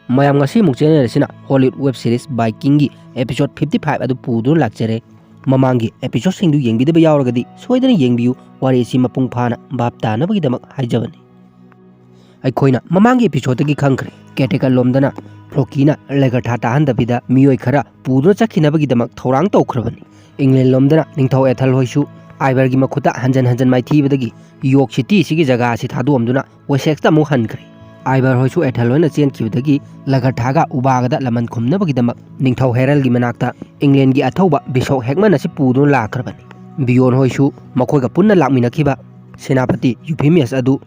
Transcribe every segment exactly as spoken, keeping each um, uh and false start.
ꯃꯌꯥꯝ, ꯉꯁꯤ ꯑꯃꯨꯛ ꯆꯦꯅꯦꯜ ꯑꯁꯤꯅ ꯍꯣꯂꯤꯋꯨꯗ ꯋꯦꯕ ꯁꯤꯔꯤꯁ ꯕꯥꯏꯀꯤꯡꯒꯤ ꯑꯦꯄꯤꯁꯣꯗ ꯐꯤꯐꯇꯤ ꯐꯥꯏꯚ ꯑꯗꯨ ꯄꯨꯗꯨꯅ ꯂꯥꯛꯆꯔꯦ꯫ ꯃꯃꯥꯡꯒꯤ ꯑꯦꯄꯤꯁꯣꯗꯁꯤꯡꯗꯨ ꯌꯦꯡꯕꯤꯗꯕ ꯌꯥꯎꯔꯒꯗꯤ ꯁꯣꯏꯗꯅ ꯌꯦꯡꯕꯤꯌꯨ, ꯋꯥꯔꯤ ꯑꯁꯤ ꯃꯄꯨꯡ ꯐꯥꯅ ꯚꯥꯞ ꯇꯥꯅꯕꯒꯤꯗꯃꯛ ꯍꯥꯏꯖꯕꯅꯤ꯫ ꯑꯩꯈꯣꯏꯅ ꯃꯃꯥꯡꯒꯤ ꯑꯦꯄꯤꯁꯣꯗꯇꯒꯤ ꯈꯪꯈ꯭ꯔꯦ, ꯀꯦꯇꯦꯀꯜ ꯂꯣꯝꯗꯅ ꯐ꯭ꯂꯣꯀꯤꯅ ꯂꯦꯒꯔꯊꯥ ꯇꯥꯍꯟꯗꯕꯤꯗ ꯃꯤꯑꯣꯏ ꯈꯔ ꯄꯨꯗꯨꯅ ꯆꯠꯈꯤꯅꯕꯒꯤꯗꯃꯛ ꯊꯧꯔꯥꯡ ꯇꯧꯈ꯭ꯔꯕꯅꯤ꯫ ꯏꯪꯂꯦꯟ ꯂꯣꯝꯗꯅ ꯅꯤꯡꯊꯧ ꯑꯦꯊꯜ ꯍꯣꯏꯁꯨ ꯑꯥꯏꯕꯔꯒꯤ ꯃꯈꯨꯠꯇ ꯍꯟꯖꯟ ꯍꯟꯖꯟ ꯃꯥꯏꯊꯤꯕꯗ ꯌꯣꯔꯛ ꯁꯤꯇꯤ ꯑꯁꯤꯒꯤ ꯖꯒꯥ ꯑꯁꯤ ꯊꯥꯗꯣꯛꯑꯝꯗꯨꯅ ꯋꯦꯁꯦꯛꯁꯇ ꯑꯃꯨꯛ ꯍꯟꯈ꯭ꯔꯦ꯫ ꯑꯥꯏꯕꯔ ꯍꯣꯏꯁꯨ ꯑꯦꯊꯜ ꯍꯣꯏꯅ ꯆꯦꯟꯈꯤꯕꯗꯒꯤ ꯂꯦꯒꯔꯊꯥꯒ ꯎꯕꯥꯒꯗ ꯂꯃꯟ ꯈꯨꯝꯅꯕꯒꯤꯗꯃꯛ ꯅꯤꯡꯊꯧ ꯍꯦꯔꯜꯒꯤ ꯃꯅꯥꯛꯇ ꯏꯪꯂꯦꯟꯒꯤ ꯑꯊꯧꯕ ꯕꯤꯁꯣꯞ ꯍꯦꯛꯃꯟ ꯑꯁꯤ ꯄꯨꯗꯨꯅ ꯂꯥꯛꯈ꯭ꯔꯕꯅꯤ꯫ ꯕꯤꯌꯣꯟ ꯍꯣꯏꯁꯨ ꯃꯈꯣꯏꯒ ꯄꯨꯟꯅ ꯂꯥꯛꯃꯤꯟꯅꯈꯤꯕ ꯁꯦꯅꯥꯄꯇꯤ ꯌꯨꯐꯤꯃꯤꯌꯁ ꯑꯗꯨ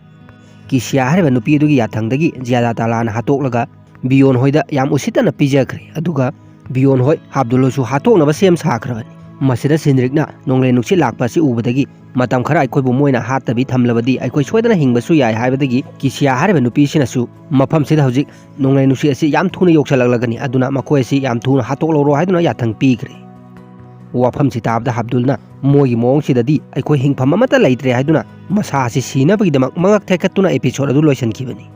ꯀꯤꯁꯤꯌꯥ ꯍꯥꯏꯔꯤꯕ ꯅꯨꯄꯤ ꯑꯗꯨꯒꯤ ꯌꯥꯊꯪꯗꯒꯤ ꯖꯤꯌꯥꯗꯥ ꯇꯥꯂꯥꯅ ꯍꯥꯠꯇꯣꯛꯂꯒ ꯕꯤꯌꯣꯟ ꯍꯣꯏꯗ ꯌꯥꯝ ꯎꯁꯤꯠꯇꯅ ꯄꯤꯖꯈ꯭ꯔꯦ꯫ ꯑꯗꯨꯒ ꯕꯤꯌꯣꯟ ꯍꯣꯏ ꯍꯥꯞꯗꯨꯜ ꯍꯣꯏꯁꯨ ꯍꯥꯠꯇꯣꯛꯅꯕ ꯁꯦꯝ ꯁꯥꯈ꯭ꯔꯕꯅꯤ꯫ ꯃꯁꯤꯗ ꯁꯤꯟꯗ꯭ꯔꯤꯛꯅ ꯅꯣꯡꯂꯩ ꯅꯨꯡꯁꯤꯠ ꯂꯥꯛꯄ ꯑꯁꯤ ꯎꯕꯗꯒꯤ, "ꯃꯇꯝ ꯈꯔ ꯑꯩꯈꯣꯏꯕꯨ ꯃꯣꯏꯅ ꯍꯥꯠꯇꯕꯤ ꯊꯝꯂꯕꯗꯤ ꯑꯩꯈꯣꯏ ꯁꯣꯏꯗꯅ ꯍꯤꯡꯕꯁꯨ ꯌꯥꯏ" ꯍꯥꯏꯕꯗꯒꯤ ꯀꯤꯁꯤꯌꯥ ꯍꯥꯏꯔꯤꯕ ꯅꯨꯄꯤꯁꯤꯅꯁꯨ ꯃꯐꯝꯁꯤꯗ ꯍꯧꯖꯤꯛ ꯅꯣꯡꯂꯩ ꯅꯨꯡꯁꯤꯠ ꯑꯁꯤ ꯌꯥꯝ ꯊꯨꯅ ꯌꯧꯁꯤꯜꯂꯛꯂꯒꯅꯤ, ꯑꯗꯨꯅ ꯃꯈꯣꯏ ꯑꯁꯤ ꯌꯥꯝ ꯊꯨꯅ ꯍꯥꯠꯇꯣꯛꯂꯧꯔꯣ ꯍꯥꯏꯗꯨꯅ ꯌꯥꯊꯪ ꯄꯤꯈ꯭ꯔꯦ꯫ ꯋꯥꯐꯝꯁꯤ ꯇꯥꯕꯗ ꯍꯥꯞꯗꯨꯜꯅ, "ꯃꯣꯏꯒꯤ ꯃꯑꯣꯡꯁꯤꯗꯗꯤ ꯑꯩꯈꯣꯏ ꯍꯤꯡꯐꯝ ꯑꯃꯠꯇ ꯂꯩꯇ꯭ꯔꯦ" ꯍꯥꯏꯗꯨꯅ ꯃꯁꯥ ꯑꯁꯤ ꯁꯤꯅꯕꯒꯤꯗꯃꯛ ꯃꯉꯛ ꯊꯦꯛꯀꯠꯇꯨꯅ ꯑꯦꯄꯤꯁꯣꯗ ꯑꯗꯨ ꯂꯣꯏꯁꯤꯟꯈꯤꯕꯅꯤ꯫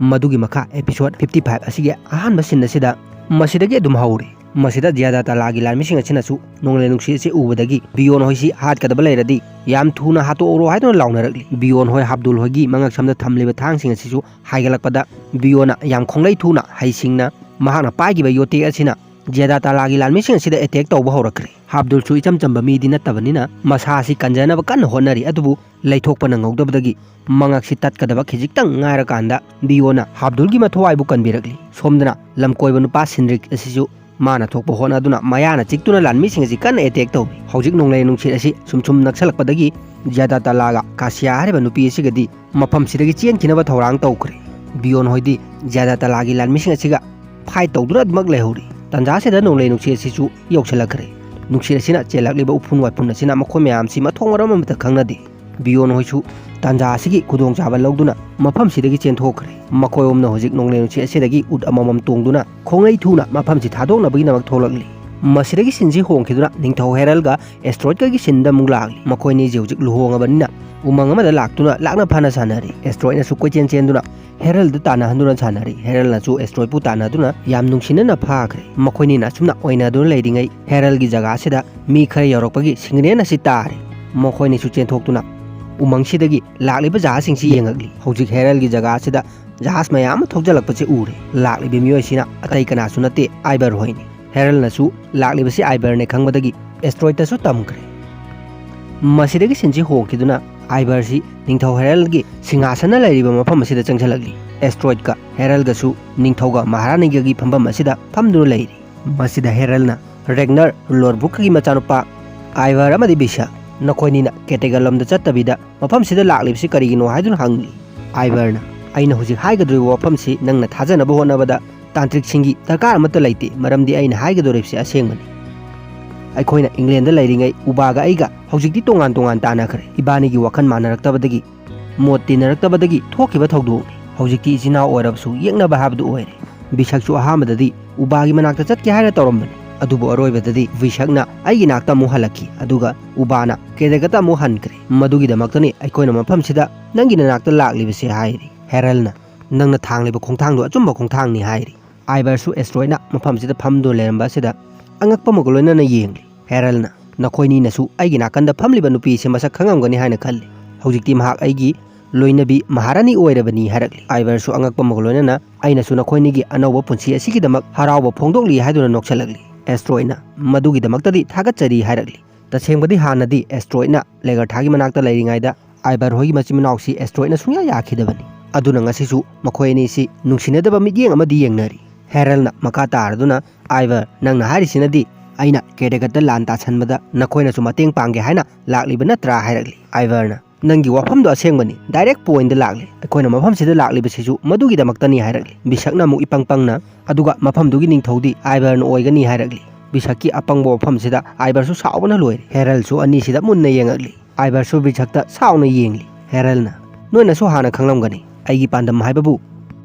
ꯃꯗꯨꯒꯤ ꯃꯈꯥ ꯑꯦꯄꯤꯁꯣꯗ ꯐꯤꯐꯇꯤ ꯐꯥꯏꯚ ꯑꯁꯤꯒꯤ ꯑꯍꯥꯟꯕ ꯁꯤꯟ ꯑꯁꯤꯗ ꯃꯁꯤꯗꯒꯤ ꯑꯗꯨꯝ ꯍꯧꯔꯤ꯫ ꯃꯁꯤꯗ ꯖꯤꯌꯥꯗꯥ ꯇꯥꯂꯥꯒꯤ ꯂꯥꯟꯃꯤꯁꯤꯡ ꯑꯁꯤꯅꯁꯨ ꯅꯣꯡꯂꯩ ꯅꯨꯡꯁꯤꯠ ꯑꯁꯤ ꯎꯕꯗꯒꯤ ꯕꯤꯌꯣꯟ ꯍꯣꯏꯁꯤ ꯍꯥꯠꯀꯗꯕ ꯂꯩꯔꯗꯤ ꯌꯥꯝ ꯊꯨꯅ ꯍꯥꯠꯇꯣꯛꯎꯔꯣ ꯍꯥꯏꯗꯨꯅ ꯂꯥꯎꯅꯔꯛꯂꯤ꯫ ꯕꯤꯌꯣꯟ ꯍꯣꯏ ꯍꯥꯞꯗꯨꯜ ꯍꯣꯏꯒꯤ ꯃꯉꯛꯁꯝꯗ ꯊꯝꯂꯤꯕ ꯊꯥꯡꯁꯤꯡ ꯑꯁꯤꯁꯨ ꯍꯥꯏꯒꯠꯂꯛꯄꯗ ꯕꯤꯌꯣꯟꯅ ꯌꯥꯝ ꯈꯣꯡꯂꯩ ꯊꯨꯅ ꯍꯩꯁꯤꯡꯅ ꯃꯍꯥꯛꯅ ꯄꯥꯏꯈꯤꯕ ꯌꯣꯇꯦꯛ ꯑꯁꯤꯅ ꯖꯤꯌꯥꯗꯥ ꯇꯥꯂꯥꯒꯤ ꯂꯥꯟꯃꯤꯁꯤꯡ ꯑꯁꯤꯗ ꯑꯦꯇꯦꯛ ꯇꯧꯕ ꯍꯧꯔꯛꯈ꯭ꯔꯦ꯫ ꯍꯥꯞꯗꯨꯜꯁꯨ ꯏꯆꯝ ꯆꯝꯕ ꯃꯤꯗꯤ ꯅꯠꯇꯕꯅꯤꯅ ꯃꯁꯥ ꯑꯁꯤ ꯀꯟꯖꯅꯕ ꯀꯟꯅ ꯍꯣꯠꯅꯔꯤ, ꯑꯗꯨꯕꯨ ꯂꯩꯊꯣꯛꯄ ꯅꯪꯍꯧꯗꯕꯗꯒꯤ ꯃꯉꯛꯁꯤ ꯇꯠꯀꯗꯕ ꯈꯤꯖꯤꯛꯇꯪ ꯉꯥꯏꯔꯀꯥꯟꯗ ꯕꯤꯌꯣꯅ ꯍꯥꯞꯗꯨꯜꯒꯤ ꯃꯊꯧꯋꯥꯏꯕꯨ ꯀꯟꯕꯤꯔꯛꯂꯤ꯫ ꯁꯣꯝꯗꯅ ꯂꯝꯀꯣꯏꯕ ꯅꯨꯄꯥ ꯁꯤꯟꯗ꯭ꯔꯤꯛ ꯑꯁꯤꯁꯨ ꯃꯥꯅ ꯊꯣꯛꯄ ꯍꯣꯠꯅꯗꯨꯅ ꯃꯌꯥꯅ ꯆꯤꯛꯇꯨꯅ ꯂꯥꯟꯃꯤꯁꯤꯡ ꯑꯁꯤ ꯀꯟꯅ ꯑꯦꯇꯦꯛ ꯇꯧꯔꯤ꯫ ꯍꯧꯖꯤꯛ ꯅꯣꯡꯂꯩ ꯅꯨꯡꯁꯤꯠ ꯑꯁꯤ ꯁꯨꯝ ꯁꯨꯝ ꯅꯛꯁꯜꯂꯛꯄꯗꯒꯤ ꯖꯤꯌꯥꯗꯥ ꯇꯥꯂꯥꯒ ꯀꯥꯁꯤꯌꯥ ꯍꯥꯏꯔꯤꯕ ꯅꯨꯄꯤ ꯑꯁꯤꯒꯗꯤ ꯃꯐꯝꯁꯤꯗꯒꯤ ꯆꯦꯟꯈꯤꯅꯕ ꯊꯧꯔꯥꯡ ꯇꯧꯈ꯭ꯔꯦ꯫ ꯕꯤꯌꯣꯟ ꯍꯣꯏꯗꯤ ꯖꯤꯌꯥꯗꯥ ꯇꯥꯂꯥꯒꯤ ꯂꯥꯟꯃꯤꯁꯤꯡ ꯑꯁꯤꯒ ꯐꯥꯏꯠ ꯇꯧꯗꯨꯅ ꯑꯗꯨꯃꯛ ꯂꯩꯍꯧꯔꯤ꯫ ꯇꯥꯟꯖꯥꯁꯤꯗ ꯅꯣꯡꯂꯩ ꯅꯨꯡꯁꯤꯠ ꯑꯁꯤꯁꯨ ꯌꯧꯁꯤꯜꯂꯛꯈ꯭ꯔꯦ꯫ ꯅꯨꯡꯁꯤꯠ ꯑꯁꯤꯅ ꯆꯦꯜꯂꯛꯂꯤꯕ ꯎꯐꯨꯟ ꯋꯥꯏꯐꯨꯟ ꯑꯁꯤꯅ ꯃꯈꯣꯏ ꯃꯌꯥꯝꯁꯤ ꯃꯊꯣꯡ ꯃꯔꯝ ꯑꯃꯠꯇ ꯈꯪꯅꯗꯦ꯫ ꯕꯤꯌꯣꯟ ꯍꯣꯏꯁꯨ ꯇꯥꯟꯖꯥ ꯑꯁꯤꯒꯤ ꯈꯨꯗꯣꯡꯆꯥꯕ ꯂꯧꯗꯨꯅ ꯃꯐꯝꯁꯤꯗꯒꯤ ꯆꯦꯟꯊꯣꯛꯈ꯭ꯔꯦ꯫ ꯃꯈꯣꯏ ꯑꯍꯨꯝꯅ ꯍꯧꯖꯤꯛ ꯅꯣꯡꯂꯩ ꯅꯨꯡꯁꯤꯠ ꯑꯁꯤꯗꯒꯤ ꯎꯠ ꯑꯃꯃꯝ ꯇꯣꯡꯗꯨꯅ ꯈꯣꯡꯂꯩ ꯊꯨꯅ ꯃꯐꯝꯁꯤ ꯊꯥꯗꯣꯛꯅꯕꯒꯤꯗꯃꯛ ꯊꯣꯛꯂꯛꯂꯤ꯫ ꯃꯁꯤꯗꯒꯤ ꯁꯤꯟꯁꯤ ꯍꯣꯡꯈꯤꯗꯨꯅ ꯅꯤꯡꯊꯧ ꯍꯦꯔꯜꯒ ꯑꯦꯁꯇ꯭ꯔꯣꯏꯗꯀꯒꯤ ꯁꯤꯟꯗ ꯑꯃꯨꯛ ꯂꯥꯛꯂꯤ꯫ ꯃꯈꯣꯏꯅꯤꯁꯤ ꯍꯧꯖꯤꯛ ꯂꯨꯍꯣꯡꯉꯕꯅꯤꯅ ꯎꯃꯪ ꯑꯃꯗ ꯂꯥꯛꯇꯨꯅ ꯂꯥꯛꯅ ꯐꯥꯅ ꯁꯥꯟꯅꯔꯤ꯫ ꯑꯦꯁꯇ꯭ꯔꯣꯏꯗꯅꯁꯨ ꯀꯣꯏꯆꯦꯟ ꯆꯦꯟꯗꯨꯅ ꯍꯦꯔꯜꯗ ꯇꯥꯟꯅꯍꯟꯗꯨꯅ ꯁꯥꯟꯅꯔꯤ꯫ ꯍꯦꯔꯜꯅꯁꯨ ꯑꯦꯁꯇ꯭ꯔꯣꯏꯗꯄꯨ ꯇꯥꯟꯅꯗꯨꯅ ꯌꯥꯝ ꯅꯨꯡꯁꯤꯅꯅ ꯐꯥꯈ꯭ꯔꯦ꯫ ꯃꯈꯣꯏꯅꯤꯅ ꯑꯁꯨꯝꯅ ꯑꯣꯏꯅꯗꯨꯅ ꯂꯩꯔꯤꯉꯩ ꯍꯦꯔꯜꯒꯤ ꯖꯒꯥꯁꯤꯗ ꯃꯤ ꯈꯔ ꯌꯧꯔꯛꯄꯒꯤ ꯁꯤꯒꯅꯦꯜ ꯑꯁꯤ ꯇꯥꯔꯦ꯫ ꯃꯈꯣꯏꯅꯤꯁꯨ ꯆꯦꯟꯊꯣꯛꯇꯨꯅ ꯎꯃꯪꯁꯤꯗꯒꯤ ꯂꯥꯛꯂꯤꯕ ꯖꯍꯥꯖꯁꯤꯡꯁꯤ ꯌꯦꯡꯉꯛꯂꯤ꯫ ꯍꯧꯖꯤꯛ ꯍꯦꯔꯜꯒꯤ ꯖꯒꯥꯁꯤꯗ ꯖꯍꯥꯖ ꯃꯌꯥꯝ ꯑꯃ ꯊꯧꯖꯤꯜꯂꯛꯄꯁꯤ ꯎꯔꯦ꯫ ꯂꯥꯛꯂꯤꯕ ꯃꯤꯑꯣꯏꯁꯤꯅ ꯑꯇꯩ ꯀꯅꯥꯁꯨ ꯅꯠꯇꯦ, ꯑꯥꯏꯕꯔ ꯍꯣꯏꯅꯤ꯫ ꯍꯦꯔꯜꯅꯁꯨ ꯂꯥꯛꯂꯤꯕꯁꯤ ꯑꯥꯏꯕꯔꯅꯦ ꯈꯪꯕꯗꯒꯤ ꯑꯦꯁꯇ꯭ꯔꯣꯏꯗꯇꯁꯨ ꯇꯝꯈ꯭ꯔꯦ꯫ ꯃꯁꯤꯗꯒꯤ ꯁꯤꯟꯁꯤ ꯍꯣꯡꯈꯤꯗꯨꯅ ꯑꯥꯏꯕꯔꯁꯤ ꯅꯤꯡꯊꯧ ꯍꯦꯔꯜꯒꯤ ꯁꯤꯡꯍꯥꯁꯟꯅ ꯂꯩꯔꯤꯕ ꯃꯐꯝ ꯑꯁꯤꯗ ꯆꯪꯁꯤꯜꯂꯛꯂꯤ꯫ ꯑꯦꯁꯇ꯭ꯔꯣꯏꯗꯀ ꯍꯦꯔꯜꯒꯁꯨ ꯅꯤꯡꯊꯧꯒ ꯃꯍꯥꯔꯥꯅꯤꯒꯒꯤ ꯐꯝꯐꯝ ꯑꯁꯤꯗ ꯐꯝꯗꯨꯅ ꯂꯩꯔꯤ꯫ ꯃꯁꯤꯗ ꯍꯦꯔꯜꯅ ꯔꯦꯒꯅꯔ ꯂꯣꯔꯕꯨꯛꯀꯒꯤ ꯃꯆꯥꯅꯨꯄꯥ ꯑꯥꯏꯕꯔ ꯑꯃꯗꯤ ꯕꯤꯁꯛ, ꯅꯈꯣꯏꯅꯤꯅ ꯀꯦꯇꯦꯒꯜ ꯂꯣꯝꯗ ꯆꯠꯇꯕꯤꯗ ꯃꯐꯝꯁꯤꯗ ꯂꯥꯛꯂꯤꯕꯁꯤ ꯀꯔꯤꯒꯤꯅꯣ ꯍꯥꯏꯗꯨꯅ ꯍꯪꯂꯤ꯫ ꯑꯥꯏꯕꯔꯅ, "ꯑꯩꯅ ꯍꯧꯖꯤꯛ ꯍꯥꯏꯒꯗꯧꯔꯤꯕ ꯋꯥꯐꯝꯁꯤ ꯅꯪꯅ ꯊꯥꯖꯅꯕ ꯍꯣꯠꯅꯕꯗ ꯇꯥꯟꯇ꯭ꯔꯤꯛꯁꯤꯡꯒꯤ ꯗꯔꯀꯥꯔ ꯑꯃꯠꯇ ꯂꯩꯇꯦ, ꯃꯔꯝꯗꯤ ꯑꯩꯅ ꯍꯥꯏꯒꯗꯧꯔꯤꯕꯁꯤ ꯑꯁꯦꯡꯕꯅꯤ꯫ ꯑꯩꯈꯣꯏꯅ ꯏꯪꯂꯦꯟꯗ ꯂꯩꯔꯤꯉꯩ ꯎꯕꯥꯒ ꯑꯩꯒ ꯍꯧꯖꯤꯛꯇꯤ ꯇꯣꯉꯥꯟ ꯇꯣꯉꯥꯟ ꯇꯥꯟꯅꯈ꯭ꯔꯦ꯫ ꯏꯕꯥꯅꯤꯒꯤ ꯋꯥꯈꯜ ꯃꯥꯟꯅꯔꯛꯇꯕꯗꯒꯤ, ꯃꯣꯠ ꯇꯤꯟꯅꯔꯛꯇꯕꯗꯒꯤ ꯊꯣꯛꯈꯤꯕ ꯊꯧꯗꯣꯛꯅꯤ꯫ ꯍꯧꯖꯤꯛꯇꯤ ꯏꯆꯤꯟ ꯏꯅꯥꯎ ꯑꯣꯏꯔꯕꯁꯨ ꯌꯦꯛꯅꯕ ꯍꯥꯏꯕꯗꯨ ꯑꯣꯏꯔꯦ꯫ ꯕꯤꯁꯛꯁꯨ ꯑꯍꯥꯟꯕꯗꯗꯤ ꯎꯕꯥꯒꯤ ꯃꯅꯥꯛꯇ ꯆꯠꯀꯦ ꯍꯥꯏꯅ ꯇꯧꯔꯝꯕꯅꯤ, ꯑꯗꯨꯕꯨ ꯑꯔꯣꯏꯕꯗ ꯕꯤꯁꯛꯅ ꯑꯩꯒꯤ ꯅꯥꯛꯇ ꯑꯃꯨꯛ ꯍꯜꯂꯛꯈꯤ, ꯑꯗꯨꯒ ꯎꯕꯥꯅ ꯀꯦꯗꯦꯒꯠꯇ ꯑꯃꯨꯛ ꯍꯟꯈ꯭ꯔꯦ꯫ ꯃꯗꯨꯒꯤꯗꯃꯛꯇꯅꯤ ꯑꯩꯈꯣꯏꯅ ꯃꯐꯝꯁꯤꯗ ꯅꯪꯒꯤ ꯅꯅꯥꯛꯇ ꯂꯥꯛꯂꯤꯕꯁꯦ" ꯍꯥꯏꯔꯤ꯫ ꯍꯦꯔꯜꯅ, "ꯅꯪꯅ ꯊꯥꯡꯂꯤꯕ ꯈꯣꯡꯊꯥꯡꯗꯣ ꯑꯆꯨꯝꯕ ꯈꯣꯡꯊꯥꯡꯅꯤ" ꯍꯥꯏꯔꯤ꯫ ꯑꯥꯏꯕꯔꯁꯨ ꯑꯦꯁꯇ꯭ꯔꯣꯏꯗꯅ ꯃꯐꯝꯁꯤꯗ ꯐꯝꯗꯨꯅ ꯂꯩꯔꯝꯕ ꯑꯁꯤꯗ ꯑꯉꯛꯄ ꯑꯃꯒ ꯂꯣꯏꯅꯅ ꯌꯦꯡꯂꯤ꯫ ꯍꯦꯔꯜꯅ, "ꯅꯈꯣꯏꯅꯤꯅꯁꯨ ꯑꯩꯒꯤ ꯅꯥꯀꯟꯗ ꯐꯝꯂꯤꯕ ꯅꯨꯄꯤ ꯑꯁꯤ ꯃꯁꯛ ꯈꯪꯉꯝꯒꯅꯤ ꯍꯥꯏꯅ ꯈꯜꯂꯤ꯫ ꯍꯧꯖꯤꯛꯇꯤ ꯃꯍꯥꯛ ꯑꯩꯒꯤ ꯂꯣꯏꯅꯕꯤ ꯃꯍꯥꯔꯥꯅꯤ ꯑꯣꯏꯔꯕꯅꯤ" ꯍꯥꯏꯔꯛꯂꯤ꯫ ꯑꯥꯏꯕꯔꯁꯨ ꯑꯉꯛꯄ ꯑꯃꯒ ꯂꯣꯏꯅꯅ, "ꯑꯩꯅꯁꯨ ꯅꯈꯣꯏꯅꯤꯒꯤ ꯑꯅꯧꯕ ꯄꯨꯟꯁꯤ ꯑꯁꯤꯒꯤꯗꯃꯛ ꯍꯔꯥꯎꯕ ꯐꯣꯡꯗꯣꯛꯂꯤ" ꯍꯥꯏꯗꯨꯅ ꯅꯣꯛꯁꯜꯂꯛꯂꯤ꯫ ꯑꯦꯁꯇ꯭ꯔꯣꯏꯗꯅ, "ꯃꯗꯨꯒꯤꯗꯃꯛꯇꯗꯤ ꯊꯥꯒꯠꯆꯔꯤ" ꯍꯥꯏꯔꯛꯂꯤ꯫ ꯇꯁꯦꯡꯕꯗꯤ ꯍꯥꯟꯅꯗꯤ ꯑꯦꯁꯇ꯭ꯔꯣꯏꯗꯅ ꯂꯦꯒꯔꯊꯥꯒꯤ ꯃꯅꯥꯛꯇ ꯂꯩꯔꯤꯉꯩꯗ ꯑꯥꯏꯕꯔ ꯍꯣꯏꯒꯤ ꯃꯆꯤꯟ ꯃꯅꯥꯎꯁꯤ ꯑꯦꯁꯇ꯭ꯔꯣꯏꯗꯅ ꯁꯨꯡꯌꯥ ꯌꯥꯈꯤꯗꯕꯅꯤ꯫ ꯑꯗꯨꯅ ꯉꯁꯤꯁꯨ ꯃꯈꯣꯏ ꯑꯅꯤꯁꯤ ꯅꯨꯡꯁꯤꯅꯗꯕ ꯃꯤꯠꯌꯦꯡ ꯑꯃꯗꯤ ꯌꯦꯡꯅꯔꯤ꯫ ꯍꯦꯔꯜꯅ ꯃꯈꯥ ꯇꯥꯔꯗꯨꯅ, "ꯑꯥꯏꯕꯔ, ꯅꯪꯅ ꯍꯥꯏꯔꯤꯁꯤꯅꯗꯤ ꯑꯩꯅ ꯀꯦꯗꯦꯒꯠꯇ ꯂꯥꯟ ꯇꯥꯁꯟꯕꯗ ꯅꯈꯣꯏꯅꯁꯨ ꯃꯇꯦꯡ ꯄꯥꯡꯒꯦ ꯍꯥꯏꯅ ꯂꯥꯛꯂꯤꯕ ꯅꯠꯇ꯭ꯔꯥ?" ꯍꯥꯏꯔꯛꯂꯤ꯫ ꯑꯥꯏꯕꯔꯅ, "ꯅꯪꯒꯤ ꯋꯥꯐꯝꯗꯣ ꯑꯁꯦꯡꯕꯅꯤ, ꯗꯥꯏꯔꯦꯛ ꯄꯣꯏꯟꯗ ꯂꯥꯛꯂꯤ꯫ ꯑꯩꯈꯣꯏꯅ ꯃꯐꯝꯁꯤꯗ ꯂꯥꯛꯂꯤꯕꯁꯤꯁꯨ ꯃꯗꯨꯒꯤꯗꯃꯛꯇꯅꯤ" ꯍꯥꯏꯔꯛꯂꯤ꯫ ꯕꯤꯁꯛꯅ ꯑꯃꯨꯛ ꯏꯄꯪ ꯄꯪꯅ, "ꯑꯗꯨꯒ ꯃꯐꯝꯗꯨꯒꯤ ꯅꯤꯡꯊꯧꯗꯤ ꯑꯥꯏꯕꯔꯅ ꯑꯣꯏꯒꯅꯤ" ꯍꯥꯏꯔꯛꯂꯤ꯫ ꯕꯤꯁꯛꯀꯤ ꯑꯄꯪꯕ ꯋꯥꯐꯝꯁꯤꯗ ꯑꯥꯏꯕꯔꯁꯨ ꯁꯥꯎꯕꯅ ꯂꯣꯏꯔꯦ꯫ ꯍꯦꯔꯜꯁꯨ ꯑꯅꯤꯁꯤꯗ ꯃꯨꯟꯅ ꯌꯦꯡꯉꯛꯂꯤ꯫ ꯑꯥꯏꯕꯔꯁꯨ ꯕꯤꯁꯛꯇ ꯁꯥꯎꯅ ꯌꯦꯡꯂꯤ꯫ ꯍꯦꯔꯜꯅ, "ꯅꯣꯏꯅꯁꯨ ꯍꯥꯟꯅ ꯈꯪꯂꯝꯒꯅꯤ, ꯑꯩꯒꯤ ꯄꯥꯟꯗꯝ ꯍꯥꯏꯕꯕꯨ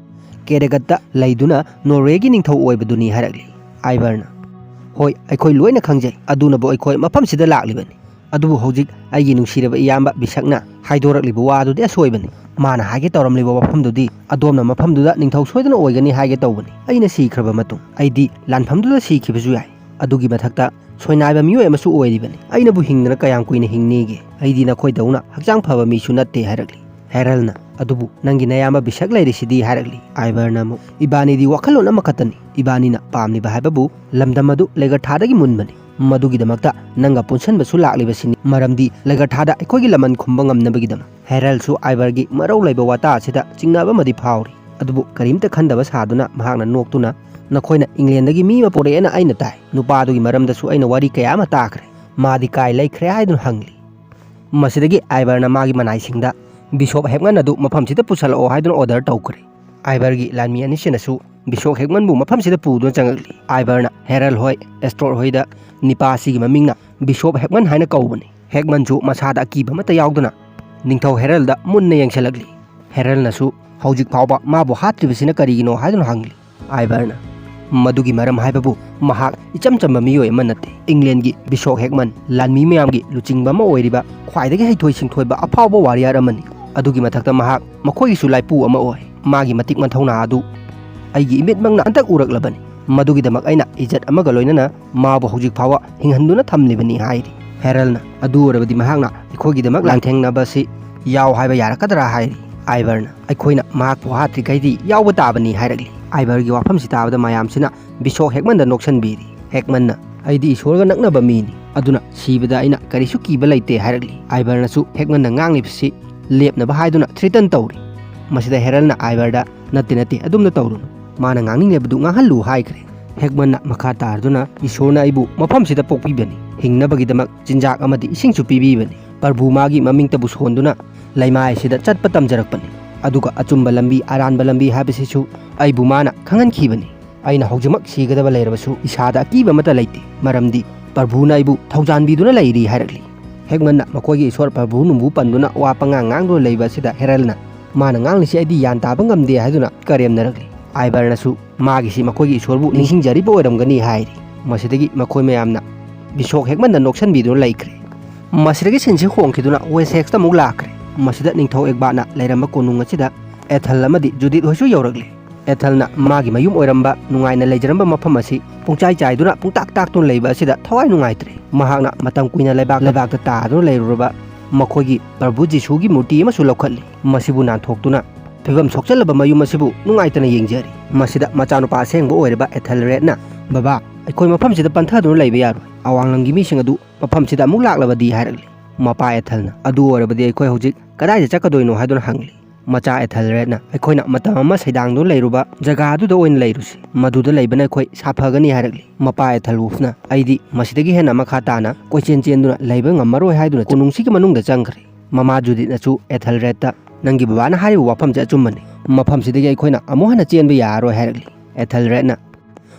ꯀꯦꯗꯦꯒꯠꯇ ꯂꯩꯗꯨꯅ ꯅꯣꯔꯋꯦꯒꯤ ꯅꯤꯡꯊꯧ ꯑꯣꯏꯕꯗꯨꯅꯤ" ꯍꯥꯏꯔꯛꯂꯤ꯫ ꯑꯥꯏꯕꯔꯅ, "ꯍꯣꯏ, ꯑꯩꯈꯣꯏ ꯂꯣꯏꯅ ꯈꯪꯖꯩ, ꯑꯗꯨꯅꯕꯨ ꯑꯩꯈꯣꯏ ꯃꯐꯝꯁꯤꯗ ꯂꯥꯛꯂꯤꯕꯅꯤ꯫ ꯑꯗꯨꯕꯨ ꯍꯧꯖꯤꯛ ꯑꯩꯒꯤ ꯅꯨꯡꯁꯤꯔꯕ ꯏꯌꯥꯝꯕ ꯕꯤꯁꯛꯅ ꯍꯥꯏꯗꯣꯔꯛꯂꯤꯕ ꯋꯥꯗꯨꯗꯤ ꯑꯁꯣꯏꯕꯅꯤ꯫ ꯃꯥꯅ ꯍꯥꯏꯒꯦ ꯇꯧꯔꯝꯂꯤꯕ ꯋꯥꯐꯝꯗꯨꯗꯤ ꯑꯗꯣꯝꯅ ꯃꯐꯝꯗꯨꯗ ꯅꯤꯡꯊꯧ ꯁꯣꯏꯗꯅ ꯑꯣꯏꯒꯅꯤ ꯍꯥꯏꯒꯦ ꯇꯧꯕꯅꯤ꯫ ꯑꯩꯅ ꯁꯤꯈ꯭ꯔꯕ ꯃꯇꯨꯡ ꯑꯩꯗꯤ ꯂꯥꯟꯐꯝꯗꯨꯗ ꯁꯤꯈꯤꯕꯁꯨ ꯌꯥꯏ꯫ ꯑꯗꯨꯒꯤ ꯃꯊꯛꯇ ꯁꯣꯏꯅꯥꯏꯕ ꯃꯤꯑꯣꯏ ꯑꯃꯁꯨ ꯑꯣꯏꯔꯤꯕꯅꯤ꯫ ꯑꯩꯅꯕꯨ ꯍꯤꯡꯗꯅ ꯀꯌꯥꯝ ꯀꯨꯏꯅ ꯍꯤꯡꯅꯤꯒꯦ? ꯑꯩꯗꯤ ꯅꯈꯣꯏꯗꯧꯅ ꯍꯛꯆꯥꯡ ꯐꯕ ꯃꯤꯁꯨ ꯅꯠꯇꯦ" ꯍꯥꯏꯔꯛꯂꯤ꯫ ꯍꯦꯔꯜꯅ, "ꯑꯗꯨꯕꯨ ꯅꯪꯒꯤ ꯅꯌꯥꯝꯕ ꯕꯤꯁꯛ ꯂꯩꯔꯤꯁꯤꯗꯤ?" ꯍꯥꯏꯔꯛꯂꯤ꯫ ꯑꯥꯏꯕꯔꯅ ꯑꯃꯨꯛ, "ꯏꯕꯥꯅꯤꯗꯤ ꯋꯥꯈꯜꯂꯣꯟ ꯑꯃꯈꯛꯇꯅꯤ꯫ ꯏꯕꯥꯅꯤꯅ ꯄꯥꯝꯂꯤꯕ ꯍꯥꯏꯕꯕꯨ ꯂꯝꯗꯝ ꯑꯗꯨ ꯂꯩꯒꯔꯊꯥꯗꯒꯤ ꯃꯨꯟꯕꯅꯤ꯫ ꯃꯗꯨꯒꯤꯗꯃꯛꯇ ꯅꯪꯒ ꯄꯨꯟꯁꯟꯕꯁꯨ ꯂꯥꯛꯂꯤꯕꯁꯤꯅꯤ, ꯃꯔꯝꯗꯤ ꯂꯩꯒꯔꯊꯥꯗ ꯑꯩꯈꯣꯏꯒꯤ ꯂꯃꯟ ꯈꯨꯝꯕ ꯉꯝꯅꯕꯒꯤꯗꯃꯛ꯫" ꯍꯦꯔꯜꯁꯨ ꯑꯥꯏꯕꯔꯒꯤ ꯃꯔꯧ ꯂꯩꯕ ꯋꯥꯇꯥ ꯑꯁꯤꯗ ꯆꯤꯡꯅꯕ ꯑꯃꯗꯤ ꯐꯥꯎꯔꯤ꯫ ꯑꯗꯨꯕꯨ ꯀꯔꯤꯝꯇ ꯈꯟꯗꯕ ꯁꯥꯗꯨꯅ ꯃꯍꯥꯛꯅ ꯅꯣꯛꯇꯨꯅ, "ꯅꯈꯣꯏꯅ ꯏꯪꯂꯦꯟꯗꯒꯤ ꯃꯤ ꯑꯃ ꯄꯨꯔꯛꯑꯦꯅ ꯑꯩꯅ ꯇꯥꯏ꯫ ꯅꯨꯄꯥꯗꯨꯒꯤ ꯃꯔꯝꯗꯁꯨ ꯑꯩꯅ ꯋꯥꯔꯤ ꯀꯌꯥ ꯑꯃ ꯇꯥꯈ꯭ꯔꯦ꯫ ꯃꯥꯗꯤ ꯀꯥꯏ ꯂꯩꯈ꯭ꯔꯦ?" ꯍꯥꯏꯗꯨꯅ ꯍꯪꯂꯤ꯫ ꯃꯁꯤꯗꯒꯤ ꯑꯥꯏꯕꯔꯅ ꯃꯥꯒꯤ ꯃꯅꯥꯏꯁꯤꯡꯗ ꯕꯤꯁꯣꯞ ꯍꯦꯛꯃꯟ ꯑꯗꯨ ꯃꯐꯝꯁꯤꯗ ꯄꯨꯁꯜꯂꯛꯑꯣ ꯍꯥꯏꯗꯨꯅ ꯑꯣꯔꯗꯔ ꯇꯧꯈ꯭ꯔꯦ꯫ ꯑꯥꯏꯕꯔꯒꯤ ꯂꯥꯟꯃꯤ ꯑꯅꯤꯁꯤꯅꯁꯨ ꯕꯤꯁꯣꯞ ꯍꯦꯛꯃꯟꯕꯨ ꯃꯐꯝꯁꯤꯗ ꯄꯨꯗꯨꯅ ꯆꯪꯉꯛꯂꯤ꯫ ꯑꯥꯏꯕꯔꯅ ꯍꯦꯔꯜ ꯍꯣꯏ, ꯑꯦꯁꯇ꯭ꯔꯣꯠ ꯍꯣꯏꯗ, "ꯅꯤꯄꯥ ꯑꯁꯤꯒꯤ ꯃꯃꯤꯡꯅ ꯕꯤꯁꯣꯞ ꯍꯦꯛꯃꯟ ꯍꯥꯏꯅ ꯀꯧꯕꯅꯤ꯫" ꯍꯦꯛꯃꯟꯁꯨ ꯃꯁꯥꯗ ꯑꯀꯤꯕ ꯑꯃꯠꯇ ꯌꯥꯎꯗꯅ ꯅꯤꯡꯊꯧ ꯍꯦꯔꯜꯗ ꯃꯨꯟꯅ ꯌꯦꯡꯁꯤꯜꯂꯛꯂꯤ꯫ ꯍꯦꯔꯜꯅꯁꯨ ꯍꯧꯖꯤꯛ ꯐꯥꯎꯕ ꯃꯥꯕꯨ ꯍꯥꯠꯇ꯭ꯔꯤꯕꯁꯤꯅ ꯀꯔꯤꯒꯤꯅꯣ ꯍꯥꯏꯗꯨꯅ ꯍꯪꯂꯤ꯫ ꯑꯥꯏꯕꯔꯅ, "ꯃꯗꯨꯒꯤ ꯃꯔꯝ ꯍꯥꯏꯕꯕꯨ ꯃꯍꯥꯛ ꯏꯆꯝ ꯆꯝꯕ ꯃꯤꯑꯣꯏ ꯑꯃ ꯅꯠꯇꯦ꯫ ꯏꯪꯂꯦꯟꯒꯤ ꯕꯤꯁꯣꯞ ꯍꯦꯛꯃꯟ, ꯂꯥꯟꯃꯤ ꯃꯌꯥꯝꯒꯤ ꯂꯨꯆꯤꯡꯕ ꯑꯃ ꯑꯣꯏꯔꯤꯕ ꯈ꯭ꯋꯥꯏꯗꯒꯤ ꯍꯩꯊꯣꯏ ꯁꯤꯡꯊꯣꯏꯕ ꯑꯐꯥꯎꯕ ꯋꯥꯔꯤꯌꯔ ꯑꯃꯅꯤ꯫ ꯑꯗꯨꯒꯤ ꯃꯊꯛꯇ ꯃꯍꯥꯛ ꯃꯈꯣꯏꯒꯤꯁꯨ ꯂꯥꯏꯄꯨ ꯑꯃ ꯑꯣꯏ꯫ ꯃꯥꯒꯤ ꯃꯇꯤꯛ ꯃꯊꯧꯅꯥ ꯑꯗꯨ ꯑꯩꯒꯤ ꯏꯃꯤꯠꯃꯛꯅ ꯍꯟꯗꯛ ꯎꯔꯛꯂꯕꯅꯤ꯫ ꯃꯗꯨꯒꯤꯗꯃꯛ ꯑꯩꯅ ꯏꯖꯠ ꯑꯃꯒ ꯂꯣꯏꯅꯅ ꯃꯥꯕꯨ ꯍꯧꯖꯤꯛ ꯐꯥꯎꯕ ꯍꯤꯡꯍꯟꯗꯨꯅ ꯊꯝꯂꯤꯕꯅꯤ" ꯍꯥꯏꯔꯤ꯫ ꯍꯦꯔꯜꯅ, "ꯑꯗꯨ ꯑꯣꯏꯔꯕꯗꯤ ꯃꯍꯥꯛꯅ ꯑꯩꯈꯣꯏꯒꯤꯗꯃꯛ ꯂꯥꯟꯊꯦꯡꯅꯕꯁꯤ ꯌꯥꯎ ꯍꯥꯏꯕ ꯌꯥꯔꯛꯀꯗ꯭ꯔꯥ?" ꯍꯥꯏꯔꯤ꯫ ꯑꯥꯏꯕꯔꯅ, "ꯑꯩꯈꯣꯏꯅ ꯃꯍꯥꯛꯄꯨ ꯍꯥꯠꯇ꯭ꯔꯤꯈꯩꯗꯤ ꯌꯥꯎꯕ ꯇꯥꯕꯅꯤ" ꯍꯥꯏꯔꯛꯂꯤ꯫ ꯑꯥꯏꯕꯔꯒꯤ ꯋꯥꯐꯝꯁꯤ ꯇꯥꯕꯗ ꯃꯌꯥꯝꯁꯤꯅ ꯕꯤꯁꯣꯞ ꯍꯦꯛꯃꯟꯗ ꯅꯣꯛꯁꯟꯕꯤꯔꯤ꯫ ꯍꯦꯛꯃꯟꯅ, "ꯑꯩꯗꯤ ꯏꯁꯣꯔꯒ ꯅꯛꯅꯕ ꯃꯤꯅꯤ, ꯑꯗꯨꯅ ꯁꯤꯕꯗ ꯑꯩꯅ ꯀꯔꯤꯁꯨ ꯀꯤꯕ ꯂꯩꯇꯦ" ꯍꯥꯏꯔꯛꯂꯤ꯫ ꯑꯥꯏꯕꯔꯅꯁꯨ ꯍꯦꯛꯃꯟꯅ ꯉꯥꯡꯂꯤꯕꯁꯤ ꯂꯦꯞꯅꯕ ꯍꯥꯏꯗꯨꯅ ꯊ꯭ꯔꯤꯇꯟ ꯇꯧꯔꯤ꯫ ꯃꯁꯤꯗ ꯍꯦꯔꯜꯅ ꯑꯥꯏꯕꯔꯗ, "ꯅꯠꯇꯦ, ꯅꯠꯇꯦ, ꯑꯗꯨꯝꯅ ꯇꯧꯔꯨꯅꯨ꯫ ꯃꯥꯅ ꯉꯥꯡꯅꯤꯡꯂꯤꯕꯗꯨ ꯉꯥꯡꯍꯜꯂꯨ" ꯍꯥꯏꯈ꯭ꯔꯦ꯫ ꯍꯦꯛꯃꯟꯅ ꯃꯈꯥ ꯇꯥꯔꯗꯨꯅ, "ꯏꯁꯣꯔꯅ ꯑꯩꯕꯨ ꯃꯐꯝꯁꯤꯗ ꯄꯣꯛꯄꯤꯕꯅꯤ, ꯍꯤꯡꯅꯕꯒꯤꯗꯃꯛ ꯆꯤꯟꯖꯥꯛ ꯑꯃꯗꯤ ꯏꯁꯤꯡꯁꯨ ꯄꯤꯕꯤꯕꯅꯤ꯫ ꯄ꯭ꯔꯚꯨ ꯃꯥꯒꯤ ꯃꯃꯤꯡꯇꯕꯨ ꯁꯣꯟꯗꯨꯅ ꯂꯩꯃꯥꯏ ꯑꯁꯤꯗ ꯆꯠꯄ ꯇꯝꯖꯔꯛꯄꯅꯤ꯫ ꯑꯗꯨꯒ ꯑꯆꯨꯝꯕ ꯂꯝꯕꯤ, ꯑꯔꯥꯟꯕ ꯂꯝꯕꯤ ꯍꯥꯏꯕꯁꯤꯁꯨ ꯑꯩꯕꯨ ꯃꯥꯅ ꯈꯪꯍꯟꯈꯤꯕꯅꯤ꯫ ꯑꯩꯅ ꯍꯧꯖꯤꯛꯃꯛ ꯁꯤꯒꯗꯕ ꯂꯩꯔꯕꯁꯨ ꯏꯁꯥꯗ ꯑꯀꯤꯕ ꯑꯃꯠꯇ ꯂꯩꯇꯦ, ꯃꯔꯝꯗꯤ ꯄ꯭ꯔꯚꯨꯅ ꯑꯩꯕꯨ ꯊꯧꯖꯥꯟꯕꯤꯗꯨꯅ ꯂꯩꯔꯤ" ꯍꯥꯏꯔꯛꯂꯤ꯫ ꯍꯦꯛꯃꯟꯅ ꯃꯈꯣꯏꯒꯤ ꯏꯁꯣꯔ ꯄ꯭ꯔꯚꯨ ꯅꯨꯡꯕꯨ ꯄꯟꯗꯨꯅ ꯋꯥ ꯄꯉꯥꯡ ꯉꯥꯡꯗꯨꯅ ꯂꯩꯕ ꯑꯁꯤꯗ ꯍꯦꯔꯜꯅ, "ꯃꯥꯅ ꯉꯥꯡꯂꯤꯁꯤ ꯑꯩꯗꯤ ꯒ꯭ꯌꯥꯟ ꯇꯥꯕ ꯉꯝꯗꯦ" ꯍꯥꯏꯗꯨꯅ ꯀꯔꯦꯝꯅꯔꯛꯂꯤ꯫ ꯑꯥꯏꯕꯔꯅꯁꯨ ꯃꯥꯒꯤꯁꯤ ꯃꯈꯣꯏꯒꯤ ꯏꯁꯣꯔꯕꯨ ꯅꯤꯡꯁꯤꯡꯖꯔꯤꯕ ꯑꯣꯏꯔꯝꯒꯅꯤ ꯍꯥꯏꯔꯤ꯫ ꯃꯁꯤꯗꯒꯤ ꯃꯈꯣꯏ ꯃꯌꯥꯝꯅ ꯕꯤꯁꯣꯛ ꯍꯦꯛꯃꯟꯗ ꯅꯣꯛꯁꯟꯕꯤꯗꯨꯅ ꯂꯩꯈ꯭ꯔꯦ꯫ ꯃꯁꯤꯗꯒꯤ ꯁꯤꯟꯁꯤ ꯍꯣꯡꯈꯤꯗꯨꯅ ꯋꯦꯁꯦꯛꯁꯇ ꯑꯃꯨꯛ ꯂꯥꯛꯈ꯭ꯔꯦ꯫ ꯃꯁꯤꯗ ꯅꯤꯡꯊꯧ ꯑꯦꯒꯕꯥꯔꯠꯅ ꯂꯩꯔꯝꯕ ꯀꯣꯅꯨꯡ ꯑꯁꯤꯗ ꯑꯦꯊꯜ ꯑꯃꯗꯤ ꯖꯨꯗꯤꯠ ꯍꯣꯏꯁꯨ ꯌꯧꯔꯛꯂꯦ꯫ ꯑꯦꯊꯜꯅ ꯃꯥꯒꯤ ꯃꯌꯨꯝ ꯑꯣꯏꯔꯝꯕ ꯅꯨꯡꯉꯥꯏꯅ ꯂꯩꯖꯔꯝꯕ ꯃꯐꯝ ꯑꯁꯤ ꯄꯨꯡꯆꯥꯏ ꯆꯥꯏꯗꯨꯅ ꯄꯨꯡꯇꯥꯛ ꯇꯥꯛꯇꯨꯅ ꯂꯩꯕ ꯑꯁꯤꯗ ꯊꯋꯥꯏ ꯅꯨꯡꯉꯥꯏꯇ꯭ꯔꯦ꯫ ꯃꯍꯥꯛꯅ ꯃꯇꯝ ꯀꯨꯏꯅ ꯂꯩꯕꯥꯛ ꯂꯩꯕꯥꯛꯇ ꯇꯥꯗꯨꯅ ꯂꯩꯔꯨꯔꯕ ꯃꯈꯣꯏꯒꯤ ꯄ꯭ꯔꯚꯨ ꯖꯤꯁꯨꯒꯤ ꯃꯨꯔꯇꯤ ꯑꯃꯁꯨ ꯂꯧꯈꯠꯂꯤ꯫ ꯃꯁꯤꯕꯨ ꯅꯥꯟꯊꯣꯛꯇꯨꯅ ꯐꯤꯕꯝ ꯁꯣꯛꯆꯜꯂꯕ ꯃꯌꯨꯝ ꯑꯁꯤꯕꯨ ꯅꯨꯡꯉꯥꯏꯇꯅ ꯌꯦꯡꯖꯔꯤ꯫ ꯃꯁꯤꯗ ꯃꯆꯥꯅꯨꯄꯥ ꯑꯁꯦꯡꯕ ꯑꯣꯏꯔꯤꯕ ꯑꯦꯊꯦꯜꯔꯦꯗꯅ, "ꯕꯕꯥ, ꯑꯩꯈꯣꯏ ꯃꯐꯝꯁꯤꯗ ꯄꯟꯊꯗꯨꯅ ꯂꯩꯕ ꯌꯥꯔꯣꯏ꯫ ꯑꯋꯥꯡꯂꯝꯒꯤ ꯃꯤꯁꯤꯡ ꯑꯗꯨ ꯃꯐꯝꯁꯤꯗ ꯑꯃꯨꯛ ꯂꯥꯛꯂꯕꯗꯤ" ꯍꯥꯏꯔꯛꯂꯤ꯫ ꯃꯄꯥ ꯑꯦꯊꯦꯜꯅ, "ꯑꯗꯨ ꯑꯣꯏꯔꯕꯗꯤ ꯑꯩꯈꯣꯏ ꯍꯧꯖꯤꯛ ꯀꯗꯥꯏꯗ ꯆꯠꯀꯗꯣꯏꯅꯣ?" ꯍꯥꯏꯗꯨꯅ ꯍꯪꯂꯤ꯫ ꯃꯆꯥ ꯑꯦꯊꯦꯜꯔꯦꯗꯅ, "ꯑꯩꯈꯣꯏꯅ ꯃꯇꯝ ꯑꯃ ꯁꯩꯗꯥꯡꯗꯨꯅ ꯂꯩꯔꯨꯕ ꯖꯒꯥ ꯑꯗꯨꯗ ꯑꯣꯏꯅ ꯂꯩꯔꯨꯁꯤ꯫ ꯃꯗꯨꯗ ꯂꯩꯕꯅ ꯑꯩꯈꯣꯏ ꯁꯥꯐꯒꯅꯤ" ꯍꯥꯏꯔꯛꯂꯤ꯫ ꯃꯄꯥ ꯑꯦꯊꯦꯜꯋꯨꯜꯐꯅ, "ꯑꯩꯗꯤ ꯃꯁꯤꯗꯒꯤ ꯍꯦꯟꯅ ꯃꯈꯥ ꯇꯥꯅ ꯀꯣꯏꯆꯦꯟ ꯆꯦꯟꯗꯨꯅ ꯂꯩꯕ ꯉꯝꯃꯔꯣꯏ" ꯍꯥꯏꯗꯨꯅ ꯀꯣꯅꯨꯡꯁꯤꯒꯤ ꯃꯅꯨꯡꯗ ꯆꯪꯈ꯭ꯔꯦ꯫ ꯃꯃꯥ ꯖꯨꯗꯤꯠꯅꯁꯨ ꯑꯦꯊꯦꯜꯔꯦꯗꯇ, "ꯅꯪꯒꯤ ꯕꯕꯥꯅ ꯍꯥꯏꯔꯤꯕ ꯋꯥꯐꯝꯁꯦ ꯑꯆꯨꯝꯕꯅꯤ꯫ ꯃꯐꯝꯁꯤꯗꯒꯤ ꯑꯩꯈꯣꯏꯅ ꯑꯃꯨꯛ ꯍꯟꯅ ꯆꯦꯟꯕ ꯌꯥꯔꯔꯣꯏ" ꯍꯥꯏꯔꯛꯂꯤ꯫ ꯑꯦꯊꯦꯜꯔꯦꯗꯅ,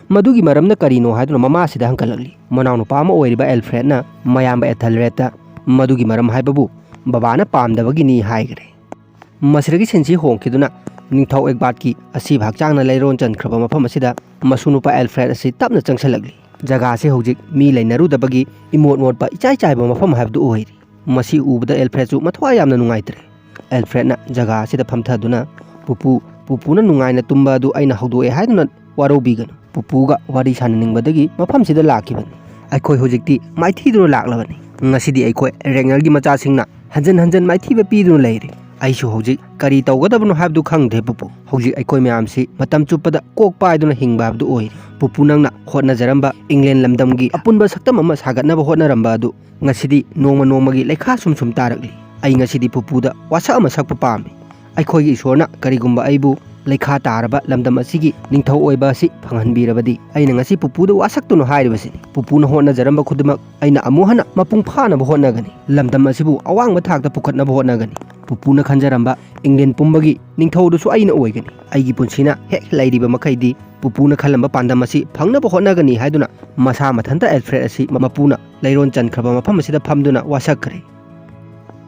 "ꯃꯗꯨꯒꯤ ꯃꯔꯝꯅ ꯀꯔꯤꯅꯣ?" ꯍꯥꯏꯗꯨꯅ ꯃꯃꯥꯁꯤꯗ ꯍꯪꯒꯠꯂꯛꯂꯤ꯫ ꯃꯅꯥꯎꯅꯨꯄꯥ ꯑꯃ ꯑꯣꯏꯔꯤꯕ ꯑꯦꯜꯐ꯭ꯔꯦꯗꯅ ꯃꯌꯥꯝꯕ ꯑꯦꯊꯦꯜꯔꯦꯗꯇ, "ꯃꯗꯨꯒꯤ ꯃꯔꯝ ꯍꯥꯏꯕꯕꯨ ꯕꯕꯥꯅ ꯄꯥꯝꯗꯕꯒꯤꯅꯤ" ꯍꯥꯏꯈ꯭ꯔꯦ꯫ ꯃꯁꯤꯗꯒꯤ ꯁꯤꯟꯁꯤ ꯍꯣꯡꯈꯤꯗꯨꯅ ꯅꯤꯡꯊꯧ ꯑꯦꯒꯕꯥꯔꯠꯀꯤ ꯑꯁꯤꯕ ꯍꯛꯆꯥꯡꯅ ꯂꯩꯔꯣꯟ ꯆꯟꯈ꯭ꯔꯕ ꯃꯐꯝ ꯑꯁꯤꯗ ꯃꯁꯨ ꯅꯨꯄꯥ ꯑꯦꯜꯐ꯭ꯔꯦꯗ ꯑꯁꯤ ꯇꯞꯅ ꯆꯪꯁꯤꯜꯂꯛꯂꯤ꯫ ꯖꯒꯥ ꯑꯁꯤ ꯍꯧꯖꯤꯛ ꯃꯤ ꯂꯩꯅꯔꯨꯗꯕꯒꯤ ꯏꯃꯣꯠ ꯃꯣꯠꯄ ꯏꯆꯥꯏ ꯆꯥꯏꯕ ꯃꯐꯝ ꯍꯥꯏꯕꯗꯨ ꯑꯣꯏꯔꯤ꯫ ꯃꯁꯤ ꯎꯕꯗ ꯑꯦꯜꯐ꯭ꯔꯦꯗꯁꯨ ꯃꯊꯋꯥꯏ ꯌꯥꯝꯅ ꯅꯨꯡꯉꯥꯏꯇ꯭ꯔꯦ꯫ ꯑꯦꯜꯐ꯭ꯔꯦꯗꯅ ꯖꯒꯥ ꯑꯁꯤꯗ ꯐꯝꯊꯗꯨꯅ, "ꯄꯨꯄꯨ, ꯄꯨꯄꯨꯅ ꯅꯨꯡꯉꯥꯏꯅ ꯇꯨꯝꯕ ꯑꯗꯨ ꯑꯩꯅ ꯍꯧꯗꯣꯛꯑꯦ ꯍꯥꯏꯗꯨꯅ ꯋꯥꯔꯧꯕꯤꯒꯅꯨ꯫ ꯄꯨꯄꯨꯒ ꯋꯥꯔꯤ ꯁꯥꯟꯅꯅꯤꯡꯕꯗꯒꯤ ꯃꯐꯝꯁꯤꯗ ꯂꯥꯛꯈꯤꯕꯅꯤ꯫ ꯑꯩꯈꯣꯏ ꯍꯧꯖꯤꯛꯇꯤ ꯃꯥꯏꯊꯤꯗꯨꯅ ꯂꯥꯛꯂꯕꯅꯤ꯫ ꯉꯁꯤꯗꯤ ꯑꯩꯈꯣꯏ ꯔꯦꯉꯜꯒꯤ ꯃꯆꯥꯁꯤꯡꯅ ꯍꯟꯖꯟ ꯍꯟꯖꯟ ꯃꯥꯏꯊꯤꯕ ꯄꯤꯗꯨꯅ ꯂꯩꯔꯦ꯫ ꯑꯩꯁꯨ ꯍꯧꯖꯤꯛ ꯀꯔꯤ ꯇꯧꯒꯗꯕꯅꯣ ꯍꯥꯏꯕꯗꯨ ꯈꯪꯗ꯭ꯔꯦ, ꯄꯨꯄꯨ꯫ ꯍꯧꯖꯤꯛ ꯑꯩꯈꯣꯏ ꯃꯌꯥꯝꯁꯤ ꯃꯇꯝ ꯆꯨꯞꯄꯗ ꯀꯣꯛ ꯄꯥꯏꯗꯨꯅ ꯍꯤꯡꯕ ꯍꯥꯏꯕꯗꯨ ꯑꯣꯏꯔꯦ꯫ ꯄꯨꯄꯨ, ꯅꯪꯅ ꯍꯣꯠꯅꯖꯔꯝꯕ ꯏꯪꯂꯦꯟ ꯂꯝꯗꯝꯒꯤ ꯑꯄꯨꯟꯕ ꯁꯛꯇꯝ ꯑꯃ ꯁꯥꯒꯠꯅꯕ ꯍꯣꯠꯅꯔꯝꯕ ꯑꯗꯨ ꯉꯁꯤꯗꯤ ꯅꯣꯡꯃ ꯅꯣꯡꯃꯒꯤ ꯂꯩꯈꯥ ꯁꯨꯝ ꯁꯨꯝ ꯇꯥꯔꯛꯂꯤ꯫ ꯑꯩ ꯉꯁꯤꯗꯤ ꯄꯨꯄꯨꯗ ꯋꯥꯁꯛ ꯑꯃ ꯁꯛꯄ ꯄꯥꯝꯃꯤ꯫ ꯑꯩꯈꯣꯏꯒꯤ ꯏꯁꯣꯔꯅ ꯀꯔꯤꯒꯨꯝꯕ ꯑꯩꯕꯨ ꯂꯩꯈꯥ ꯇꯥꯔꯕ ꯂꯝꯗꯝ ꯑꯁꯤꯒꯤ ꯅꯤꯡꯊꯧ ꯑꯣꯏꯕ ꯑꯁꯤ ꯐꯪꯍꯟꯕꯤꯔꯕꯗꯤ, ꯑꯩꯅ ꯉꯁꯤ ꯄꯨꯄꯨꯗ ꯋꯥꯁꯛꯇꯨꯅ ꯍꯥꯏꯔꯤꯕꯁꯤꯅꯤ꯫ ꯄꯨꯄꯨꯅ ꯍꯣꯠꯅꯖꯔꯝꯕ ꯈꯨꯗꯤꯡꯃꯛ ꯑꯩꯅ ꯑꯃꯨꯛ ꯍꯟꯅ ꯃꯄꯨꯡ ꯐꯥꯅꯕ ꯍꯣꯠꯅꯒꯅꯤ꯫ ꯂꯝꯗꯝ ꯑꯁꯤꯕꯨ ꯑꯋꯥꯡꯕ ꯊꯥꯛꯇ ꯄꯨꯈꯠꯅꯕ ꯍꯣꯠꯅꯒꯅꯤ꯫ ꯄꯨꯄꯨꯅ ꯈꯟꯖꯔꯝꯕ ꯏꯪꯂꯦꯟ ꯄꯨꯝꯕꯒꯤ ꯅꯤꯡꯊꯧꯗꯨꯁꯨ ꯑꯩꯅ ꯑꯣꯏꯒꯅꯤ꯫ ꯑꯩꯒꯤ ꯄꯨꯟꯁꯤꯅ ꯍꯦꯛ ꯂꯩꯔꯤꯕ ꯃꯈꯩꯗꯤ ꯄꯨꯄꯨꯅ ꯈꯜꯂꯝꯕ ꯄꯥꯟꯗꯝ ꯑꯁꯤ ꯐꯪꯅꯕ ꯍꯣꯠꯅꯒꯅꯤ" ꯍꯥꯏꯗꯨꯅ ꯃꯁꯥ ꯃꯊꯟꯇ ꯑꯦꯜꯐ꯭ꯔꯦꯗ ꯑꯁꯤ ꯃꯄꯨꯅ ꯂꯩꯔꯣꯟ ꯆꯟꯈ꯭ꯔꯕ ꯃꯐꯝ ꯑꯁꯤꯗ ꯐꯝꯗꯨꯅ ꯋꯥꯁꯛꯈ꯭ꯔꯦ꯫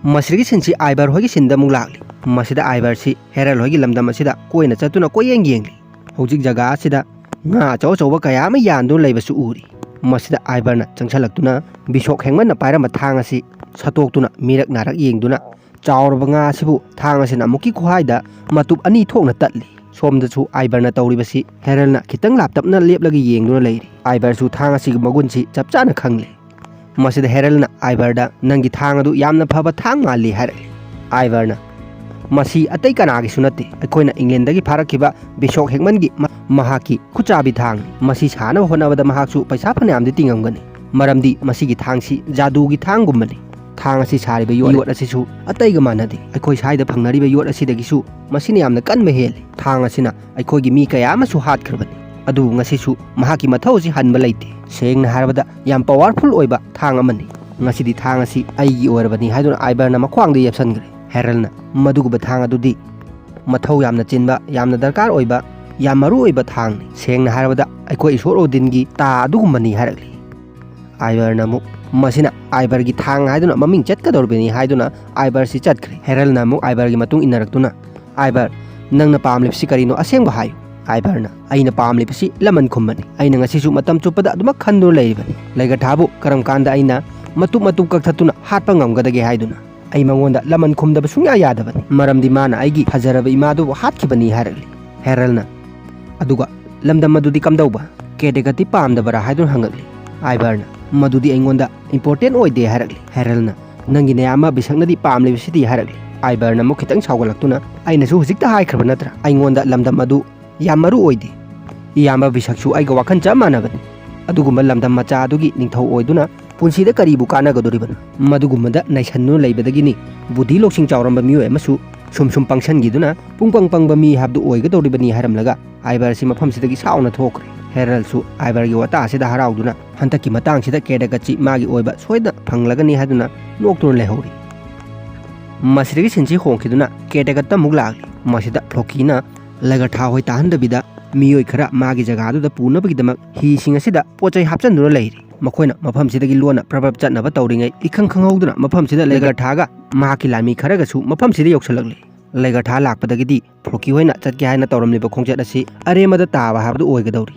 ꯃꯁꯤꯗꯒꯤ ꯁꯤꯟꯁꯤ ꯑꯥꯏꯕꯔ ꯍꯣꯏꯒꯤ ꯁꯤꯟꯗ ꯑꯃꯨꯛ ꯂꯥꯛꯂꯤ꯫ ꯃꯁꯤꯗ ꯑꯥꯏꯕꯔꯁꯤ ꯍꯦꯔꯜ ꯍꯣꯏꯒꯤ ꯂꯝꯗꯝ ꯑꯁꯤꯗ ꯀꯣꯏꯅ ꯆꯠꯇꯨꯅ ꯀꯣꯏꯌꯦꯡ ꯌꯦꯡꯂꯤ꯫ ꯍꯧꯖꯤꯛ ꯖꯒꯥ ꯑꯁꯤꯗ ꯉꯥ ꯑꯆꯧ ꯑꯆꯧꯕ ꯀꯌꯥ ꯑꯃ ꯌꯥꯟꯗꯨꯅ ꯂꯩꯕꯁꯨ ꯎꯔꯤ꯫ ꯃꯁꯤꯗ ꯑꯥꯏꯕꯔꯅ ꯆꯪꯁꯤꯜꯂꯛꯇꯨꯅ ꯕꯤꯁꯣꯛ ꯍꯦꯡꯃꯟꯅ ꯄꯥꯏꯔꯝꯕ ꯊꯥꯡ ꯑꯁꯤ ꯁꯠꯇꯣꯛꯇꯨꯅ ꯃꯤꯔꯛ ꯅꯥꯔꯛ ꯌꯦꯡꯗꯨꯅ ꯆꯥꯎꯔꯕ ꯉꯥ ꯑꯁꯤꯕꯨ ꯊꯥꯡ ꯑꯁꯤꯅ ꯑꯃꯨꯛꯀꯤ ꯈꯨꯍꯥꯏꯗ ꯃꯇꯨꯞ ꯑꯅꯤ ꯊꯣꯛꯅ ꯇꯠꯂꯤ꯫ ꯁꯣꯝꯗꯁꯨ ꯑꯥꯏꯕꯔꯅ ꯇꯧꯔꯤꯕꯁꯤ ꯍꯦꯔꯜꯅ ꯈꯤꯇꯪ ꯂꯥꯞꯇꯞꯅ ꯂꯦꯞꯂꯒ ꯌꯦꯡꯗꯨꯅ ꯂꯩꯔꯤ꯫ ꯑꯥꯏꯕꯔꯁꯨ ꯊꯥꯡ ꯑꯁꯤꯒꯤ ꯃꯒꯨꯟꯁꯤ ꯆꯞ ꯆꯥꯅ ꯈꯪꯂꯦ꯫ ꯃꯁꯤꯗ ꯍꯦꯔꯜꯅ ꯑꯥꯏꯕꯔꯗ, "ꯅꯪꯒꯤ ꯊꯥꯡ ꯑꯗꯨ ꯌꯥꯝꯅ ꯐꯕ ꯊꯥꯡ ꯃꯥꯜꯂꯤ" ꯍꯥꯏꯔꯛꯂꯤ꯫ ꯑꯥꯏꯕꯔꯅ, "ꯃꯁꯤ ꯑꯇꯩ ꯀꯅꯥꯒꯤꯁꯨ ꯅꯠꯇꯦ, ꯑꯩꯈꯣꯏꯅ ꯏꯪꯂꯦꯟꯗꯒꯤ ꯐꯥꯔꯛꯈꯤꯕ ꯕꯤꯁꯣꯛ ꯍꯦꯛꯃꯟꯒꯤ ꯃ-, ꯃꯍꯥꯛꯀꯤ ꯈꯨꯠꯆꯥꯕꯤ ꯊꯥꯡꯅꯤ꯫ ꯃꯁꯤ ꯁꯥꯅꯕ ꯍꯣꯠꯅꯕꯗ ꯃꯍꯥꯛꯁꯨ ꯄꯩꯁꯥ ꯐꯅꯌꯥꯝꯗꯤ ꯇꯤꯡꯉꯝꯒꯅꯤ, ꯃꯔꯝꯗꯤ ꯃꯁꯤꯒꯤ ꯊꯥꯡꯁꯤ ꯖꯥꯗꯨꯒꯤ ꯊꯥꯡꯒꯨꯝꯕꯅꯤ꯫ ꯊꯥꯡ ꯑꯁꯤ ꯁꯥꯔꯤꯕ ꯌꯣꯠ ꯑꯁꯤꯁꯨ ꯑꯇꯩꯒ ꯃꯥꯟꯅꯗꯦ, ꯑꯩꯈꯣꯏ ꯁ꯭ꯋꯥꯏꯗ ꯐꯪꯅꯔꯤꯕ ꯌꯣꯠ ꯑꯁꯤꯗꯒꯤꯁꯨ ꯃꯁꯤꯅ ꯌꯥꯝꯅ ꯀꯟꯕ ꯍꯦꯜꯂꯤ꯫ ꯊꯥꯡ ꯑꯁꯤꯅ ꯑꯩꯈꯣꯏꯒꯤ ꯃꯤ ꯀꯌꯥ ꯑꯃꯁꯨ ꯍꯥꯠꯈ꯭ꯔꯕꯅꯤ, ꯑꯗꯨꯕꯨ ꯉꯁꯤꯁꯨ ꯃꯍꯥꯛꯀꯤ ꯃꯊꯧ ꯑꯁꯤ ꯍꯟꯕ ꯂꯩꯇꯦ꯫ ꯁꯦꯡꯅ ꯍꯥꯏꯔꯕꯗ ꯌꯥꯝ ꯄꯋꯥꯔꯐꯨꯜ ꯑꯣꯏꯕ ꯊꯥꯡ ꯑꯃꯅꯤ꯫ ꯉꯁꯤꯗꯤ ꯊꯥꯡ ꯑꯁꯤ ꯑꯩꯒꯤ ꯑꯣꯏꯔꯕꯅꯤ" ꯍꯥꯏꯗꯨꯅ ꯑꯥꯏꯕꯔꯅ ꯃꯈ꯭ꯋꯥꯡꯗ ꯌꯦꯞꯁꯟꯈ꯭ꯔꯦ꯫ ꯍꯦꯔꯜꯅ, "ꯃꯗꯨꯒꯨꯝꯕ ꯊꯥꯡ ꯑꯗꯨꯗꯤ ꯃꯊꯧ ꯌꯥꯝꯅ ꯆꯤꯟꯕ, ꯌꯥꯝꯅ ꯗꯔꯀꯥꯔ ꯑꯣꯏꯕ, ꯌꯥꯝ ꯃꯔꯨ ꯑꯣꯏꯕ ꯊꯥꯡꯅꯤ꯫ ꯁꯦꯡꯅ ꯍꯥꯏꯔꯕꯗ ꯑꯩꯈꯣꯏ ꯏꯁꯣꯔ ꯑꯣꯗꯤꯟꯒꯤ ꯇꯥ ꯑꯗꯨꯒꯨꯝꯕꯅꯤ" ꯍꯥꯏꯔꯛꯂꯤ꯫ ꯑꯥꯏꯕꯔꯅ ꯑꯃꯨꯛ, "ꯃꯁꯤꯅ ꯑꯥꯏꯕꯔꯒꯤ ꯊꯥꯡ ꯍꯥꯏꯗꯨꯅ ꯃꯃꯤꯡ ꯆꯠꯀꯗꯧꯔꯤꯕꯅꯤ" ꯍꯥꯏꯗꯨꯅ ꯑꯥꯏꯕꯔꯁꯤ ꯆꯠꯈ꯭ꯔꯦ꯫ ꯍꯦꯔꯜꯅ ꯑꯃꯨꯛ ꯑꯥꯏꯕꯔꯒꯤ ꯃꯇꯨꯡ ꯏꯟꯅꯔꯛꯇꯨꯅ, "ꯑꯥꯏꯕꯔ, ꯅꯪꯅ ꯄꯥꯝꯂꯤꯕꯁꯤ ꯀꯔꯤꯅꯣ? ꯑꯁꯦꯡꯕ ꯍꯥꯏꯌꯨ꯫" ꯑꯥꯏꯕꯔꯅ, "ꯑꯩꯅ ꯄꯥꯝꯂꯤꯕꯁꯤ ꯂꯃꯟ ꯈꯨꯝꯕꯅꯤ꯫ ꯑꯩꯅ ꯉꯁꯤꯁꯨ ꯃꯇꯝ ꯆꯨꯞꯄꯗ ꯑꯗꯨꯃꯛ ꯈꯟꯗꯨꯅ ꯂꯩꯔꯤꯕꯅꯤ꯫ ꯂꯩꯒꯊꯥꯕꯨ ꯀꯔꯝ ꯀꯥꯟꯗ ꯑꯩꯅ ꯃꯇꯨꯞ ꯃꯇꯨꯞ ꯀꯛꯊꯠꯇꯨꯅ ꯍꯥꯠꯄ ꯉꯝꯒꯗꯒꯦ ꯍꯥꯏꯗꯨꯅ ꯑꯩ ꯃꯉꯣꯟꯗ ꯂꯃꯟ ꯈꯨꯝꯗꯕ ꯁꯨꯡꯌꯥ ꯌꯥꯗꯕꯅꯤ, ꯃꯔꯝꯗꯤ ꯃꯥꯅ ꯑꯩꯒꯤ ꯐꯖꯔꯕ ꯏꯃꯥꯗꯨꯕꯨ ꯍꯥꯠꯈꯤꯕꯅꯤ" ꯍꯥꯏꯔꯛꯂꯤ꯫ ꯍꯦꯔꯜꯅ, "ꯑꯗꯨꯒ ꯂꯝꯗꯝ ꯑꯗꯨꯗꯤ ꯀꯝꯗꯧꯕ? ꯀꯦꯗꯦꯒꯠꯇꯤ ꯄꯥꯝꯗꯕꯔꯥ?" ꯍꯥꯏꯗꯨꯅ ꯍꯪꯉꯛꯂꯤ꯫ ꯑꯥꯏꯕꯔꯅ, "ꯃꯗꯨꯗꯤ ꯑꯩꯉꯣꯟꯗ ꯏꯝꯄꯣꯔꯇꯦꯟ ꯑꯣꯏꯗꯦ" ꯍꯥꯏꯔꯛꯂꯤ꯫ ꯍꯦꯔꯜꯅ, "ꯅꯪꯒꯤ ꯅꯌꯥꯝꯕ ꯕꯤꯁꯛꯅꯗꯤ ꯄꯥꯝꯂꯤꯕꯁꯤꯗꯤ?" ꯍꯥꯏꯔꯛꯂꯤ꯫ ꯑꯥꯏꯕꯔꯅ ꯑꯃꯨꯛ ꯈꯤꯇꯪ ꯁꯥꯎꯒꯠꯂꯛꯇꯨꯅ, "ꯑꯩꯅꯁꯨ ꯍꯧꯖꯤꯛꯇ ꯍꯥꯏꯈ꯭ꯔꯕ ꯅꯠꯇ꯭ꯔꯥ, ꯑꯩꯉꯣꯟꯗ ꯂꯝꯗꯝ ꯑꯗꯨ ꯌꯥꯝ ꯃꯔꯨ ꯑꯣꯏꯗꯦ꯫ ꯏꯌꯥꯝꯕ ꯕꯤꯁꯛꯁꯨ ꯑꯩꯒ ꯋꯥꯈꯜ ꯆꯞ ꯃꯥꯟꯅꯕꯅꯤ꯫ ꯑꯗꯨꯒꯨꯝꯕ ꯂꯝꯗꯝ ꯃꯆꯥ ꯑꯗꯨꯒꯤ ꯅꯤꯡꯊꯧ ꯑꯣꯏꯗꯨꯅ ꯄꯨꯟꯁꯤꯗ ꯀꯔꯤꯕꯨ ꯀꯥꯟꯅꯒꯗꯧꯔꯤꯕꯅꯣ? ꯃꯗꯨꯒꯨꯝꯕꯗ ꯅꯩꯁꯟꯗꯨꯅ ꯂꯩꯕꯗꯒꯤꯅꯤ ꯕꯨꯙꯤ ꯂꯧꯁꯤꯡ ꯆꯥꯎꯔꯝꯕ ꯃꯤꯑꯣꯏ ꯑꯃꯁꯨ ꯁꯨꯝ ꯁꯨꯝ ꯄꯪꯁꯟꯈꯤꯗꯨꯅ ꯄꯨꯡꯄꯪ ꯄꯪꯕ ꯃꯤ ꯍꯥꯏꯕꯗꯨ ꯑꯣꯏꯒꯗꯧꯔꯤꯕꯅꯤ" ꯍꯥꯏꯔꯝꯂꯒ ꯑꯥꯏꯕꯔ ꯑꯁꯤ ꯃꯐꯝꯁꯤꯗꯒꯤ ꯁꯥꯎꯅ ꯊꯣꯛꯈ꯭ꯔꯦ꯫ ꯍꯦꯔꯜꯁꯨ ꯑꯥꯏꯕꯔꯒꯤ ꯋꯥꯇꯥ ꯑꯁꯤꯗ ꯍꯔꯥꯎꯗꯨꯅ ꯍꯟꯗꯛꯀꯤ ꯃꯇꯥꯡꯁꯤꯗ ꯀꯦꯗꯒꯠꯁꯤ ꯃꯥꯒꯤ ꯑꯣꯏꯕ ꯁꯣꯏꯗꯅ ꯐꯪꯂꯒꯅꯤ ꯍꯥꯏꯗꯨꯅ ꯅꯣꯛꯇꯨꯅ ꯂꯩꯍꯧꯔꯤ꯫ ꯃꯁꯤꯗꯒꯤ ꯁꯤꯟꯁꯤ ꯍꯣꯡꯈꯤꯗꯨꯅ ꯀꯦꯗꯒꯠꯇ ꯑꯃꯨꯛ ꯂꯥꯛꯂꯤ꯫ ꯃꯁꯤꯗ ꯐ꯭ꯂꯣꯀꯤꯅ ꯂꯩꯒꯊꯥ ꯍꯣꯏ ꯇꯥꯍꯟꯗꯕꯤꯗ ꯃꯤꯑꯣꯏ ꯈꯔ ꯃꯥꯒꯤ ꯖꯒꯥꯗꯨꯗ ꯄꯨꯅꯕꯒꯤꯗꯃꯛ ꯍꯤꯁꯤꯡ ꯑꯁꯤꯗ ꯄꯣꯠ ꯆꯩ ꯍꯥꯞꯆꯤꯟꯗꯨꯅ ꯂꯩꯔꯤ꯫ ꯃꯈꯣꯏꯅ ꯃꯐꯝꯁꯤꯗꯒꯤ ꯂꯣꯟꯅ ꯄ꯭ꯔꯞ ꯄ꯭ꯔꯞ ꯆꯠꯅꯕ ꯇꯧꯔꯤꯉꯩ, ꯏꯈꯪ ꯈꯪꯍꯧꯗꯅ ꯃꯐꯝꯁꯤꯗ ꯂꯩꯒꯊꯥꯒ ꯃꯍꯥꯛꯀꯤ ꯂꯥꯟꯃꯤ ꯈꯔꯒꯁꯨ ꯃꯐꯝꯁꯤꯗ ꯌꯧꯁꯤꯜꯂꯛꯂꯤ꯫ ꯂꯩꯒꯔꯊꯥ ꯂꯥꯛꯄꯗꯒꯤꯗꯤ ꯐ꯭ꯂꯣꯀꯤ ꯍꯣꯏꯅ ꯆꯠꯀꯦ ꯍꯥꯏꯅ ꯇꯧꯔꯝꯂꯤꯕ ꯈꯣꯡꯆꯠ ꯑꯁꯤ ꯑꯔꯦꯝꯕꯗ ꯇꯥꯕ ꯍꯥꯏꯕꯗꯨ ꯑꯣꯏꯒꯗꯧꯔꯤ꯫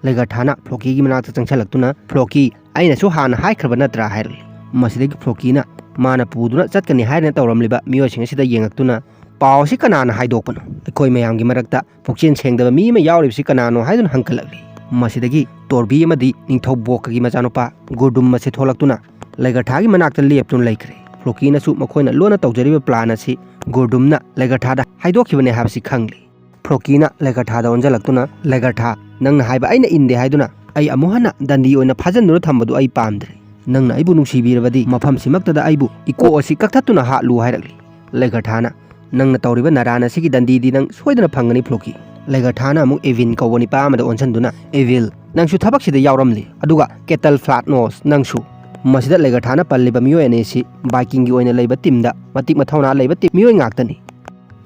ꯂꯩꯒꯔꯊꯥꯅ ꯐ꯭ꯂꯣꯀꯤꯒꯤ ꯃꯅꯥꯛꯇ ꯆꯪꯁꯤꯜꯂꯛꯇꯨꯅ, "ꯐ꯭ꯂꯣꯀꯤ, ꯑꯩꯅꯁꯨ ꯍꯥꯟꯅ ꯍꯥꯏꯈ꯭ꯔꯕ ꯅꯠꯇ꯭ꯔꯥ?" ꯍꯥꯏꯔꯛꯂꯤ꯫ ꯃꯁꯤꯗꯒꯤ ꯐ꯭ꯂꯣꯀꯤꯅ ꯃꯥꯅ ꯄꯨꯗꯨꯅ ꯆꯠꯀꯅꯤ ꯍꯥꯏꯗꯅ ꯇꯧꯔꯝꯂꯤꯕ ꯃꯤꯑꯣꯏꯁꯤꯡ ꯑꯁꯤꯗ ꯌꯦꯡꯉꯛꯇꯨꯅ, "ꯄꯥꯎ ꯑꯁꯤ ꯀꯅꯥꯅ ꯍꯥꯏꯗꯣꯛꯄꯅꯣ? ꯑꯩꯈꯣꯏ ꯃꯌꯥꯝꯒꯤ ꯃꯔꯛꯇ ꯄꯨꯛꯆꯦꯜ ꯁꯦꯡꯗꯕ ꯃꯤ ꯑꯃ ꯌꯥꯎꯔꯤꯕꯁꯤ ꯀꯅꯥꯅꯣ?" ꯍꯥꯏꯗꯨꯅ ꯍꯪꯒꯠꯂꯛꯂꯤ꯫ ꯃꯁꯤꯗꯒꯤ ꯇꯣꯔꯕꯤ ꯑꯃꯗꯤ ꯅꯤꯡꯊꯧ ꯕꯣꯛꯀꯒꯤ ꯃꯆꯥꯅꯨꯄꯥ ꯒꯨꯔꯗꯨꯝ ꯑꯁꯤ ꯊꯣꯛꯂꯛꯇꯨꯅ ꯂꯩꯒꯔꯊꯥꯒꯤ ꯃꯅꯥꯛꯇ ꯂꯦꯞꯇꯨꯅ ꯂꯩꯈ꯭ꯔꯦ꯫ ꯐ꯭ꯂꯣꯀꯤꯅꯁꯨ ꯃꯈꯣꯏꯅ ꯂꯣꯟꯅ ꯇꯧꯖꯔꯤꯕ ꯄ꯭ꯂꯥꯟ ꯑꯁꯤ ꯒꯨꯔꯗꯨꯝꯅ ꯂꯩꯒꯔꯊꯥꯗ ꯍꯥꯏꯗꯣꯛꯈꯤꯕꯅꯦ ꯍꯥꯏꯕꯁꯤ ꯈꯪꯂꯤ꯫ ꯐ꯭ꯂꯣꯀꯤꯅ ꯂꯩꯒꯔꯊꯥꯗ ꯑꯣꯟꯁꯤꯜꯂꯛꯇꯨꯅ, "ꯂꯩꯒꯔꯊꯥ, ꯅꯪꯅ ꯍꯥꯏꯕ ꯑꯩꯅ ꯏꯟꯗꯦ ꯍꯥꯏꯗꯨꯅ ꯑꯩ ꯑꯃꯨꯛ ꯍꯟꯅ ꯗꯟꯗꯤ ꯑꯣꯏꯅ ꯐꯥꯖꯤꯟꯗꯨꯅ ꯊꯝꯕꯗꯨ ꯑꯩ ꯄꯥꯝꯗ꯭ꯔꯦ꯫ ꯅꯪꯅ ꯑꯩꯕꯨ ꯅꯨꯡꯁꯤꯕꯤꯔꯕꯗꯤ ꯃꯐꯝꯁꯤꯃꯛꯇꯗ ꯑꯩꯕꯨ ꯏꯀꯣꯛ ꯑꯁꯤ ꯀꯛꯊꯠꯇꯨꯅ ꯍꯥꯠꯂꯨ" ꯍꯥꯏꯔꯛꯂꯤ꯫ ꯂꯩꯒꯔꯊꯥꯅ, "ꯅꯪꯅ ꯇꯧꯔꯤꯕ ꯅꯔꯥꯟ ꯑꯁꯤꯒꯤ ꯗꯟꯗꯤꯗꯤ ꯅꯪ ꯁꯣꯏꯗꯅ ꯐꯪꯒꯅꯤ, ꯐ꯭ꯂꯣꯀꯤ"꯫ ꯂꯩꯒꯔꯊꯥꯅ ꯑꯃꯨꯛ ꯑꯦꯚꯤꯟ ꯀꯧꯕ ꯅꯤꯄꯥ ꯑꯃꯗ ꯑꯣꯟꯁꯤꯟꯗꯨꯅ, "ꯑꯦꯚꯤꯜ, ꯅꯪꯁꯨ ꯊꯕꯛꯁꯤꯗ ꯌꯥꯎꯔꯝꯂꯤ, ꯑꯗꯨꯒ ꯀꯦꯇꯜ ꯐ꯭ꯂꯥꯠꯅꯣꯁ, ꯅꯪꯁꯨ"꯫ ꯃꯁꯤꯗ ꯂꯩꯒꯔꯊꯥꯅ ꯄꯜꯂꯤꯕ ꯃꯤꯑꯣꯏ ꯑꯅꯤ ꯑꯁꯤ ꯕꯥꯏꯀꯤꯡꯒꯤ ꯑꯣꯏꯅ ꯂꯩꯕ ꯇꯤꯝꯗ ꯃꯇꯤꯛ ꯃꯊꯧꯅꯥ ꯂꯩꯕ ꯇꯤꯝ ꯃꯤꯑꯣꯏ ꯉꯥꯛꯇꯅꯤ꯫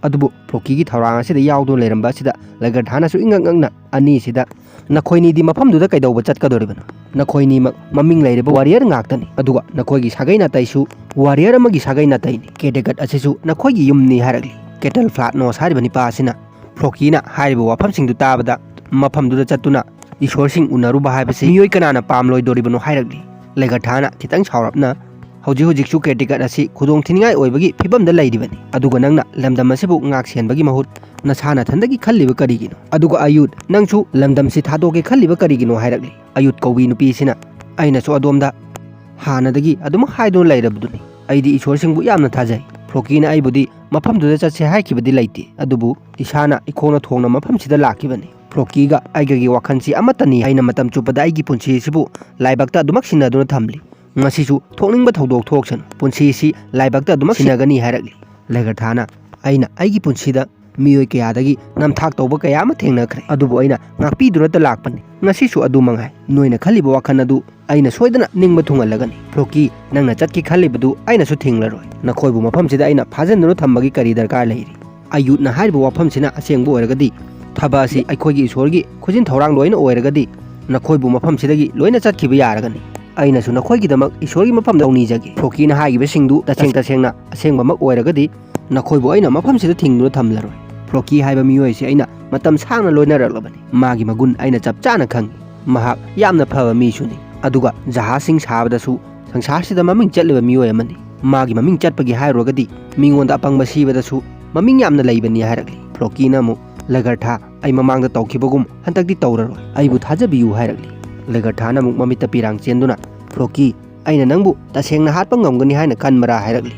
ꯑꯗꯨꯕꯨ ꯐ꯭ꯂꯣꯀꯤꯒꯤ ꯊꯧꯔꯥꯡ ꯑꯁꯤꯗ ꯌꯥꯎꯗꯨꯅ ꯂꯩꯔꯝꯕ ꯑꯁꯤꯗ ꯂꯩꯒꯔꯊꯥꯅꯁꯨ ꯏꯉꯛ ꯉꯛꯅ ꯑꯅꯤꯁꯤꯗ, "ꯅꯈꯣꯏꯅꯤꯗꯤ ꯃꯐꯝꯗꯨꯗ ꯀꯩꯗꯧꯕ ꯆꯠꯀꯗꯧꯔꯤꯕꯅꯣ? ꯅꯈꯣꯏꯅꯤꯃꯛ ꯃꯃꯤꯡ ꯂꯩꯔꯕ ꯋꯥꯔꯤꯌꯔ ꯉꯥꯛꯇꯅꯤ, ꯑꯗꯨꯒ ꯅꯈꯣꯏꯒꯤ ꯁꯥꯒꯩ ꯅꯥꯇꯩꯁꯨ ꯋꯥꯔꯤꯌꯔ ꯑꯃꯒꯤ ꯁꯥꯒꯩ ꯅꯥꯇꯩꯅꯤ꯫ ꯀꯦꯗꯦꯒꯠ ꯑꯁꯤꯁꯨ ꯅꯈꯣꯏꯒꯤ ꯌꯨꯝꯅꯤ" ꯍꯥꯏꯔꯛꯂꯤ꯫ ꯀꯦꯇꯜ ꯐ꯭ꯂꯥꯠꯅꯣꯁ ꯍꯥꯏꯔꯤꯕ ꯅꯤꯄꯥ ꯑꯁꯤꯅ ꯐ꯭ꯂꯣꯀꯤꯅ ꯍꯥꯏꯔꯤꯕ ꯋꯥꯐꯝꯁꯤꯡꯗꯨ ꯇꯥꯕꯗ ꯃꯐꯝꯗꯨꯗ ꯆꯠꯇꯨꯅ ꯏꯁꯣꯔꯁꯤꯡ ꯎꯅꯔꯨꯕ ꯍꯥꯏꯕꯁꯤ ꯃꯤꯑꯣꯏ ꯀꯅꯥꯅ ꯄꯥꯝꯂꯣꯏꯗꯣꯔꯤꯕꯅꯣ ꯍꯥꯏꯔꯛꯂꯤ꯫ ꯂꯩꯒꯔꯊꯥꯅ ꯈꯤꯇꯪ ꯁꯥꯎꯔꯞꯅ, "ꯍꯧꯖꯤꯛ ꯍꯧꯖꯤꯛꯁꯨ ꯀꯦꯗꯦꯒꯠ ꯑꯁꯤ ꯈꯨꯗꯣꯡ ꯊꯤꯅꯤꯡꯉꯥꯏ ꯑꯣꯏꯕꯒꯤ ꯐꯤꯕꯝꯗ ꯂꯩꯔꯤꯕꯅꯤ, ꯑꯗꯨꯒ ꯅꯪꯅ ꯂꯝꯗꯝ ꯑꯁꯤꯕꯨ ꯉꯥꯛ ꯁꯦꯟꯕꯒꯤ ꯃꯍꯨꯠ ꯅꯁꯥ ꯅꯊꯟꯗꯒꯤ ꯈꯜꯂꯤꯕ ꯀꯔꯤꯒꯤꯅꯣ? ꯑꯗꯨꯒ ꯑꯌꯨꯠ, ꯅꯪꯁꯨ ꯂꯝꯗꯝꯁꯤ ꯊꯥꯗꯣꯛꯀꯦ ꯈꯜꯂꯤꯕ ꯀꯔꯤꯒꯤꯅꯣ?" ꯍꯥꯏꯔꯛꯂꯤ꯫ ꯑꯌꯨꯠ ꯀꯧꯕꯤ ꯅꯨꯄꯤꯁꯤꯅ, "ꯑꯩꯅꯁꯨ ꯑꯗꯣꯝꯗ ꯍꯥꯟꯅꯗꯒꯤ ꯑꯗꯨꯃꯛ ꯍꯥꯏꯗꯨꯅ ꯂꯩꯔꯕꯗꯨꯅꯤ꯫ ꯑꯩꯗꯤ ꯏꯁꯣꯔꯁꯤꯡꯕꯨ ꯌꯥꯝꯅ ꯊꯥꯖꯩ꯫ ꯐ꯭ꯂꯣꯀꯤꯅ ꯑꯩꯕꯨꯗꯤ ꯃꯐꯝꯗꯨꯗ ꯆꯠꯁꯦ ꯍꯥꯏꯈꯤꯕꯗꯤ ꯂꯩꯇꯦ, ꯑꯗꯨꯕꯨ ꯏꯁꯥꯅ ꯏꯈꯣꯡꯅ ꯊꯣꯡꯅ ꯃꯐꯝꯁꯤꯗ ꯂꯥꯛꯈꯤꯕꯅꯤ꯫ ꯐ꯭ꯂꯣꯀꯤꯒ ꯑꯩꯒꯒꯤ ꯋꯥꯈꯜꯁꯤ ꯑꯃꯠꯇꯅꯤ꯫ ꯑꯩꯅ ꯃꯇꯝ ꯆꯨꯞꯄꯗ ꯑꯩꯒꯤ ꯄꯨꯟꯁꯤ ꯑꯁꯤꯕꯨ ꯂꯥꯏꯕꯛꯇ ꯑꯗꯨꯃꯛ ꯁꯤꯟꯅꯗꯨꯅ ꯊꯝꯂꯤ꯫ ꯉꯁꯤꯁꯨ ꯊꯣꯛꯅꯤꯡꯕ ꯊꯧꯗꯣꯛ ꯊꯣꯛꯁꯅꯨ, ꯄꯨꯟꯁꯤꯁꯤ ꯂꯥꯏꯕꯛꯇ ꯑꯗꯨꯃꯛ ꯁꯤꯟꯅꯒꯅꯤ" ꯍꯥꯏꯔꯛꯂꯤ꯫ ꯂꯩꯒꯔꯊꯥꯅ, "ꯑꯩꯅ ꯑꯩꯒꯤ ꯄꯨꯟꯁꯤꯗ ꯃꯤꯑꯣꯏ ꯀꯌꯥꯗꯒꯤ ꯅꯝꯊꯥꯛ ꯇꯧꯕ ꯀꯌꯥ ꯑꯃ ꯊꯦꯡꯅꯈ꯭ꯔꯦ, ꯑꯗꯨꯕꯨ ꯑꯩꯅ ꯉꯥꯛꯄꯤꯗꯨꯅꯇ ꯂꯥꯛꯄꯅꯤ꯫ ꯉꯁꯤꯁꯨ ꯑꯗꯨ ꯃꯉꯥꯏ꯫ ꯅꯣꯏꯅ ꯈꯜꯂꯤꯕ ꯋꯥꯈꯜ ꯑꯗꯨ ꯑꯩꯅ ꯁꯣꯏꯗꯅ ꯅꯤꯡꯕ ꯊꯨꯡꯍꯜꯂꯒꯅꯤ꯫ ꯐ꯭ꯂꯣꯀꯤ, ꯅꯪꯅ ꯆꯠꯀꯦ ꯈꯜꯂꯤꯕꯗꯨ ꯑꯩꯅꯁꯨ ꯊꯤꯡꯂꯔꯣꯏ꯫ ꯅꯈꯣꯏꯕꯨ ꯃꯐꯝꯁꯤꯗ ꯑꯩꯅ ꯐꯥꯖꯤꯟꯗꯨꯅ ꯊꯝꯕꯒꯤ ꯀꯔꯤ ꯗꯔꯀꯥꯔ ꯂꯩꯔꯤ? ꯑꯌꯨꯠꯅ ꯍꯥꯏꯔꯤꯕ ꯋꯥꯐꯝꯁꯤꯅ ꯑꯁꯦꯡꯕ ꯑꯣꯏꯔꯒꯗꯤ, ꯊꯕꯛ ꯑꯁꯤ ꯑꯩꯈꯣꯏꯒꯤ ꯏꯁꯣꯔꯒꯤ ꯈꯨꯖꯤꯟ ꯊꯧꯔꯥꯡ ꯂꯣꯏꯅ ꯑꯣꯏꯔꯒꯗꯤ, ꯅꯈꯣꯏꯕꯨ ꯃꯐꯝꯁꯤꯗꯒꯤ ꯂꯣꯏꯅ ꯆꯠꯈꯤꯕ ꯌꯥꯔꯒꯅꯤ꯫ ꯑꯩꯅꯁꯨ ꯅꯈꯣꯏꯒꯤꯗꯃꯛ ꯏꯁꯣꯔꯒꯤ ꯃꯐꯝꯗ ꯇꯧꯅꯤꯖꯒꯦ꯫ ꯐ꯭ꯂꯣꯀꯤꯅ ꯍꯥꯏꯈꯤꯕꯁꯤꯡꯗꯨ ꯇꯁꯦꯡ ꯇꯁꯦꯡꯅ ꯑꯁꯦꯡꯕꯃꯛ ꯑꯣꯏꯔꯒꯗꯤ, "ꯅꯈꯣꯏꯕꯨ ꯑꯩꯅ ꯃꯐꯝꯁꯤꯗ ꯊꯤꯡꯗꯨꯅ ꯊꯝꯂꯔꯣꯏ꯫ ꯐ꯭ꯂꯣꯀꯤ ꯍꯥꯏꯕ ꯃꯤꯑꯣꯏ ꯑꯁꯤ ꯑꯩꯅ ꯃꯇꯝ ꯁꯥꯡꯅ ꯂꯣꯏꯅꯔꯛꯂꯕꯅꯤ꯫ ꯃꯥꯒꯤ ꯃꯒꯨꯟ ꯑꯩꯅ ꯆꯞ ꯆꯥꯅ ꯈꯪꯏ꯫ ꯃꯍꯥꯛ ꯌꯥꯝꯅ ꯐꯕ ꯃꯤꯁꯨꯅꯤ꯫ ꯑꯗꯨꯒ ꯖꯍꯥꯖꯁꯤꯡ ꯁꯥꯕꯗꯁꯨ ꯁꯪꯁꯥꯔꯁꯤꯗ ꯃꯃꯤꯡ ꯆꯠꯂꯤꯕ ꯃꯤꯑꯣꯏ ꯑꯃꯅꯤ꯫ ꯃꯥꯒꯤ ꯃꯃꯤꯡ ꯆꯠꯄꯒꯤ ꯍꯥꯏꯔꯨꯔꯒꯗꯤ ꯃꯤꯉꯣꯟꯗ ꯑꯄꯪꯕ ꯁꯤꯕꯗꯁꯨ ꯃꯃꯤꯡ ꯌꯥꯝꯅ ꯂꯩꯕꯅꯤ" ꯍꯥꯏꯔꯛꯂꯤ꯫ ꯐ꯭ꯂꯣꯀꯤꯅ ꯑꯃꯨꯛ, "ꯂꯦꯒꯔꯊꯥ, ꯑꯩ ꯃꯃꯥꯡꯗ ꯇꯧꯈꯤꯕꯒꯨꯝ ꯍꯟꯗꯛꯇꯤ ꯇꯧꯔꯔꯣꯏ꯫ ꯑꯩꯕꯨ ꯊꯥꯖꯕꯤꯌꯨ" ꯍꯥꯏꯔꯛꯂꯤ꯫ ꯂꯦꯒꯔꯊꯥꯅ ꯑꯃꯨꯛ ꯃꯃꯤꯠꯇ ꯄꯤꯔꯥꯡ ꯆꯦꯟꯗꯨꯅ, "ꯐ꯭ꯂꯣꯀꯤ, ꯑꯩꯅ ꯅꯪꯕꯨ ꯇꯁꯦꯡꯅ ꯍꯥꯠꯄ ꯉꯝꯒꯅꯤ ꯍꯥꯏꯅ ꯈꯟꯕ꯭ꯔꯥ?" ꯍꯥꯏꯔꯛꯂꯤ꯫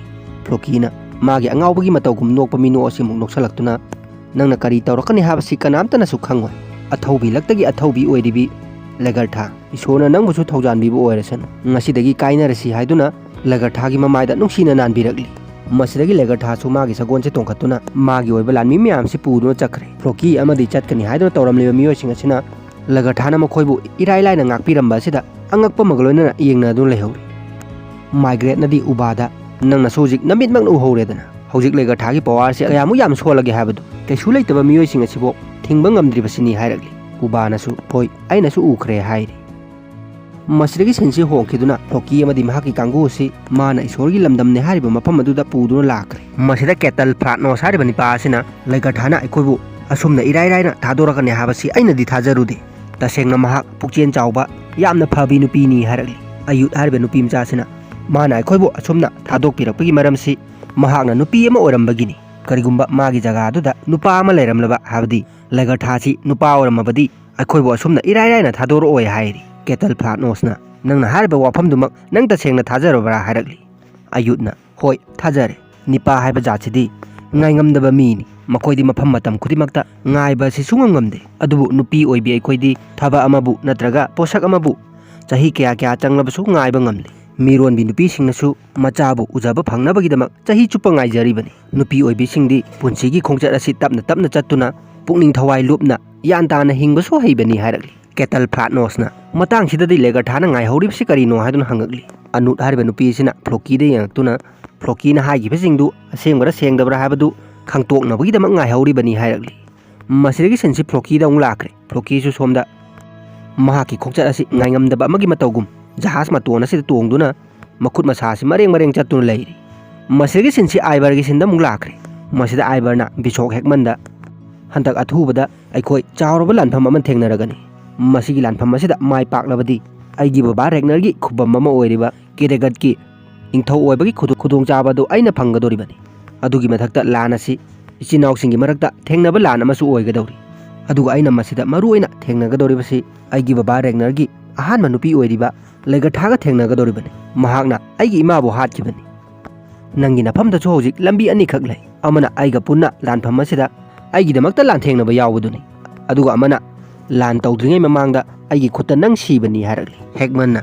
ꯐ꯭ꯂꯣꯀꯤꯅ ꯃꯥꯒꯤ ꯑꯉꯥꯎꯕꯒꯤ ꯃꯇꯧꯒꯨꯝ ꯅꯣꯛꯄ ꯃꯤꯅꯣꯛ ꯑꯁꯤꯃꯨꯛ ꯅꯣꯛꯁꯜꯂꯛꯇꯨꯅ, "ꯅꯪꯅ ꯀꯔꯤ ꯇꯧꯔꯛꯀꯅꯤ ꯍꯥꯏꯕꯁꯤ ꯀꯅꯥꯝꯇꯅꯁꯨ ꯈꯪꯉꯣꯏ꯫ ꯑꯊꯧꯕꯤ ꯂꯛꯇꯒꯤ ꯑꯊꯧꯕꯤ ꯑꯣꯏꯔꯤꯕꯤ ꯂꯦꯒꯔꯊꯥ, ꯏꯁꯣꯔꯅ ꯅꯪꯕꯨꯁꯨ ꯊꯧꯖꯥꯟꯕꯤꯕ ꯑꯣꯏꯔꯁꯅꯨ꯫ ꯉꯁꯤꯗꯒꯤ ꯀꯥꯏꯅꯔꯁꯤ" ꯍꯥꯏꯗꯨꯅ ꯂꯦꯒꯔꯊꯥꯒꯤ ꯃꯃꯥꯏꯗ ꯅꯨꯡꯁꯤꯅ ꯅꯥꯟꯕꯤꯔꯛꯂꯤ꯫ ꯃꯁꯤꯗꯒꯤ ꯂꯦꯒꯔꯊꯥꯁꯨ ꯃꯥꯒꯤ ꯁꯒꯣꯜꯁꯦ ꯇꯣꯡꯈꯠꯇꯨꯅ ꯃꯥꯒꯤ ꯑꯣꯏꯕ ꯂꯥꯟꯃꯤ ꯃꯌꯥꯝꯁꯤ ꯄꯨꯗꯨꯅ ꯆꯠꯈ꯭ꯔꯦ꯫ ꯐ꯭ꯂꯣꯀꯤ ꯑꯃꯗꯤ ꯆꯠꯀꯅꯤ ꯍꯥꯏꯗꯨꯅ ꯇꯧꯔꯝꯂꯤꯕ ꯃꯤꯑꯣꯏꯁꯤꯡ ꯑꯁꯤꯅ ꯂꯦꯒꯔꯊꯥꯅ ꯃꯈꯣꯏꯕꯨ ꯏꯔꯥꯏ ꯂꯥꯏꯅ ꯉꯥꯛꯄꯤꯔꯝꯕ ꯑꯁꯤꯗ ꯑꯉꯛꯄ ꯑꯃꯒ ꯂꯣꯏꯅꯅ ꯌꯦꯡꯅꯗꯨꯅ ꯂꯩꯍꯧꯔꯤ꯫ ꯃꯥꯏꯒ꯭ꯔꯦꯠꯅꯗꯤ ꯎꯕꯥꯗ, "ꯅꯪꯅꯁꯨ ꯍꯧꯖꯤꯛ ꯅꯃꯤꯠꯃꯛꯅ ꯎꯍꯧꯔꯦꯗꯅ꯫ ꯍꯧꯖꯤꯛ ꯂꯦꯒꯔꯊꯥꯒꯤ ꯄꯋꯥꯔꯁꯦ ꯀꯌꯥꯃꯨꯛ ꯌꯥꯝ ꯁꯣꯜꯂꯒꯦ ꯍꯥꯏꯕꯗꯨ꯫ ꯀꯩꯁꯨ ꯂꯩꯇꯕ ꯃꯤꯑꯣꯏꯁꯤꯡ ꯑꯁꯤꯕꯨ ꯊꯤꯡꯕ ꯉꯝꯗ꯭ꯔꯤꯕꯁꯤꯅꯤ" ꯍꯥꯏꯔꯛꯂꯤ꯫ ꯎꯕꯥꯅꯁꯨ, "ꯍꯣꯏ, ꯑꯩꯅꯁꯨ ꯎꯈ꯭ꯔꯦ" ꯍꯥꯏꯔꯤ꯫ ꯃꯁꯤꯗꯒꯤ ꯁꯤꯟꯁꯤ ꯍꯣꯡꯈꯤꯗꯨꯅ ꯐ꯭ꯂꯣꯀꯤ ꯑꯃꯗꯤ ꯃꯍꯥꯛꯀꯤ ꯀꯥꯡꯕꯨ ꯑꯁꯤ ꯃꯥꯅ ꯏꯁꯣꯔꯒꯤ ꯂꯝꯗꯝꯅꯦ ꯍꯥꯏꯔꯤꯕ ꯃꯐꯝ ꯑꯗꯨꯗ ꯄꯨꯗꯨꯅ ꯂꯥꯛꯈ꯭ꯔꯦ꯫ ꯃꯁꯤꯗ ꯀꯦꯇꯜ ꯐ꯭ꯂꯥꯠꯅꯣꯁ ꯍꯥꯏꯔꯤꯕ ꯅꯤꯄꯥ ꯑꯁꯤꯅ, "ꯂꯦꯒꯔꯊꯥꯅ ꯑꯩꯈꯣꯏꯕꯨ ꯑꯁꯨꯝꯅ ꯏꯔꯥꯏ ꯂꯥꯏꯅ ꯊꯥꯗꯣꯔꯛꯀꯅꯤ ꯍꯥꯏꯕꯁꯤ ꯑꯩꯅꯗꯤ ꯊꯥꯖꯔꯨꯗꯦ꯫ ꯇꯁꯦꯡꯅ ꯃꯍꯥꯛ ꯄꯨꯛꯆꯦꯜ ꯆꯥꯎꯕ, ꯌꯥꯝꯅ ꯐꯕꯤ ꯅꯨꯄꯤꯅꯤ" ꯍꯥꯏꯔꯛꯂꯤ꯫ ꯑꯌꯨꯠ ꯍꯥꯏꯔꯤꯕ ꯅꯨꯄꯤ ꯃꯆꯥꯁꯤꯅ, "ꯃꯥꯅ ꯑꯩꯈꯣꯏꯕꯨ ꯑꯁꯨꯝꯅ ꯊꯥꯗꯣꯛꯄꯤꯔꯛꯄꯒꯤ ꯃꯔꯝꯁꯤ ꯃꯍꯥꯛꯅ ꯅꯨꯄꯤ ꯑꯃ ꯑꯣꯏꯔꯝꯕꯒꯤꯅꯤ꯫ ꯀꯔꯤꯒꯨꯝꯕ ꯃꯥꯒꯤ ꯖꯒꯥ ꯑꯗꯨꯗ ꯅꯨꯄꯥ ꯑꯃ ꯂꯩꯔꯝꯂꯕ, ꯍꯥꯏꯕꯗꯤ ꯂꯦꯒꯔꯊꯥꯁꯤ ꯅꯨꯄꯥ ꯑꯣꯏꯔꯝꯃꯕꯗꯤ ꯑꯩꯈꯣꯏꯕꯨ ꯑꯁꯨꯝꯅ ꯏꯔꯥꯏ ꯂꯥꯏꯅ ꯊꯥꯗꯣꯔꯛꯑꯣꯏ" ꯍꯥꯏꯔꯤ꯫ ꯀꯦꯇꯜ ꯐ꯭ꯂꯥꯠꯅꯣꯁꯅ, "ꯅꯪꯅ ꯍꯥꯏꯔꯤꯕ ꯋꯥꯐꯝꯗꯨꯃꯛ ꯅꯪ ꯇꯁꯦꯡꯅ ꯊꯥꯖꯔꯕ꯭ꯔꯥ?" ꯍꯥꯏꯔꯛꯂꯤ꯫ ꯑꯌꯨꯠꯅ, "ꯍꯣꯏ, ꯊꯥꯖꯔꯦ꯫ ꯅꯤꯄꯥ ꯍꯥꯏꯕ ꯖꯥꯠꯁꯤꯗꯤ ꯉꯥꯏꯉꯝꯗꯕ ꯃꯤꯅꯤ꯫ ꯃꯈꯣꯏꯗꯤ ꯃꯐꯝ ꯃꯇꯝ ꯈꯨꯗꯤꯡꯃꯛꯇ ꯉꯥꯏꯕ ꯑꯁꯤ ꯁꯨꯡꯉꯝ ꯉꯝꯗꯦ꯫ ꯑꯗꯨꯕꯨ ꯅꯨꯄꯤ ꯑꯣꯏꯕꯤ ꯑꯩꯈꯣꯏꯗꯤ ꯊꯕꯛ ꯑꯃꯕꯨ ꯅꯠꯇ꯭ꯔꯒ ꯄꯣꯠꯁꯛ ꯑꯃꯕꯨ ꯆꯍꯤ ꯀꯌꯥ ꯀꯌꯥ ꯆꯪꯂꯕꯁꯨ ꯉꯥꯏꯕ ꯉꯝꯂꯤ꯫ ꯃꯤꯔꯣꯟꯕꯤ ꯅꯨꯄꯤꯁꯤꯡꯅꯁꯨ ꯃꯆꯥꯕꯨ ꯎꯖꯕ ꯐꯪꯅꯕꯒꯤꯗꯃꯛ ꯆꯍꯤ ꯆꯨꯞꯄ ꯉꯥꯏꯖꯔꯤꯕꯅꯤ꯫ ꯅꯨꯄꯤ ꯑꯣꯏꯕꯤꯁꯤꯡꯗꯤ ꯄꯨꯟꯁꯤꯒꯤ ꯈꯣꯡꯆꯠ ꯑꯁꯤ ꯇꯞꯅ ꯇꯞꯅ ꯆꯠꯇꯨꯅ ꯄꯨꯛꯅꯤꯡ ꯊꯋꯥꯏ ꯂꯨꯞꯅ ꯒ꯭ꯌꯥꯟ ꯇꯥꯅ ꯍꯤꯡꯕꯁꯨ ꯍꯩꯕꯅꯤ" ꯍꯥꯏꯔꯛꯂꯤ꯫ ꯀꯦꯇꯜ ꯐ꯭ꯂꯥꯠꯅꯣꯁꯅ ꯃꯇꯥꯡꯁꯤꯗꯗꯤ ꯂꯦꯒꯔꯊꯥꯅ ꯉꯥꯏꯍꯧꯔꯤꯕꯁꯤ ꯀꯔꯤꯅꯣ ꯍꯥꯏꯗꯨꯅ ꯍꯪꯉꯛꯂꯤ꯫ ꯑꯅꯨꯠ ꯍꯥꯏꯔꯤꯕ ꯅꯨꯄꯤ ꯑꯁꯤꯅ ꯐ꯭ꯂꯣꯀꯤꯗ ꯌꯦꯡꯉꯛꯇꯨꯅ ꯐ꯭ꯂꯣꯀꯤꯅ ꯍꯥꯏꯈꯤꯕꯁꯤꯡꯗꯨ ꯑꯁꯦꯡꯕꯔ ꯁꯦꯡꯗꯕ꯭ꯔꯥ ꯍꯥꯏꯕꯗꯨ ꯈꯪꯇꯣꯛꯅꯕꯒꯤꯗꯃꯛ ꯉꯥꯏꯍꯧꯔꯤꯕꯅꯤ ꯍꯥꯏꯔꯛꯂꯤ꯫ ꯃꯁꯤꯗꯒꯤ ꯁꯤꯟꯁꯤ ꯐ꯭ꯂꯣꯀꯤꯗ ꯑꯃꯨꯛ ꯂꯥꯛꯈ꯭ꯔꯦ꯫ ꯐ꯭ꯂꯣꯀꯤꯁꯨ ꯁꯣꯝꯗ ꯃꯍꯥꯛꯀꯤ ꯈꯣꯡꯆꯠ ꯑꯁꯤ ꯉꯥꯏꯉꯝꯗꯕ ꯑꯃꯒꯤ ꯃꯇꯧꯒꯨꯝ ꯖꯍꯥꯖ ꯃꯇꯣꯟ ꯑꯁꯤꯗ ꯇꯣꯡꯗꯨꯅ ꯃꯈꯨꯠ ꯃꯁꯥ ꯑꯁꯤ ꯃꯔꯦꯡ ꯃꯔꯦꯡ ꯆꯠꯇꯨꯅ ꯂꯩꯔꯤ꯫ ꯃꯁꯤꯗꯒꯤ ꯁꯤꯟꯁꯤ ꯑꯥꯏꯕꯔꯒꯤ ꯁꯤꯟꯗ ꯑꯃꯨꯛ ꯂꯥꯛꯈ꯭ꯔꯦ꯫ ꯃꯁꯤꯗ ꯑꯥꯏꯕꯔꯅ ꯕꯤꯁꯣꯛ ꯍꯦꯛꯃꯟꯗ, "ꯍꯟꯗꯛ ꯑꯊꯨꯕꯗ ꯑꯩꯈꯣꯏ ꯆꯥꯎꯔꯕ ꯂꯥꯟꯐꯝ ꯑꯃ ꯊꯦꯡꯅꯔꯒꯅꯤ꯫ ꯃꯁꯤꯒꯤ ꯂꯥꯟꯐꯝ ꯑꯁꯤꯗ ꯃꯥꯏ ꯄꯥꯛꯂꯕꯗꯤ ꯑꯩꯒꯤ ꯕꯕꯥ ꯔꯦꯒꯅꯔꯒꯤ ꯈꯨꯕꯝ ꯑꯃ ꯑꯣꯏꯔꯤꯕ ꯀꯦꯔꯦꯒꯠꯀꯤ ꯅꯤꯡꯊꯧ ꯑꯣꯏꯕꯒꯤ ꯈꯨꯗꯣ-, ꯈꯨꯗꯣꯡꯆꯥꯕ ꯑꯗꯨ ꯑꯩꯅ ꯐꯪꯒꯗꯧꯔꯤꯕꯅꯤ꯫ ꯑꯗꯨꯒꯤ ꯃꯊꯛꯇ ꯂꯥꯟ ꯑꯁꯤ ꯏꯆꯤꯟ ꯏꯅꯥꯎꯁꯤꯡꯒꯤ ꯃꯔꯛꯇ ꯊꯦꯡꯅꯕ ꯂꯥꯟ ꯑꯃꯁꯨ ꯑꯣꯏꯒꯗꯧꯔꯤ꯫ ꯑꯗꯨꯒ ꯑꯩꯅ ꯃꯁꯤꯗ ꯃꯔꯨ ꯑꯣꯏꯅ ꯊꯦꯡꯅꯒꯗꯧꯔꯤꯕꯁꯤ ꯑꯩꯒꯤ ꯕꯕꯥ ꯔꯦꯒꯅꯔꯒꯤ ꯑꯍꯥꯟꯕ ꯅꯨꯄꯤ ꯑꯣꯏꯔꯤꯕ ꯂꯩꯒꯊꯥꯒ ꯊꯦꯡꯅꯒꯗꯧꯔꯤꯕꯅꯤ꯫ ꯃꯍꯥꯛꯅ ꯑꯩꯒꯤ ꯏꯃꯥꯕꯨ ꯍꯥꯠꯈꯤꯕꯅꯤ꯫ ꯅꯪꯒꯤ ꯅꯐꯝꯗꯁꯨ ꯍꯧꯖꯤꯛ ꯂꯝꯕꯤ ꯑꯅꯤꯈꯛ ꯂꯩ꯫ ꯑꯃꯅ ꯑꯩꯒ ꯄꯨꯟꯅ ꯂꯥꯟꯐꯝ ꯑꯁꯤꯗ ꯑꯩꯒꯤꯗꯃꯛꯇ ꯂꯥꯟꯊꯦꯡꯅꯕ ꯌꯥꯎꯕꯗꯨꯅꯤ, ꯑꯗꯨꯒ ꯑꯃꯅ ꯂꯥꯟ ꯇꯧꯗ꯭ꯔꯤꯉꯩ ꯃꯃꯥꯡꯗ ꯑꯩꯒꯤ ꯈꯨꯠꯇ ꯅꯪ ꯁꯤꯕꯅꯤ" ꯍꯥꯏꯔꯛꯂꯤ꯫ ꯍꯦꯛꯃꯟꯅ,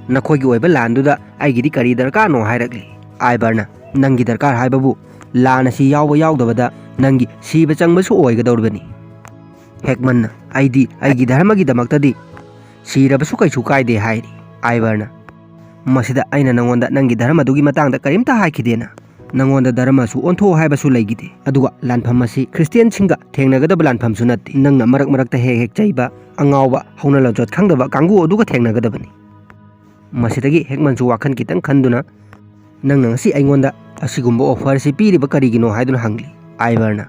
"ꯅꯈꯣꯏꯒꯤ ꯑꯣꯏꯕ ꯂꯥꯟꯗꯨꯗ ꯑꯩꯒꯤꯗꯤ ꯀꯔꯤ ꯗꯔꯀꯥꯔꯅꯣ?" ꯍꯥꯏꯔꯛꯂꯤ꯫ ꯑꯥꯏꯕꯔꯅ, "ꯅꯪꯒꯤ ꯗꯔꯀꯥꯔ ꯍꯥꯏꯕꯕꯨ ꯂꯥꯟ ꯑꯁꯤ ꯌꯥꯎꯕ ꯌꯥꯎꯗꯕꯗ ꯅꯪꯒꯤ ꯁꯤꯕ ꯆꯪꯕꯁꯨ ꯑꯣꯏꯒꯗꯧꯔꯤꯕꯅꯤ"꯫ ꯍꯦꯛꯃꯟꯅ, "ꯑꯩꯗꯤ ꯑꯩꯒꯤ ꯙꯔꯃꯒꯤꯗꯃꯛꯇꯗꯤ ꯁꯤꯔꯕꯁꯨ ꯀꯩꯁꯨ ꯀꯥꯏꯗꯦ" ꯍꯥꯏꯔꯤ꯫ ꯑꯥꯏꯕꯔꯅ, "ꯃꯁꯤꯗ ꯑꯩꯅ ꯅꯪꯉꯣꯟꯗ ꯅꯪꯒꯤ ꯙꯔꯃꯗꯨꯒꯤ ꯃꯇꯥꯡꯗ ꯀꯔꯤꯝꯇ ꯍꯥꯏꯈꯤꯗꯦꯅ꯫ ꯅꯪꯉꯣꯟꯗ ꯙꯔꯃꯁꯨ ꯑꯣꯟꯊꯣꯛꯑꯣ ꯍꯥꯏꯕꯁꯨ ꯂꯩꯈꯤꯗꯦ꯫ ꯑꯗꯨꯒ ꯂꯥꯟꯐꯝ ꯑꯁꯤ ꯈ꯭ꯔꯤꯁꯇꯤꯌꯥꯟꯁꯤꯡꯒ ꯊꯦꯡꯅꯒꯗꯕ ꯂꯥꯟꯐꯝꯁꯨ ꯅꯠꯇꯦ꯫ ꯅꯪꯅ ꯃꯔꯛ ꯃꯔꯛꯇ ꯍꯦꯛ ꯍꯦꯛ ꯆꯩꯕ ꯑꯉꯥꯎꯕ ꯍꯧꯅ ꯂꯣꯟꯆꯠ ꯈꯪꯗꯕ ꯀꯥꯡꯕꯨ ꯑꯗꯨꯒ ꯊꯦꯡꯅꯒꯗꯕꯅꯤ"꯫ ꯃꯁꯤꯗꯒꯤ ꯍꯦꯛꯃꯟꯁꯨ ꯋꯥꯈꯜ ꯈꯤꯇꯪ ꯈꯟꯗꯨꯅ, "ꯅꯪꯅ ꯉꯁꯤ ꯑꯩꯉꯣꯟꯗ ꯑꯁꯤꯒꯨꯝꯕ ꯑꯣꯐꯔꯁꯤ ꯄꯤꯔꯤꯕ ꯀꯔꯤꯒꯤꯅꯣ?" ꯍꯥꯏꯗꯨꯅ ꯍꯪꯂꯤ꯫ ꯑꯥꯏꯕꯔꯅ,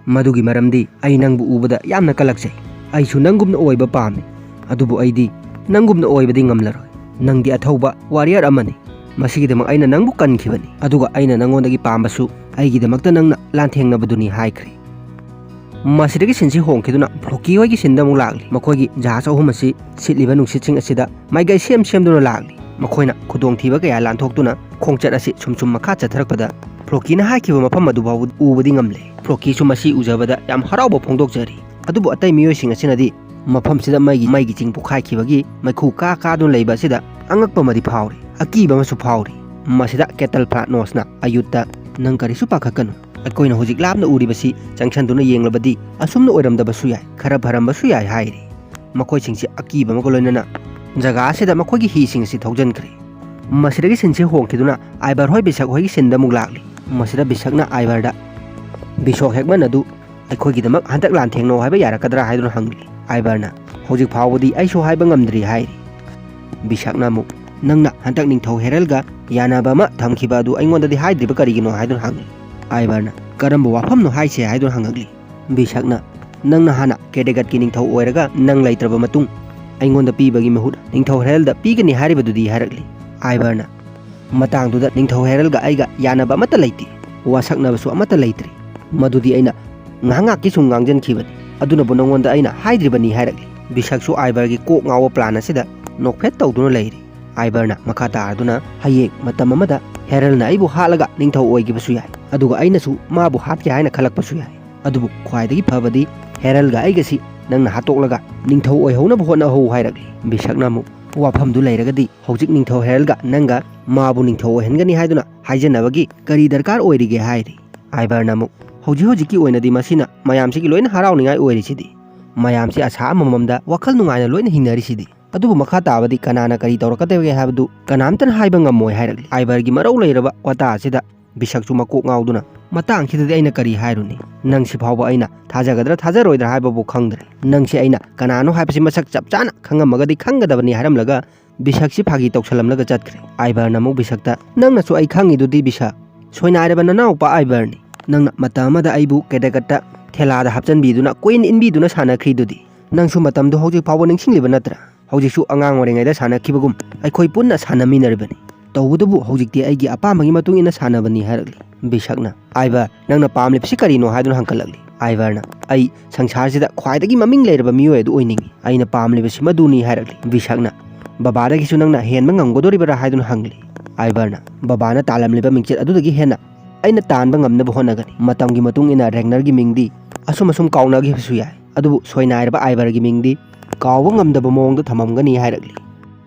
"ꯃꯗꯨꯒꯤ ꯃꯔꯝꯗꯤ ꯑꯩ ꯅꯪꯕꯨ ꯎꯕꯗ ꯌꯥꯝꯅ ꯀꯜꯂꯛꯆꯩ꯫ ꯑꯩꯁꯨ ꯅꯪꯒꯨꯝꯅ ꯑꯣꯏꯕ ꯄꯥꯝꯃꯤ꯫ ꯑꯗꯨꯕꯨ ꯑꯩꯗꯤ ꯅꯪꯒꯨꯝꯅ ꯑꯣꯏꯕꯗꯤ ꯉꯝꯂꯔꯣꯏ꯫ ꯅꯪꯗꯤ ꯑꯊꯧꯕ ꯋꯥꯔꯤꯌꯔ ꯑꯃꯅꯤ꯫ ꯃꯁꯤꯒꯤꯗꯃꯛ ꯑꯩꯅ ꯅꯪꯕꯨ ꯀꯟꯈꯤꯕꯅꯤ꯫ ꯑꯗꯨꯒ ꯑꯩꯅ ꯅꯪꯉꯣꯟꯗꯒꯤ ꯄꯥꯝꯕꯁꯨ ꯑꯩꯒꯤꯗꯃꯛꯇ ꯅꯪꯅ ꯂꯥꯟꯊꯦꯡꯅꯕꯗꯨꯅꯤ" ꯍꯥꯏꯈ꯭ꯔꯦ꯫ ꯃꯁꯤꯗꯒꯤ ꯁꯤꯟꯁꯤ ꯍꯣꯡꯈꯤꯗꯨꯅ ꯐ꯭ꯂꯣꯀꯤ ꯍꯣꯏꯒꯤ ꯁꯤꯟꯗ ꯑꯃꯨꯛ ꯂꯥꯛꯂꯤ꯫ ꯃꯈꯣꯏꯒꯤ ꯖꯍꯥꯖ ꯑꯍꯨꯝ ꯑꯁꯤ ꯁꯤꯠꯂꯤꯕ ꯅꯨꯡꯁꯤꯠꯁꯤꯡ ꯑꯁꯤꯗ ꯃꯥꯏꯀꯩ ꯁꯦꯝ ꯁꯦꯝꯗꯨꯅ ꯂꯥꯛꯂꯤ꯫ ꯃꯈꯣꯏꯅ ꯈꯨꯗꯣꯡꯊꯤꯕ ꯀꯌꯥ ꯂꯥꯟꯊꯣꯛꯇꯨꯅ ꯈꯣꯡꯆꯠ ꯑꯁꯤ ꯁꯨꯝ ꯁꯨꯝ ꯃꯈꯥ ꯆꯠꯊꯔꯛꯄꯗ ꯐ꯭ꯂꯣꯀꯤꯅ ꯍꯥꯏꯈꯤꯕ ꯃꯐꯝ ꯑꯗꯨ ꯐꯥꯎꯕ ꯎꯕꯗꯤ ꯉꯝꯂꯦ꯫ ꯐ꯭ꯂꯣꯀꯤꯁꯨ ꯃꯁꯤ ꯎꯖꯕꯗ ꯌꯥꯝ ꯍꯔꯥꯎꯕ ꯐꯣꯡꯗꯣꯛꯆꯔꯤ꯫ ꯑꯗꯨꯕꯨ ꯑꯇꯩ ꯃꯤꯑꯣꯏꯁꯤꯡ ꯑꯁꯤꯅꯗꯤ ꯃꯐꯝꯁꯤꯗ ꯃꯩꯒꯤ, ꯃꯩꯒꯤ ꯆꯤꯡ ꯄꯣꯈꯥꯏꯈꯤꯕꯒꯤ ꯃꯩꯈꯨ ꯀꯥ ꯀꯥꯗꯨꯅ ꯂꯩꯕ ꯑꯁꯤꯗ ꯑꯉꯛꯄ ꯑꯃꯗꯤ ꯐꯥꯎꯔꯤ, ꯑꯀꯤꯕ ꯑꯃꯁꯨ ꯐꯥꯎꯔꯤ꯫ ꯃꯁꯤꯗ ꯀꯦꯇꯜ ꯐ꯭ꯂꯥꯠꯅꯣꯁꯅ ꯑꯌꯨꯠꯇ, "ꯅꯪ ꯀꯔꯤꯁꯨ ꯄꯥꯈꯠꯀꯅꯨ꯫ ꯑꯩꯈꯣꯏꯅ ꯍꯧꯖꯤꯛ ꯂꯥꯞꯅ ꯎꯔꯤꯕꯁꯤ ꯆꯪꯁꯟꯗꯨꯅ ꯌꯦꯡꯂꯕꯗꯤ ꯑꯁꯨꯝꯅ ꯑꯣꯏꯔꯝꯗꯕꯁꯨ ꯌꯥꯏ, ꯈꯔ ꯐꯔꯝꯕꯁꯨ ꯌꯥꯏ" ꯍꯥꯏꯔꯤ꯫ ꯃꯈꯣꯏꯁꯤꯡꯁꯤ ꯑꯀꯤꯕ ꯑꯃꯒ ꯂꯣꯏꯅꯅ ꯖꯒꯥ ꯑꯁꯤꯗ ꯃꯈꯣꯏꯒꯤ ꯍꯤꯁꯤꯡ ꯑꯁꯤ ꯊꯧꯖꯤꯟꯈ꯭ꯔꯦ꯫ ꯃꯁꯤꯗꯒꯤ ꯁꯤꯟꯁꯤ ꯍꯣꯡꯈꯤꯗꯨꯅ ꯑꯥꯏꯕꯔ ꯍꯣꯏ ꯕꯤꯁꯛ ꯍꯣꯏꯒꯤ ꯁꯤꯟꯗ ꯑꯃꯨꯛ ꯂꯥꯛꯂꯤ꯫ ꯃꯁꯤꯗ ꯕꯤꯁꯛꯅ ꯑꯥꯏꯕꯔꯗ, "ꯕꯤꯁꯣꯛ ꯍꯦꯛꯃꯟ ꯑꯗꯨ ꯑꯩꯈꯣꯏꯒꯤꯗꯃꯛ ꯍꯟꯗꯛ ꯂꯥꯟꯊꯦꯡꯅꯧ ꯍꯥꯏꯕ ꯌꯥꯔꯛꯀꯗ꯭ꯔꯥ?" ꯍꯥꯏꯗꯨꯅ ꯍꯪꯂꯤ꯫ ꯑꯥꯏꯕꯔꯅ, "ꯍꯧꯖꯤꯛ ꯐꯥꯎꯕꯗꯤ ꯑꯩꯁꯨ ꯍꯥꯏꯕ ꯉꯝꯗ꯭ꯔꯤ" ꯍꯥꯏꯔꯤ꯫ ꯕꯤꯁꯛꯅ ꯑꯃꯨꯛ, "ꯅꯪꯅ ꯍꯟꯗꯛ ꯅꯤꯡꯊꯧ ꯍꯦꯔꯜꯒ ꯌꯥꯅꯕ ꯑꯃ ꯊꯝꯈꯤꯕ ꯑꯗꯨ ꯑꯩꯉꯣꯟꯗꯗꯤ ꯍꯥꯏꯗ꯭ꯔꯤꯕ ꯀꯔꯤꯒꯤꯅꯣ?" ꯍꯥꯏꯗꯨꯅ ꯍꯪꯉꯤ꯫ ꯑꯥꯏꯕꯔꯅ, "ꯀꯔꯝꯕ ꯋꯥꯐꯝꯅꯣ ꯍꯥꯏꯁꯦ?" ꯍꯥꯏꯗꯨꯅ ꯍꯪꯉꯛꯂꯤ꯫ ꯕꯤꯁꯛꯅ, "ꯅꯪꯅ ꯍꯥꯟꯅ ꯀꯦꯗꯦꯒꯠꯀꯤ ꯅꯤꯡꯊꯧ ꯑꯣꯏꯔꯒ ꯅꯪ ꯂꯩꯇ꯭ꯔꯕ ꯃꯇꯨꯡ ꯑꯩꯉꯣꯟꯗ ꯄꯤꯕꯒꯤ ꯃꯍꯨꯠ ꯅꯤꯡꯊꯧ ꯍꯦꯔꯜꯗ ꯄꯤꯒꯅꯤ ꯍꯥꯏꯔꯤꯕꯗꯨꯗꯤ?" ꯍꯥꯏꯔꯛꯂꯤ꯫ ꯑꯥꯏꯕꯔꯅ, "ꯃꯇꯥꯡꯗꯨꯗ ꯅꯤꯡꯊꯧ ꯍꯦꯔꯜꯒ ꯑꯩꯒ ꯌꯥꯅꯕ ꯑꯃꯠꯇ ꯂꯩꯇꯦ꯫ ꯋꯥꯁꯛꯅꯕꯁꯨ ꯑꯃꯠꯇ ꯂꯩꯇ꯭ꯔꯤ꯫ ꯃꯗꯨꯗꯤ ꯑꯩꯅ ꯉꯥꯏꯍꯥꯛ ꯉꯥꯏꯍꯥꯛꯀꯤ ꯁꯨꯝ ꯉꯥꯡꯖꯟꯈꯤꯕꯅꯤ꯫ ꯑꯗꯨꯅꯕꯨ ꯅꯉꯣꯟꯗ ꯑꯩꯅ ꯍꯥꯏꯗ꯭ꯔꯤꯕꯅꯤ" ꯍꯥꯏꯔꯛꯂꯤ꯫ ꯕꯤꯁꯛꯁꯨ ꯑꯥꯏꯕꯔꯒꯤ ꯀꯣꯛ ꯉꯥꯎꯕ ꯄ꯭ꯂꯥꯟ ꯑꯁꯤꯗ ꯅꯣꯛꯐꯦꯠ ꯇꯧꯗꯨꯅ ꯂꯩꯔꯤ꯫ ꯑꯥꯏꯕꯔꯅ ꯃꯈꯥ ꯇꯥꯔꯗꯨꯅ, "ꯍꯌꯦꯡ ꯃꯇꯝ ꯑꯃꯗ ꯍꯦꯔꯜꯅ ꯑꯩꯕꯨ ꯍꯥꯠꯂꯒ ꯅꯤꯡꯊꯧ ꯑꯣꯏꯈꯤꯕꯁꯨ ꯌꯥꯏ, ꯑꯗꯨꯒ ꯑꯩꯅꯁꯨ ꯃꯥꯕꯨ ꯍꯥꯠꯀꯦ ꯍꯥꯏꯅ ꯈꯜꯂꯛꯄꯁꯨ ꯌꯥꯏ꯫ ꯑꯗꯨꯕꯨ ꯈ꯭ꯋꯥꯏꯗꯒꯤ ꯐꯕꯗꯤ ꯍꯦꯔꯜꯒ ꯑꯩꯒꯁꯤ ꯅꯪꯅ ꯍꯥꯠꯇꯣꯛꯂꯒ ꯅꯤꯡꯊꯧ ꯑꯣꯏꯍꯧꯅꯕ ꯍꯣꯠꯅꯍꯧ" ꯍꯥꯏꯔꯛꯂꯤ꯫ ꯕꯤꯁꯛꯅ ꯑꯃꯨꯛ, "ꯋꯥꯐꯝꯗꯨ ꯂꯩꯔꯒꯗꯤ ꯍꯧꯖꯤꯛ ꯅꯤꯡꯊꯧ ꯍꯦꯔꯜꯒ ꯅꯪꯒ ꯃꯥꯕꯨ ꯅꯤꯡꯊꯧ ꯑꯣꯏꯍꯟꯒꯅꯤ ꯍꯥꯏꯗꯨꯅ ꯍꯥꯏꯖꯅꯕꯒꯤ ꯀꯔꯤ ꯗꯔꯀꯥꯔ ꯑꯣꯏꯔꯤꯒꯦ?" ꯍꯥꯏꯔꯤ꯫ ꯑꯥꯏꯕꯔꯅ ꯑꯃꯨꯛ, "ꯍꯧꯖꯤꯛ ꯍꯧꯖꯤꯛꯀꯤ ꯑꯣꯏꯅꯗꯤ ꯃꯁꯤꯅ ꯃꯌꯥꯝꯁꯤꯒꯤ ꯂꯣꯏꯅ ꯍꯔꯥꯎꯅꯤꯡꯉꯥꯏ ꯑꯣꯏꯔꯤꯁꯤꯗꯤ꯫ ꯃꯌꯥꯝꯁꯤ ꯑꯁꯥ ꯑꯃꯃꯝꯗ ꯋꯥꯈꯜ ꯅꯨꯡꯉꯥꯏꯅ ꯂꯣꯏꯅ ꯍꯤꯡꯅꯔꯤꯁꯤꯗꯤ꯫ ꯑꯗꯨꯕꯨ ꯃꯈꯥ ꯇꯥꯕꯗꯤ ꯀꯅꯥꯅ ꯀꯔꯤ ꯇꯧꯔꯛꯀꯗꯒꯦ ꯍꯥꯏꯕꯗꯨ ꯀꯅꯥꯝꯇꯅ ꯍꯥꯏꯕ ꯉꯝꯃꯣꯏ" ꯍꯥꯏꯔꯛꯂꯤ꯫ ꯑꯥꯏꯕꯔꯒꯤ ꯃꯔꯧ ꯂꯩꯔꯕ ꯋꯥꯇꯥ ꯑꯁꯤꯗ ꯕꯤꯁꯛꯁꯨ ꯃꯀꯣꯛ ꯉꯥꯎꯗꯨꯅ, "ꯃꯇꯥꯡꯁꯤꯗꯗꯤ ꯑꯩꯅ ꯀꯔꯤ ꯍꯥꯏꯔꯨꯅꯤ? ꯅꯪꯁꯤ ꯐꯥꯎꯕ ꯑꯩꯅ ꯊꯥꯖꯒꯗ꯭ꯔꯥ ꯊꯥꯖꯔꯣꯏꯗ꯭ꯔꯥ ꯍꯥꯏꯕꯕꯨ ꯈꯪꯗ꯭ꯔꯦ꯫ ꯅꯪꯁꯤ ꯑꯩꯅ ꯀꯅꯥꯅꯣ ꯍꯥꯏꯕꯁꯤ ꯃꯁꯛ ꯆꯞ ꯆꯥꯅ ꯈꯪꯉꯝꯃꯒꯗꯤ ꯈꯪꯒꯗꯕꯅꯤ" ꯍꯥꯏꯔꯝꯂꯒ ꯕꯤꯁꯛꯁꯤ ꯐꯥꯒꯤ ꯇꯧꯁꯜꯂꯝꯂꯒ ꯆꯠꯈ꯭ꯔꯦ꯫ ꯑꯥꯏꯕꯔꯅ ꯑꯃꯨꯛ ꯕꯤꯁꯛꯇ, "ꯅꯪꯅꯁꯨ ꯑꯩ ꯈꯪꯉꯤꯗꯨꯗꯤ ꯕꯤꯁꯛ, ꯁꯣꯏꯅꯥꯏꯔꯕ ꯅꯅꯥꯎꯄꯥ ꯑꯥꯏꯕꯔꯅꯤ꯫ ꯅꯪꯅ ꯃꯇꯝ ꯑꯃꯗ ꯑꯩꯕꯨ ꯀꯦꯗꯦꯒꯠꯇ ꯊꯦꯂꯥꯗ ꯍꯥꯞꯆꯤꯟꯕꯤꯗꯨꯅ ꯀꯣꯏꯏꯟ ꯏꯟꯕꯤꯗꯨꯅ ꯁꯥꯟꯅꯈ꯭ꯔꯤꯗꯨꯗꯤ꯫ ꯅꯪꯁꯨ ꯃꯇꯝꯗꯨ ꯍꯧꯖꯤꯛ ꯐꯥꯎꯕ ꯅꯤꯡꯁꯤꯡꯂꯤꯕ ꯅꯠꯇ꯭ꯔꯥ? ꯍꯧꯖꯤꯛꯁꯨ ꯑꯉꯥꯡ ꯑꯣꯏꯔꯤꯉꯩꯗ ꯁꯥꯟꯅꯈꯤꯕꯒꯨꯝ ꯑꯩꯈꯣꯏ ꯄꯨꯟꯅ ꯁꯥꯟꯅꯃꯤꯟꯅꯔꯤꯕꯅꯤ꯫ ꯇꯧꯕꯇꯕꯨ ꯍꯧꯖꯤꯛꯇꯤ ꯑꯩꯒꯤ ꯑꯄꯥꯝꯕꯒꯤ ꯃꯇꯨꯡ ꯏꯟꯅ ꯁꯥꯟꯅꯕꯅꯤ" ꯍꯥꯏꯔꯛꯂꯤ꯫ ꯕꯤꯁꯛꯅ, "ꯑꯥꯏꯕꯔ, ꯅꯪꯅ ꯄꯥꯝꯂꯤꯕꯁꯤ ꯀꯔꯤꯅꯣ?" ꯍꯥꯏꯗꯨꯅ ꯍꯪꯒꯠꯂꯛꯂꯤ꯫ ꯑꯥꯏꯕꯔꯅ, "ꯑꯩ ꯁꯪꯁꯥꯔꯁꯤꯗ ꯈ꯭ꯋꯥꯏꯗꯒꯤ ꯃꯃꯤꯡ ꯂꯩꯔꯕ ꯃꯤꯑꯣꯏ ꯑꯗꯨ ꯑꯣꯏꯅꯤꯡꯏ꯫ ꯑꯩꯅ ꯄꯥꯝꯂꯤꯕꯁꯤ ꯃꯗꯨꯅꯤ" ꯍꯥꯏꯔꯛꯂꯤ꯫ ꯕꯤꯁꯛꯅ, "ꯕꯕꯥꯗꯒꯤꯁꯨ ꯅꯪꯅ ꯍꯦꯟꯕ ꯉꯝꯒꯗꯣꯔꯤꯕꯔꯥ?" ꯍꯥꯏꯗꯨꯅ ꯍꯪꯂꯤ꯫ ꯑꯥꯏꯕꯔꯅ, "ꯕꯕꯥꯅ ꯇꯥꯜꯂꯝꯂꯤꯕ ꯃꯤꯡꯆꯠ ꯑꯗꯨꯗꯒꯤ ꯍꯦꯟꯅ ꯑꯩꯅ ꯇꯥꯟꯕ ꯉꯝꯅꯕ ꯍꯣꯠꯅꯒꯅꯤ꯫ ꯃꯇꯝꯒꯤ ꯃꯇꯨꯡ ꯏꯟꯅ ꯔꯦꯒꯅꯔꯒꯤ ꯃꯤꯡꯗꯤ ꯑꯁꯨꯝ ꯑꯁꯨꯝ ꯀꯥꯎꯅꯈꯤꯕꯁꯨ ꯌꯥꯏ, ꯑꯗꯨꯕꯨ ꯁꯣꯏꯅꯥꯏꯔꯕ ꯑꯥꯏꯕꯔꯒꯤ ꯃꯤꯡꯗꯤ ꯀꯥꯎꯕ ꯉꯝꯗꯕ ꯃꯑꯣꯡꯗ ꯊꯝꯃꯝꯒꯅꯤ" ꯍꯥꯏꯔꯛꯂꯤ꯫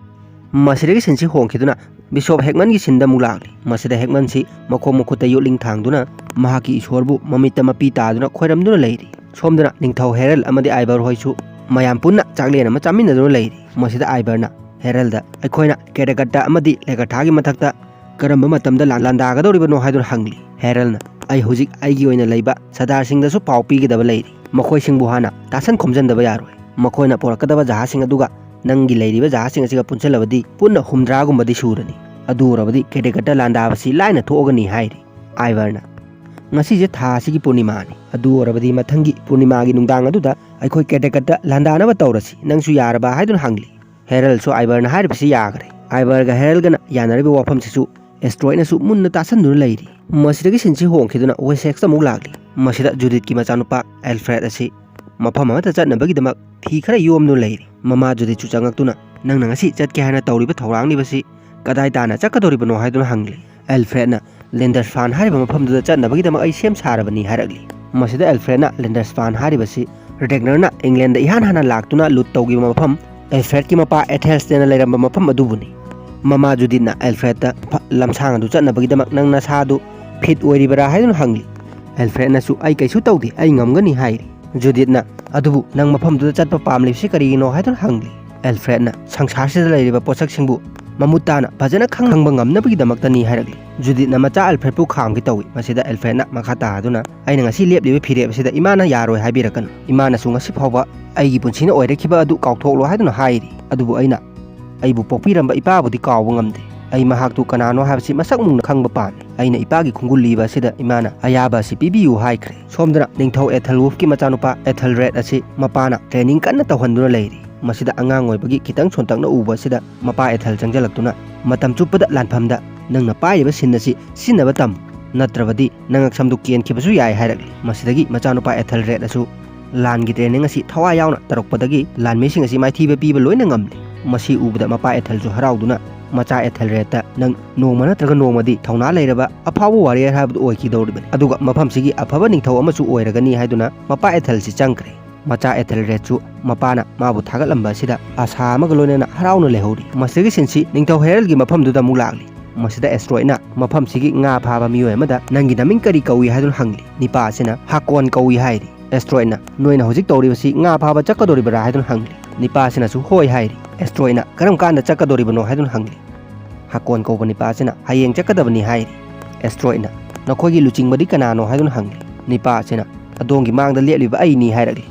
ꯃꯁꯤꯗꯒꯤ ꯁꯤꯟꯁꯤ ꯍꯣꯡꯈꯤꯗꯨꯅ ꯕꯤꯁꯣꯞ ꯍꯦꯛꯃꯟꯒꯤ ꯁꯤꯟꯗ ꯑꯃꯨꯛ ꯂꯥꯛꯂꯤ꯫ ꯃꯁꯤꯗ ꯍꯦꯛꯃꯟꯁꯤ ꯃꯈꯣꯡ ꯃꯈꯨꯠꯇ ꯌꯣꯠꯂꯤꯡ ꯊꯥꯡꯗꯨꯅ ꯃꯍꯥꯛꯀꯤ ꯏꯁꯣꯔꯕꯨ ꯃꯃꯤꯠꯇ ꯃꯄꯤ ꯇꯥꯗꯨꯅ ꯈꯣꯏꯔꯝꯗꯨꯅ ꯂꯩꯔꯤ꯫ ꯁꯣꯝꯗꯅ ꯅꯤꯡꯊꯧ ꯍꯦꯔꯜ ꯑꯃꯗꯤ ꯑꯥꯏꯕꯔ ꯍꯣꯏꯁꯨ ꯃꯌꯥꯝ ꯄꯨꯟꯅ ꯆꯥꯛꯂꯦꯟ ꯑꯃ ꯆꯥꯃꯤꯟꯅꯗꯨꯅ ꯂꯩꯔꯤ꯫ ꯃꯁꯤꯗ ꯑꯥꯏꯕꯔꯅ ꯍꯦꯔꯜꯗ, "ꯑꯩꯈꯣꯏꯅ ꯀꯦꯔꯦꯀꯠꯇ ꯑꯃꯗꯤ ꯂꯦꯀꯊꯥꯒꯤ ꯃꯊꯛꯇ ꯀꯔꯝꯕ ꯃꯇꯝꯗ ꯂꯥꯟ-, ꯂꯥꯟꯗꯥꯒꯗꯧꯔꯤꯕꯅꯣ?" ꯍꯥꯏꯗꯨꯅ ꯍꯪꯂꯤ꯫ ꯍꯦꯔꯜꯅ, "ꯑꯩ ꯍꯧꯖꯤꯛ ꯑꯩꯒꯤ ꯑꯣꯏꯅ ꯂꯩꯕ ꯁꯔꯗꯥꯔꯁꯤꯡꯗꯁꯨ ꯄꯥꯎ ꯄꯤꯒꯗꯕ ꯂꯩꯔꯤ꯫ ꯃꯈꯣꯏꯁꯤꯡꯕꯨ ꯍꯥꯟꯅ ꯇꯥꯁꯟ ꯈꯣꯝꯖꯟꯗꯕ ꯌꯥꯔꯣꯏ꯫ ꯃꯈꯣꯏꯅ ꯄꯨꯔꯛꯀꯗꯕ ꯖꯍꯥꯖꯁꯤꯡ ꯑꯗꯨꯒ ꯅꯪꯒꯤ ꯂꯩꯔꯤꯕ ꯖꯍꯥꯖꯁꯤꯡ ꯑꯁꯤꯒ ꯄꯨꯟꯁꯤꯜꯂꯕꯗꯤ ꯄꯨꯟꯅ ꯍꯨꯝꯗ꯭ꯔꯥꯒꯨꯝꯕꯗꯤ ꯁꯨꯔꯅꯤ꯫ ꯑꯗꯨ ꯑꯣꯏꯔꯕꯗꯤ ꯀꯦꯗꯦꯀꯠꯇ ꯂꯥꯟꯗꯥꯕꯁꯤ ꯂꯥꯏꯅ ꯊꯣꯛꯑꯒꯅꯤ ꯍꯥꯏꯔꯤ ꯑꯥꯏꯚꯔꯅ꯫ ꯉꯁꯤꯁꯦ ꯊꯥ ꯑꯁꯤꯒꯤ ꯄꯨꯔꯅꯤꯃꯥꯅꯤ꯫ ꯑꯗꯨ ꯑꯣꯏꯔꯕꯗꯤ ꯃꯊꯪꯒꯤ ꯄꯨꯔꯅꯤꯃꯥꯒꯤ ꯅꯨꯡꯗꯥꯡ ꯑꯗꯨꯗ ꯑꯩꯈꯣꯏ ꯀꯦꯗꯦꯀꯠꯇ ꯂꯥꯟꯗꯥꯅꯕ ꯇꯧꯔꯁꯤ꯫ ꯅꯪꯁꯨ ꯌꯥꯔꯕ ꯍꯥꯏꯗꯨꯅ ꯍꯪꯂꯤ꯫ ꯍꯦꯔꯜꯁꯨ ꯑꯥꯏꯚꯔꯅ ꯍꯥꯏꯔꯤꯕꯁꯤ ꯌꯥꯈ꯭ꯔꯦ꯫ ꯑꯥꯏꯚꯔꯒ ꯍꯦꯔꯜꯒꯅ ꯌꯥꯅꯔꯤꯕ ꯋꯥꯐꯝꯁꯤꯁꯨ ꯑꯦꯁꯇ꯭ꯔꯣꯏꯗꯅꯁꯨ ꯃꯨꯟꯅ ꯇꯥꯁꯟꯗꯨꯅ ꯂꯩꯔꯤ꯫ ꯃꯁꯤꯗꯒꯤ ꯁꯤꯟꯁꯤ ꯍꯣꯡꯈꯤꯗꯨꯅ ꯋꯦꯁꯦꯛꯁꯇ ꯑꯃꯨꯛ ꯂꯥꯛꯂꯤ꯫ ꯃꯁꯤꯗ ꯖꯨꯗꯤꯠꯀꯤ ꯃꯆꯥꯅꯨꯄꯥ ꯑꯦꯜꯐ꯭ꯔꯦꯗ ꯑꯁꯤ ꯃꯐꯝ ꯑꯃꯗ ꯆꯠꯅꯕꯒꯤꯗꯃꯛ ꯐꯤ ꯈꯔ ꯌꯣꯝꯗꯨꯅ ꯂꯩꯔꯤ꯫ ꯃꯃꯥ ꯖꯨꯗꯤꯠꯁꯨ ꯆꯪꯉꯛꯇꯨꯅ, "ꯅꯪꯅ ꯉꯁꯤ ꯆꯠꯀꯦ ꯍꯥꯏꯅ ꯇꯧꯔꯤꯕ ꯊꯧꯔꯥꯡꯂꯤꯕꯁꯤ ꯀꯗꯥꯏ ꯇꯥꯅ ꯆꯠꯀꯗꯧꯔꯤꯕꯅꯣ?" ꯍꯥꯏꯗꯨꯅ ꯍꯪꯂꯤ꯫ ꯑꯦꯜꯐ꯭ꯔꯦꯗꯅ, "ꯂꯦꯟꯗꯔꯁꯐꯥꯟ ꯍꯥꯏꯔꯤꯕ ꯃꯐꯝꯗꯨꯗ ꯆꯠꯅꯕꯒꯤꯗꯃꯛ ꯑꯩ ꯁꯦꯝ ꯁꯥꯔꯕꯅꯤ" ꯍꯥꯏꯔꯛꯂꯤ꯫ ꯃꯁꯤꯗ ꯑꯦꯜꯐ꯭ꯔꯦꯗꯅ ꯂꯦꯟꯗꯔꯁꯐꯥꯟ ꯍꯥꯏꯔꯤꯕꯁꯤ ꯔꯦꯒꯅꯔꯅ ꯏꯪꯂꯦꯟꯗ ꯏꯍꯥꯟ ꯍꯥꯟꯅ ꯂꯥꯛꯇꯨꯅ ꯂꯨꯠ ꯇꯧꯈꯤꯕ ꯃꯐꯝ, ꯑꯦꯜꯐ꯭ꯔꯦꯗꯀꯤ ꯃꯄꯥ ꯑꯦꯊꯦꯜꯁꯇꯦꯟꯅ ꯂꯩꯔꯝꯕ ꯃꯐꯝ ꯑꯗꯨꯕꯨꯅꯤ꯫ ꯃꯃꯥ ꯖꯨꯗꯤꯠꯅ ꯑꯦꯜꯐ꯭ꯔꯦꯗꯇ ꯐ-, "ꯂꯝꯁꯥꯡ ꯑꯗꯨ ꯆꯠꯅꯕꯒꯤꯗꯃꯛ ꯅꯪ ꯅꯁꯥꯗꯨ ꯐꯤꯠ ꯑꯣꯏꯔꯤꯕꯔꯥ?" ꯍꯥꯏꯗꯨꯅ ꯍꯪꯂꯤ꯫ ꯑꯦꯜꯐ꯭ꯔꯦꯗꯅꯁꯨ, "ꯑꯩ ꯀꯩꯁꯨ ꯇꯧꯗꯦ, ꯑꯩ ꯉꯝꯒꯅꯤ" ꯍꯥꯏꯔꯤ꯫ ꯖꯨꯗꯤꯠꯅ, "ꯑꯗꯨꯕꯨ ꯅꯪ ꯃꯐꯝꯗꯨꯗ ꯆꯠꯄ ꯄꯥꯝꯂꯤꯕꯁꯤ ꯀꯔꯤꯒꯤꯅꯣ?" ꯍꯥꯏꯗꯨꯅ ꯍꯪꯂꯤ꯫ ꯑꯦꯜꯐ꯭ꯔꯦꯗꯅ, "ꯁꯪꯁꯥꯔꯁꯤꯗ ꯂꯩꯔꯤꯕ ꯄꯣꯠꯁꯛꯁꯤꯡꯕꯨ ꯃꯃꯨꯠ ꯇꯥꯅ ꯐꯖꯅ ꯈꯪ-, ꯈꯪꯕ ꯉꯝꯅꯕꯒꯤꯗꯃꯛꯇꯅꯤ" ꯍꯥꯏꯔꯛꯂꯤ꯫ ꯖꯨꯗꯤꯠꯅ ꯃꯆꯥ ꯑꯦꯜꯐ꯭ꯔꯦꯗꯄꯨ ꯈꯥꯝꯒꯦ ꯇꯧꯏ꯫ ꯃꯁꯤꯗ ꯑꯦꯜꯐ꯭ꯔꯦꯗꯅ ꯃꯈꯥ ꯇꯥꯗꯨꯅ, "ꯑꯩꯅ ꯉꯁꯤ ꯂꯦꯞꯂꯤꯕ ꯐꯤꯔꯦꯞ ꯑꯁꯤꯗ ꯏꯃꯥꯅ ꯌꯥꯔꯣꯏ ꯍꯥꯏꯕꯤꯔꯛꯀꯅꯨ꯫ ꯏꯃꯥꯅꯁꯨ ꯉꯁꯤ ꯐꯥꯎꯕ ꯑꯩꯒꯤ ꯄꯨꯟꯁꯤꯅ ꯑꯣꯏꯔꯛꯈꯤꯕ ꯑꯗꯨ ꯀꯥꯎꯊꯣꯛꯂꯣ ꯍꯥꯏꯗꯨꯅ ꯍꯥꯏꯔꯤ꯫ ꯑꯗꯨꯕꯨ ꯑꯩꯅ ꯑꯩꯕꯨ ꯄꯣꯛꯄꯤꯔꯝꯕ ꯏꯄꯥꯕꯨꯗꯤ ꯀꯥꯎꯕ ꯉꯝꯗꯦ꯫ ꯑꯩ ꯃꯍꯥꯛꯇꯨ ꯀꯅꯥꯅꯣ ꯍꯥꯏꯕꯁꯤ ꯃꯁꯛ ꯃꯨꯟꯅ ꯈꯪꯕ ꯄꯥꯝꯃꯤ꯫ ꯑꯩꯅ ꯏꯄꯥꯒꯤ ꯈꯣꯡꯒꯨꯜ ꯂꯤꯕ ꯑꯁꯤꯗ ꯏꯃꯥꯅ ꯑꯌꯥꯕ ꯑꯁꯤ ꯄꯤꯕꯤꯌꯨ ꯍꯥꯏꯈ꯭ꯔꯦ꯫" ꯁꯣꯝꯗꯅ ꯅꯤꯡꯊꯧ ꯑꯦꯊꯦꯜꯋꯨꯜꯐꯀꯤ ꯃꯆꯥꯅꯨꯄꯥ ꯑꯦꯊꯦꯜꯔꯦꯗ ꯑꯁꯤ ꯃꯄꯥꯅ ꯇ꯭ꯔꯦꯅꯤꯡ ꯀꯟꯅ ꯇꯧꯍꯟꯗꯨꯅ ꯂꯩꯔꯤ꯫ ꯃꯁꯤꯗ ꯑꯉꯥꯡ ꯑꯣꯏꯕꯒꯤ ꯈꯤꯇꯪ ꯁꯣꯟꯇꯛꯅ ꯎꯕ ꯑꯁꯤꯗ ꯃꯄꯥ ꯑꯦꯊꯦꯜ ꯆꯪꯁꯤꯜꯂꯛꯇꯨꯅ, "ꯃꯇꯝ ꯆꯨꯞꯄꯗ ꯂꯥꯟꯐꯝꯗ ꯅꯪꯅ ꯄꯥꯏꯔꯤꯕ ꯁꯤꯟ ꯑꯁꯤ ꯁꯤꯖꯤꯟꯅꯕ ꯇꯝꯃꯨ, ꯅꯠꯇ꯭ꯔꯕꯗꯤ ꯅꯉꯛꯁꯝꯗꯨ ꯀꯦꯟꯈꯤꯕꯁꯨ ꯌꯥꯏ" ꯍꯥꯏꯔꯛꯂꯤ꯫ ꯃꯁꯤꯗꯒꯤ ꯃꯆꯥꯅꯨꯄꯥ ꯑꯦꯊꯦꯜꯔꯦꯗ ꯑꯁꯨ ꯂꯥꯟꯒꯤ ꯇ꯭ꯔꯦꯅꯤꯡ ꯑꯁꯤ ꯊꯋꯥꯏ ꯌꯥꯎꯅ ꯇꯧꯔꯛꯄꯗꯒꯤ ꯂꯥꯟꯃꯤꯁꯤꯡ ꯑꯁꯤ ꯃꯥꯏꯊꯤꯕ ꯄꯤꯕ ꯂꯣꯏꯅ ꯉꯝꯂꯤ꯫ ꯃꯁꯤ ꯎꯕꯗ ꯃꯄꯥ ꯑꯦꯊꯦꯜꯁꯨ ꯍꯔꯥꯎꯗꯨꯅ ꯃꯆꯥ ꯑꯦꯊꯦꯜꯔꯦꯗꯇ, "ꯅꯪ ꯅꯣꯡꯃ ꯅꯠꯇ꯭ꯔꯒ ꯅꯣꯡꯃꯗꯤ ꯊꯧꯅꯥ ꯂꯩꯔꯕ ꯑꯐꯥꯎꯕ ꯋꯥꯔꯤꯌꯔ ꯍꯥꯏꯕꯗꯨ ꯑꯣꯏꯈꯤꯗꯧꯔꯤꯕꯅꯤ, ꯑꯗꯨꯒ ꯃꯐꯝꯁꯤꯒꯤ ꯑꯐꯕ ꯅꯤꯡꯊꯧ ꯑꯃꯁꯨ ꯑꯣꯏꯔꯒꯅꯤ" ꯍꯥꯏꯗꯨꯅ ꯃꯄꯥ ꯑꯦꯊꯦꯜꯁꯤ ꯆꯪꯈ꯭ꯔꯦ꯫ ꯃꯆꯥ ꯑꯦꯊꯦꯜꯔꯦꯗꯁꯨ ꯃꯄꯥꯅ ꯃꯥꯕꯨ ꯊꯥꯒꯠꯂꯝꯕ ꯑꯁꯤꯗ ꯑꯁꯥ ꯑꯃꯒ ꯂꯣꯏꯅꯅ ꯍꯔꯥꯎꯅ ꯂꯩꯍꯧꯔꯤ꯫ ꯃꯁꯤꯒꯤ ꯁꯤꯟꯁꯤ ꯅꯤꯡꯊꯧ ꯍꯦꯔꯜꯒꯤ ꯃꯐꯝꯗꯨꯗ ꯑꯃꯨꯛ ꯂꯥꯛꯂꯤ꯫ ꯃꯁꯤꯗ ꯑꯦꯁꯇ꯭ꯔꯣꯏꯗꯅ ꯃꯐꯝꯁꯤꯒꯤ ꯉꯥ ꯐꯥꯕ ꯃꯤꯑꯣꯏ ꯑꯃꯗ, "ꯅꯪꯒꯤ ꯅꯃꯤꯡ ꯀꯔꯤ ꯀꯧꯏ?" ꯍꯥꯏꯗꯨꯅ ꯍꯪꯂꯤ꯫ ꯅꯤꯄꯥ ꯑꯁꯤꯅ, "ꯍꯥꯀꯣꯟ ꯀꯧꯏ" ꯍꯥꯏꯔꯤ꯫ ꯑꯦꯁꯇ꯭ꯔꯣꯏꯗꯅ, "ꯅꯣꯏꯅ ꯍꯧꯖꯤꯛ ꯇꯧꯔꯤꯕꯁꯤ ꯉꯥ ꯐꯥꯕ ꯆꯠꯀꯗꯧꯔꯤꯕꯔꯥ?" ꯍꯥꯏꯗꯨꯅ ꯍꯪꯂꯤ꯫ ꯅꯤꯄꯥ ꯑꯁꯤꯅꯁꯨ "ꯍꯣꯏ" ꯍꯥꯏꯔꯤ꯫ ꯑꯦꯁꯇ꯭ꯔꯣꯏꯗꯅ, "ꯀꯔꯝ ꯀꯥꯟꯗ ꯆꯠꯀꯗꯧꯔꯤꯕꯅꯣ?" ꯍꯥꯏꯗꯨꯅ ꯍꯪꯂꯤ꯫ ꯍꯥꯀꯣꯟ ꯀꯧꯕ ꯅꯤꯄꯥ ꯑꯁꯤꯅ, "ꯍꯌꯦꯡ ꯆꯠꯀꯗꯕꯅꯤ" ꯍꯥꯏꯔꯤ꯫ ꯑꯦꯁꯇ꯭ꯔꯣꯏꯗꯅ, "ꯅꯈꯣꯏꯒꯤ ꯂꯨꯆꯤꯡꯕꯗꯤ ꯀꯅꯥꯅꯣ?" ꯍꯥꯏꯗꯨꯅ ꯍꯪꯂꯤ꯫ ꯅꯤꯄꯥ ꯑꯁꯤꯅ, "ꯑꯗꯣꯝꯒꯤ ꯃꯥꯡꯗ ꯂꯦꯞꯂꯤꯕ ꯑꯩꯅꯤ" ꯍꯥꯏꯔꯛꯂꯤ꯫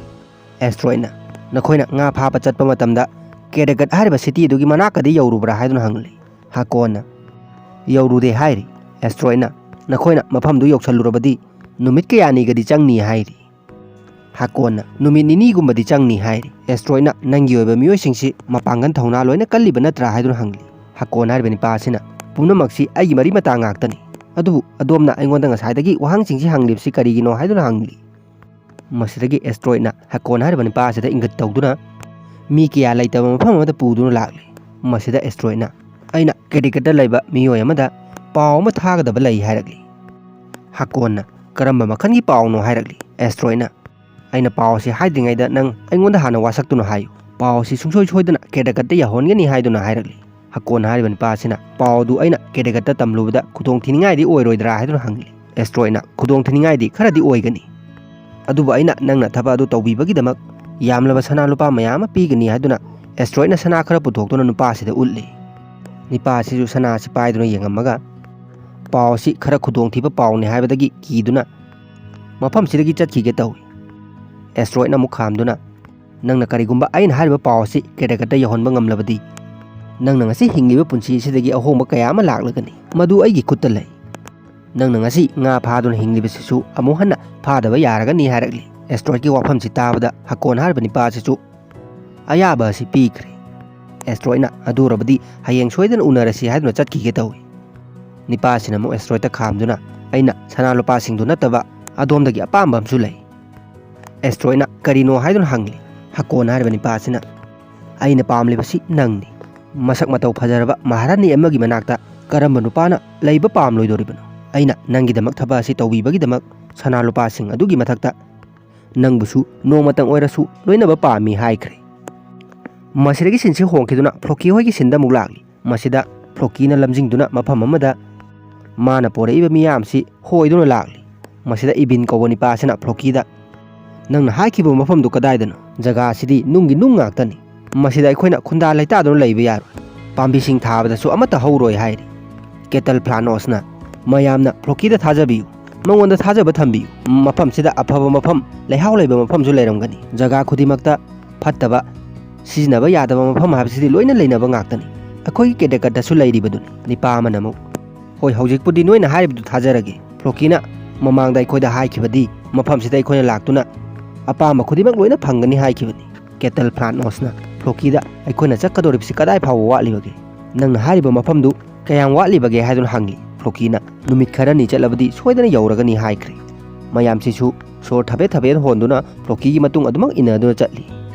ꯑꯦꯁꯇ꯭ꯔꯣꯏꯗꯅ, "ꯅꯈꯣꯏꯅ ꯉꯥ ꯐꯥꯕ ꯆꯠꯄ ꯃꯇꯝꯗ ꯀꯦꯗꯒꯠ ꯍꯥꯏꯔꯤꯕ ꯁꯤꯇꯤ ꯑꯗꯨꯒꯤ ꯃꯅꯥꯛꯀꯗꯤ ꯌꯧꯔꯨꯕ꯭ꯔꯥ ꯍꯥꯏꯗꯨꯅ ꯍꯪꯂꯤ꯫ ꯍꯥꯀꯣꯟꯅ, "ꯌꯧꯔꯨꯗꯦ" ꯍꯥꯏꯔꯤ꯫ ꯑꯦꯁꯇ꯭ꯔꯣꯏꯗꯅ, "ꯅꯈꯣꯏꯅ ꯃꯐꯝꯗꯨ ꯌꯧꯁꯜꯂꯨꯔꯕꯗꯤ ꯅꯨꯃꯤꯠ ꯀꯌꯥꯅꯤꯒꯗꯤ ꯆꯪꯅꯤ" ꯍꯥꯏꯔꯤ꯫ ꯍꯥꯀꯣꯟꯅ, "ꯅꯨꯃꯤꯠ ꯅꯤꯅꯤꯒꯨꯝꯕꯗꯤ ꯆꯪꯅꯤ" ꯍꯥꯏꯔꯤ꯫ ꯑꯦꯁꯇ꯭ꯔꯣꯏꯗꯅ, "ꯅꯪꯒꯤ ꯑꯣꯏꯕ ꯃꯤꯑꯣꯏꯁꯤꯡꯁꯤ ꯃꯄꯥꯡꯒꯜ ꯊꯧꯅꯥ ꯂꯣꯏꯅ ꯀꯜꯂꯤꯕ ꯅꯠꯇ꯭ꯔꯥ?" ꯍꯥꯏꯗꯨꯅ ꯍꯪꯂꯤ꯫ ꯍꯥꯀꯣꯟ ꯍꯥꯏꯔꯤꯕ ꯅꯤꯄꯥ ꯑꯁꯤꯅ, "ꯄꯨꯝꯅꯃꯛꯁꯤ ꯑꯩꯒꯤ ꯃꯔꯤ ꯃꯇꯥ ꯉꯥꯛꯇꯅꯤ꯫ ꯑꯗꯨꯕꯨ ꯑꯗꯣꯝꯅ ꯑꯩꯉꯣꯟꯗ ꯉꯁꯥꯏꯗꯒꯤ ꯋꯥꯍꯪꯁꯤꯡꯁꯤ ꯍꯪꯂꯤꯕꯁꯤ ꯀꯔꯤꯒꯤꯅꯣ?" ꯍꯥꯏꯗꯨꯅ ꯍꯪꯂꯤ꯫ ꯃꯁꯤꯗꯒꯤ ꯑꯦꯁꯇ꯭ꯔꯣꯏꯗꯅ ꯍꯥꯀꯣꯟ ꯍꯥꯏꯔꯤꯕ ꯅꯤꯄꯥ ꯑꯁꯤꯗ ꯏꯪꯒꯤꯠ ꯇꯧꯗꯨꯅ, "ꯃꯤ ꯀꯌꯥ ꯂꯩꯇꯕ ꯃꯐꯝ ꯑꯃꯗ ꯄꯨꯗꯨꯅ ꯂꯥꯛꯂꯤ꯫ ꯃꯁꯤꯗ ꯑꯦꯁꯇ꯭ꯔꯣꯏꯗꯅ, 'ꯑꯩꯅ ꯀꯦꯗꯒꯠꯇ ꯂꯩꯕ ꯃꯤꯑꯣꯏ ꯑꯃꯗ ꯄꯥꯎ ꯑꯃ ꯊꯥꯒꯗꯕ ꯂꯩ' ꯍꯥꯏꯔꯛꯂꯤ꯫ ꯍꯥꯀꯣꯟꯅ, "ꯀꯔꯝꯕ ꯃꯈꯜꯒꯤ ꯄꯥꯎꯅꯣ?" ꯍꯥꯏꯔꯛꯂꯤ꯫ ꯑꯦꯁꯇ꯭ꯔꯣꯏꯗꯅ, "ꯑꯩꯅ ꯄꯥꯎ ꯑꯁꯤ ꯍꯥꯏꯗ꯭ꯔꯤꯉꯩꯗ ꯅꯪ ꯑꯩꯉꯣꯟꯗ ꯍꯥꯟꯅ ꯋꯥꯁꯛꯇꯨꯅ ꯍꯥꯏꯌꯨ꯫ ꯄꯥꯎ ꯑꯁꯤ ꯁꯨꯡꯁꯣꯏ ꯁꯣꯏꯗꯅ ꯀꯦꯗꯒꯠꯇ ꯌꯧꯍꯟꯒꯅꯤ" ꯍꯥꯏꯗꯨꯅ ꯍꯥꯏꯔꯛꯂꯤ꯫ ꯍꯥꯀꯣꯟ ꯍꯥꯏꯔꯤꯕ ꯅꯤꯄꯥ ꯑꯁꯤꯅ, "ꯄꯥꯎ ꯑꯗꯨ ꯑꯩꯅ ꯀꯦꯗꯒꯠꯇ ꯇꯝꯂꯨꯕꯗ ꯈꯨꯗꯣꯡ ꯊꯤꯅꯤꯡꯉꯥꯏꯗꯤ ꯑꯣꯏꯔꯣꯏꯗ꯭ꯔꯥ?" ꯍꯥꯏꯗꯨꯅ ꯍꯪꯂꯤ꯫ ꯑꯦꯁꯇ꯭ꯔꯣꯏꯗꯅ, "ꯈꯨꯗꯣꯡ ꯊꯤꯅꯤꯡꯉꯥꯏꯗꯤ ꯈꯔꯗꯤ ꯑꯣꯏꯒꯅꯤ꯫ ꯑꯗꯨꯕꯨ ꯑꯩꯅ ꯅꯪꯅ ꯊꯕꯛ ꯑꯗꯨ ꯇꯧꯕꯤꯕꯒꯤꯗꯃꯛ ꯌꯥꯝꯂꯕ ꯁꯅꯥ ꯂꯨꯄꯥ ꯃꯌꯥꯝ ꯑꯃ ꯄꯤꯒꯅꯤ" ꯍꯥꯏꯗꯨꯅ ꯑꯦꯁꯇ꯭ꯔꯣꯏꯗꯅ ꯁꯅꯥ ꯈꯔ ꯄꯨꯊꯣꯛꯇꯨꯅ ꯅꯨꯄꯥ ꯑꯁꯤꯗ ꯎꯠꯂꯤ꯫ ꯅꯤꯄꯥ ꯑꯁꯤꯁꯨ ꯁꯅꯥ ꯑꯁꯤ ꯄꯥꯏꯗꯨꯅ ꯌꯦꯡꯉꯝꯃꯒ, "ꯄꯥꯎ ꯑꯁꯤ ꯈꯔ ꯈꯨꯗꯣꯡꯊꯤꯕ ꯄꯥꯎꯅꯤ" ꯍꯥꯏꯕꯗꯒꯤ ꯀꯤꯗꯨꯅ ꯃꯐꯝꯁꯤꯗꯒꯤ ꯆꯠꯈꯤꯒꯦ ꯇꯧꯏ꯫ ꯑꯦꯁꯇ꯭ꯔꯣꯏꯗꯅ ꯑꯃꯨꯛ ꯈꯥꯝꯗꯨꯅ, "ꯅꯪꯅ ꯀꯔꯤꯒꯨꯝꯕ ꯑꯩꯅ ꯍꯥꯏꯔꯤꯕ ꯄꯥꯎ ꯑꯁꯤ ꯀꯦꯗꯒꯠꯇ ꯌꯧꯍꯟꯕ ꯉꯝꯂꯕꯗꯤ, ꯅꯪꯅ ꯉꯁꯤ ꯍꯤꯡꯂꯤꯕ ꯄꯨꯟꯁꯤ ꯑꯁꯤꯗꯒꯤ ꯑꯍꯣꯡꯕ ꯀꯌꯥ ꯑꯃ ꯂꯥꯛꯂꯒꯅꯤ꯫ ꯃꯗꯨ ꯑꯩꯒꯤ ꯈꯨꯠꯇ ꯂꯩ꯫ ꯅꯪꯅ ꯉꯁꯤ ꯉꯥ ꯐꯥꯗꯨꯅ ꯍꯤꯡꯂꯤꯕꯁꯤꯁꯨ ꯑꯃꯨꯛ ꯍꯟꯅ ꯐꯥꯗꯕ ꯌꯥꯔꯒꯅꯤ" ꯍꯥꯏꯔꯛꯂꯤ꯫ ꯑꯦꯁꯇ꯭ꯔꯣꯏꯗꯀꯤ ꯋꯥꯐꯝꯁꯤ ꯇꯥꯕꯗ ꯍꯥꯀꯣꯟ ꯍꯥꯏꯔꯤꯕ ꯅꯤꯄꯥ ꯑꯁꯤꯁꯨ ꯑꯌꯥꯕ ꯑꯁꯤ ꯄꯤꯈ꯭ꯔꯦ꯫ ꯑꯦꯁꯇ꯭ꯔꯣꯏꯗꯅ, "ꯑꯗꯨ ꯑꯣꯏꯔꯕꯗꯤ ꯍꯌꯦꯡ ꯁꯣꯏꯗꯅ ꯎꯅꯔꯁꯤ" ꯍꯥꯏꯗꯨꯅ ꯆꯠꯈꯤꯒꯦ ꯇꯧꯏ꯫ ꯅꯤꯄꯥ ꯑꯁꯤꯅ ꯑꯃꯨꯛ ꯑꯦꯁꯇ꯭ꯔꯣꯏꯗꯇ ꯈꯥꯝꯗꯨꯅ, "ꯑꯩꯅ ꯁꯅꯥ ꯂꯨꯄꯥꯁꯤꯡꯗꯨ ꯅꯠꯇꯕ ꯑꯗꯣꯝꯗꯒꯤ ꯑꯄꯥꯝꯕ ꯑꯃꯁꯨ ꯂꯩ"꯫ ꯑꯦꯁꯇ꯭ꯔꯣꯏꯗꯅ, "ꯀꯔꯤꯅꯣ?" ꯍꯥꯏꯗꯨꯅ ꯍꯪꯂꯤ꯫ ꯍꯥꯀꯣꯟ ꯍꯥꯏꯔꯤꯕ ꯅꯤꯄꯥ ꯑꯁꯤꯅ, "ꯑꯩꯅ ꯄꯥꯝꯂꯤꯕꯁꯤ ꯅꯪꯅꯤ꯫ ꯃꯁꯛ ꯃꯇꯧ ꯐꯖꯔꯕ ꯃꯍꯥꯔꯥꯅꯤ ꯑꯃꯒꯤ ꯃꯅꯥꯛꯇ ꯀꯔꯝꯕ ꯅꯨꯄꯥꯅ ꯂꯩꯕ ꯄꯥꯝꯂꯣꯏꯗꯣꯔꯤꯕꯅꯣ? ꯑꯩꯅ ꯅꯪꯒꯤꯗꯃꯛ ꯊꯕꯛ ꯑꯁꯤ ꯇꯧꯕꯤꯕꯒꯤꯗꯃꯛ ꯁꯅꯥ ꯂꯨꯄꯥꯁꯤꯡ ꯑꯗꯨꯒꯤ ꯃꯊꯛꯇ ꯅꯪꯕꯨꯁꯨ ꯅꯣꯡꯃꯇꯪ ꯑꯣꯏꯔꯁꯨ ꯂꯣꯏꯅꯕ ꯄꯥꯝꯃꯤ" ꯍꯥꯏꯈ꯭ꯔꯦ꯫ ꯃꯁꯤꯗꯒꯤ ꯁꯤꯟꯁꯤ ꯍꯣꯡꯈꯤꯗꯨꯅ ꯐ꯭ꯂꯣꯀꯤ ꯍꯣꯏꯒꯤ ꯁꯤꯟꯗ ꯑꯃꯨꯛ ꯂꯥꯛꯂꯤ꯫ ꯃꯁꯤꯗ ꯐ꯭ꯂꯣꯀꯤꯅ ꯂꯝꯖꯤꯡꯗꯨꯅ ꯃꯐꯝ ꯑꯃꯗ ꯃꯥꯅ ꯄꯣꯔꯛꯏꯕ ꯃꯤꯌꯥꯝꯁꯤ ꯍꯣꯏꯗꯨꯅ ꯂꯥꯛꯂꯤ꯫ ꯃꯁꯤꯗ ꯏꯕꯤꯟ ꯀꯧꯕ ꯅꯤꯄꯥ ꯑꯁꯤꯅ ꯐ꯭ꯂꯣꯀꯤꯗ, "ꯅꯪꯅ ꯍꯥꯏꯈꯤꯕ ꯃꯐꯝꯗꯨ ꯀꯗꯥꯏꯗꯅꯣ? ꯖꯒꯥ ꯑꯁꯤꯗꯤ ꯅꯨꯡꯒꯤ ꯅꯨꯡ ꯉꯥꯛꯇꯅꯤ꯫ ꯃꯁꯤꯗ ꯑꯩꯈꯣꯏꯅ ꯈꯨꯟꯗꯥ ꯂꯩꯇꯥꯗꯨꯅ ꯂꯩꯕ ꯌꯥꯔꯣꯏ꯫ ꯄꯥꯝꯕꯤꯁꯤꯡ ꯊꯥꯕꯗꯁꯨ ꯑꯃꯠꯇ ꯍꯧꯔꯣꯏ" ꯍꯥꯏꯔꯤ꯫ ꯀꯦꯇꯜ ꯐ꯭ꯂꯥꯅꯣꯁꯅ, "ꯃꯌꯥꯝꯅ ꯐ꯭ꯂꯣꯀꯤꯗ ꯊꯥꯖꯕꯤꯌꯨ꯫ ꯃꯉꯣꯟꯗ ꯊꯥꯖꯕ ꯊꯝꯕꯤꯌꯨ꯫ ꯃꯐꯝꯁꯤꯗ ꯑꯐꯕ ꯃꯐꯝ, ꯂꯩꯍꯥꯎ ꯂꯩꯕ ꯃꯐꯝꯁꯨ ꯂꯩꯔꯝꯒꯅꯤ꯫ ꯖꯒꯥ ꯈꯨꯗꯤꯡꯃꯛꯇ ꯐꯠꯇꯕ ꯁꯤꯖꯤꯟꯅꯕ ꯌꯥꯗꯕ ꯃꯐꯝ ꯍꯥꯏꯕꯁꯤꯗꯤ ꯂꯣꯏꯅ ꯂꯩꯅꯕ ꯉꯥꯛꯇꯅꯤ꯫ ꯑꯩꯈꯣꯏꯒꯤ ꯀꯦꯗꯦꯀꯠꯇꯁꯨ ꯂꯩꯔꯤꯕꯗꯨꯅꯤ꯫ ꯅꯤꯄꯥ ꯑꯃꯅ ꯑꯃꯨꯛ, "ꯍꯣꯏ, ꯍꯧꯖꯤꯛꯄꯨꯗꯤ ꯅꯣꯏꯅ ꯍꯥꯏꯔꯤꯕꯗꯨ ꯊꯥꯖꯔꯒꯦ꯫ ꯐ꯭ꯂꯣꯀꯤꯅ ꯃꯃꯥꯡꯗ ꯑꯩꯈꯣꯏꯗ ꯍꯥꯏꯈꯤꯕꯗꯤ ꯃꯐꯝꯁꯤꯗ ꯑꯩꯈꯣꯏꯅ ꯂꯥꯛꯇꯨꯅ ꯑꯄꯥꯝꯕ ꯈꯨꯗꯤꯡꯃꯛ ꯂꯣꯏꯅ ꯐꯪꯒꯅꯤ ꯍꯥꯏꯈꯤꯕꯅꯤ꯫" ꯀꯦꯇꯜ ꯐ꯭ꯂꯥꯟ ꯑꯣꯁꯅ ꯐ꯭ꯂꯣꯀꯤꯗ, "ꯑꯩꯈꯣꯏꯅ ꯆꯠꯀꯗꯧꯔꯤꯕꯁꯤ ꯀꯗꯥꯏ ꯐꯥꯎꯕ ꯋꯥꯠꯂꯤꯕꯒꯦ? ꯅꯪꯅ ꯍꯥꯏꯔꯤꯕ ꯃꯐꯝꯗꯨ ꯀꯌꯥꯝ ꯋꯥꯠꯂꯤꯕꯒꯦ?" ꯍꯥꯏꯗꯨꯅ ꯍꯪꯂꯤ꯫ ꯐ꯭ꯂꯣꯀꯤꯅ, "ꯅꯨꯃꯤꯠ ꯈꯔꯅꯤ ꯆꯠꯂꯕꯗꯤ ꯁꯣꯏꯗꯅ ꯌꯧꯔꯒꯅꯤ" ꯍꯥꯏꯈ꯭ꯔꯦ꯫ ꯃꯌꯥꯝꯁꯤꯁꯨ ꯁꯣꯔ ꯊꯕꯦꯠ ꯊꯕꯦꯠ ꯍꯣꯟꯗꯨꯅ ꯐ꯭ꯂꯣꯀꯤꯒꯤ ꯃꯇꯨꯡ ꯑꯗꯨꯃꯛ ꯏꯟꯅꯗꯨꯅ ꯆꯠꯂꯤ꯫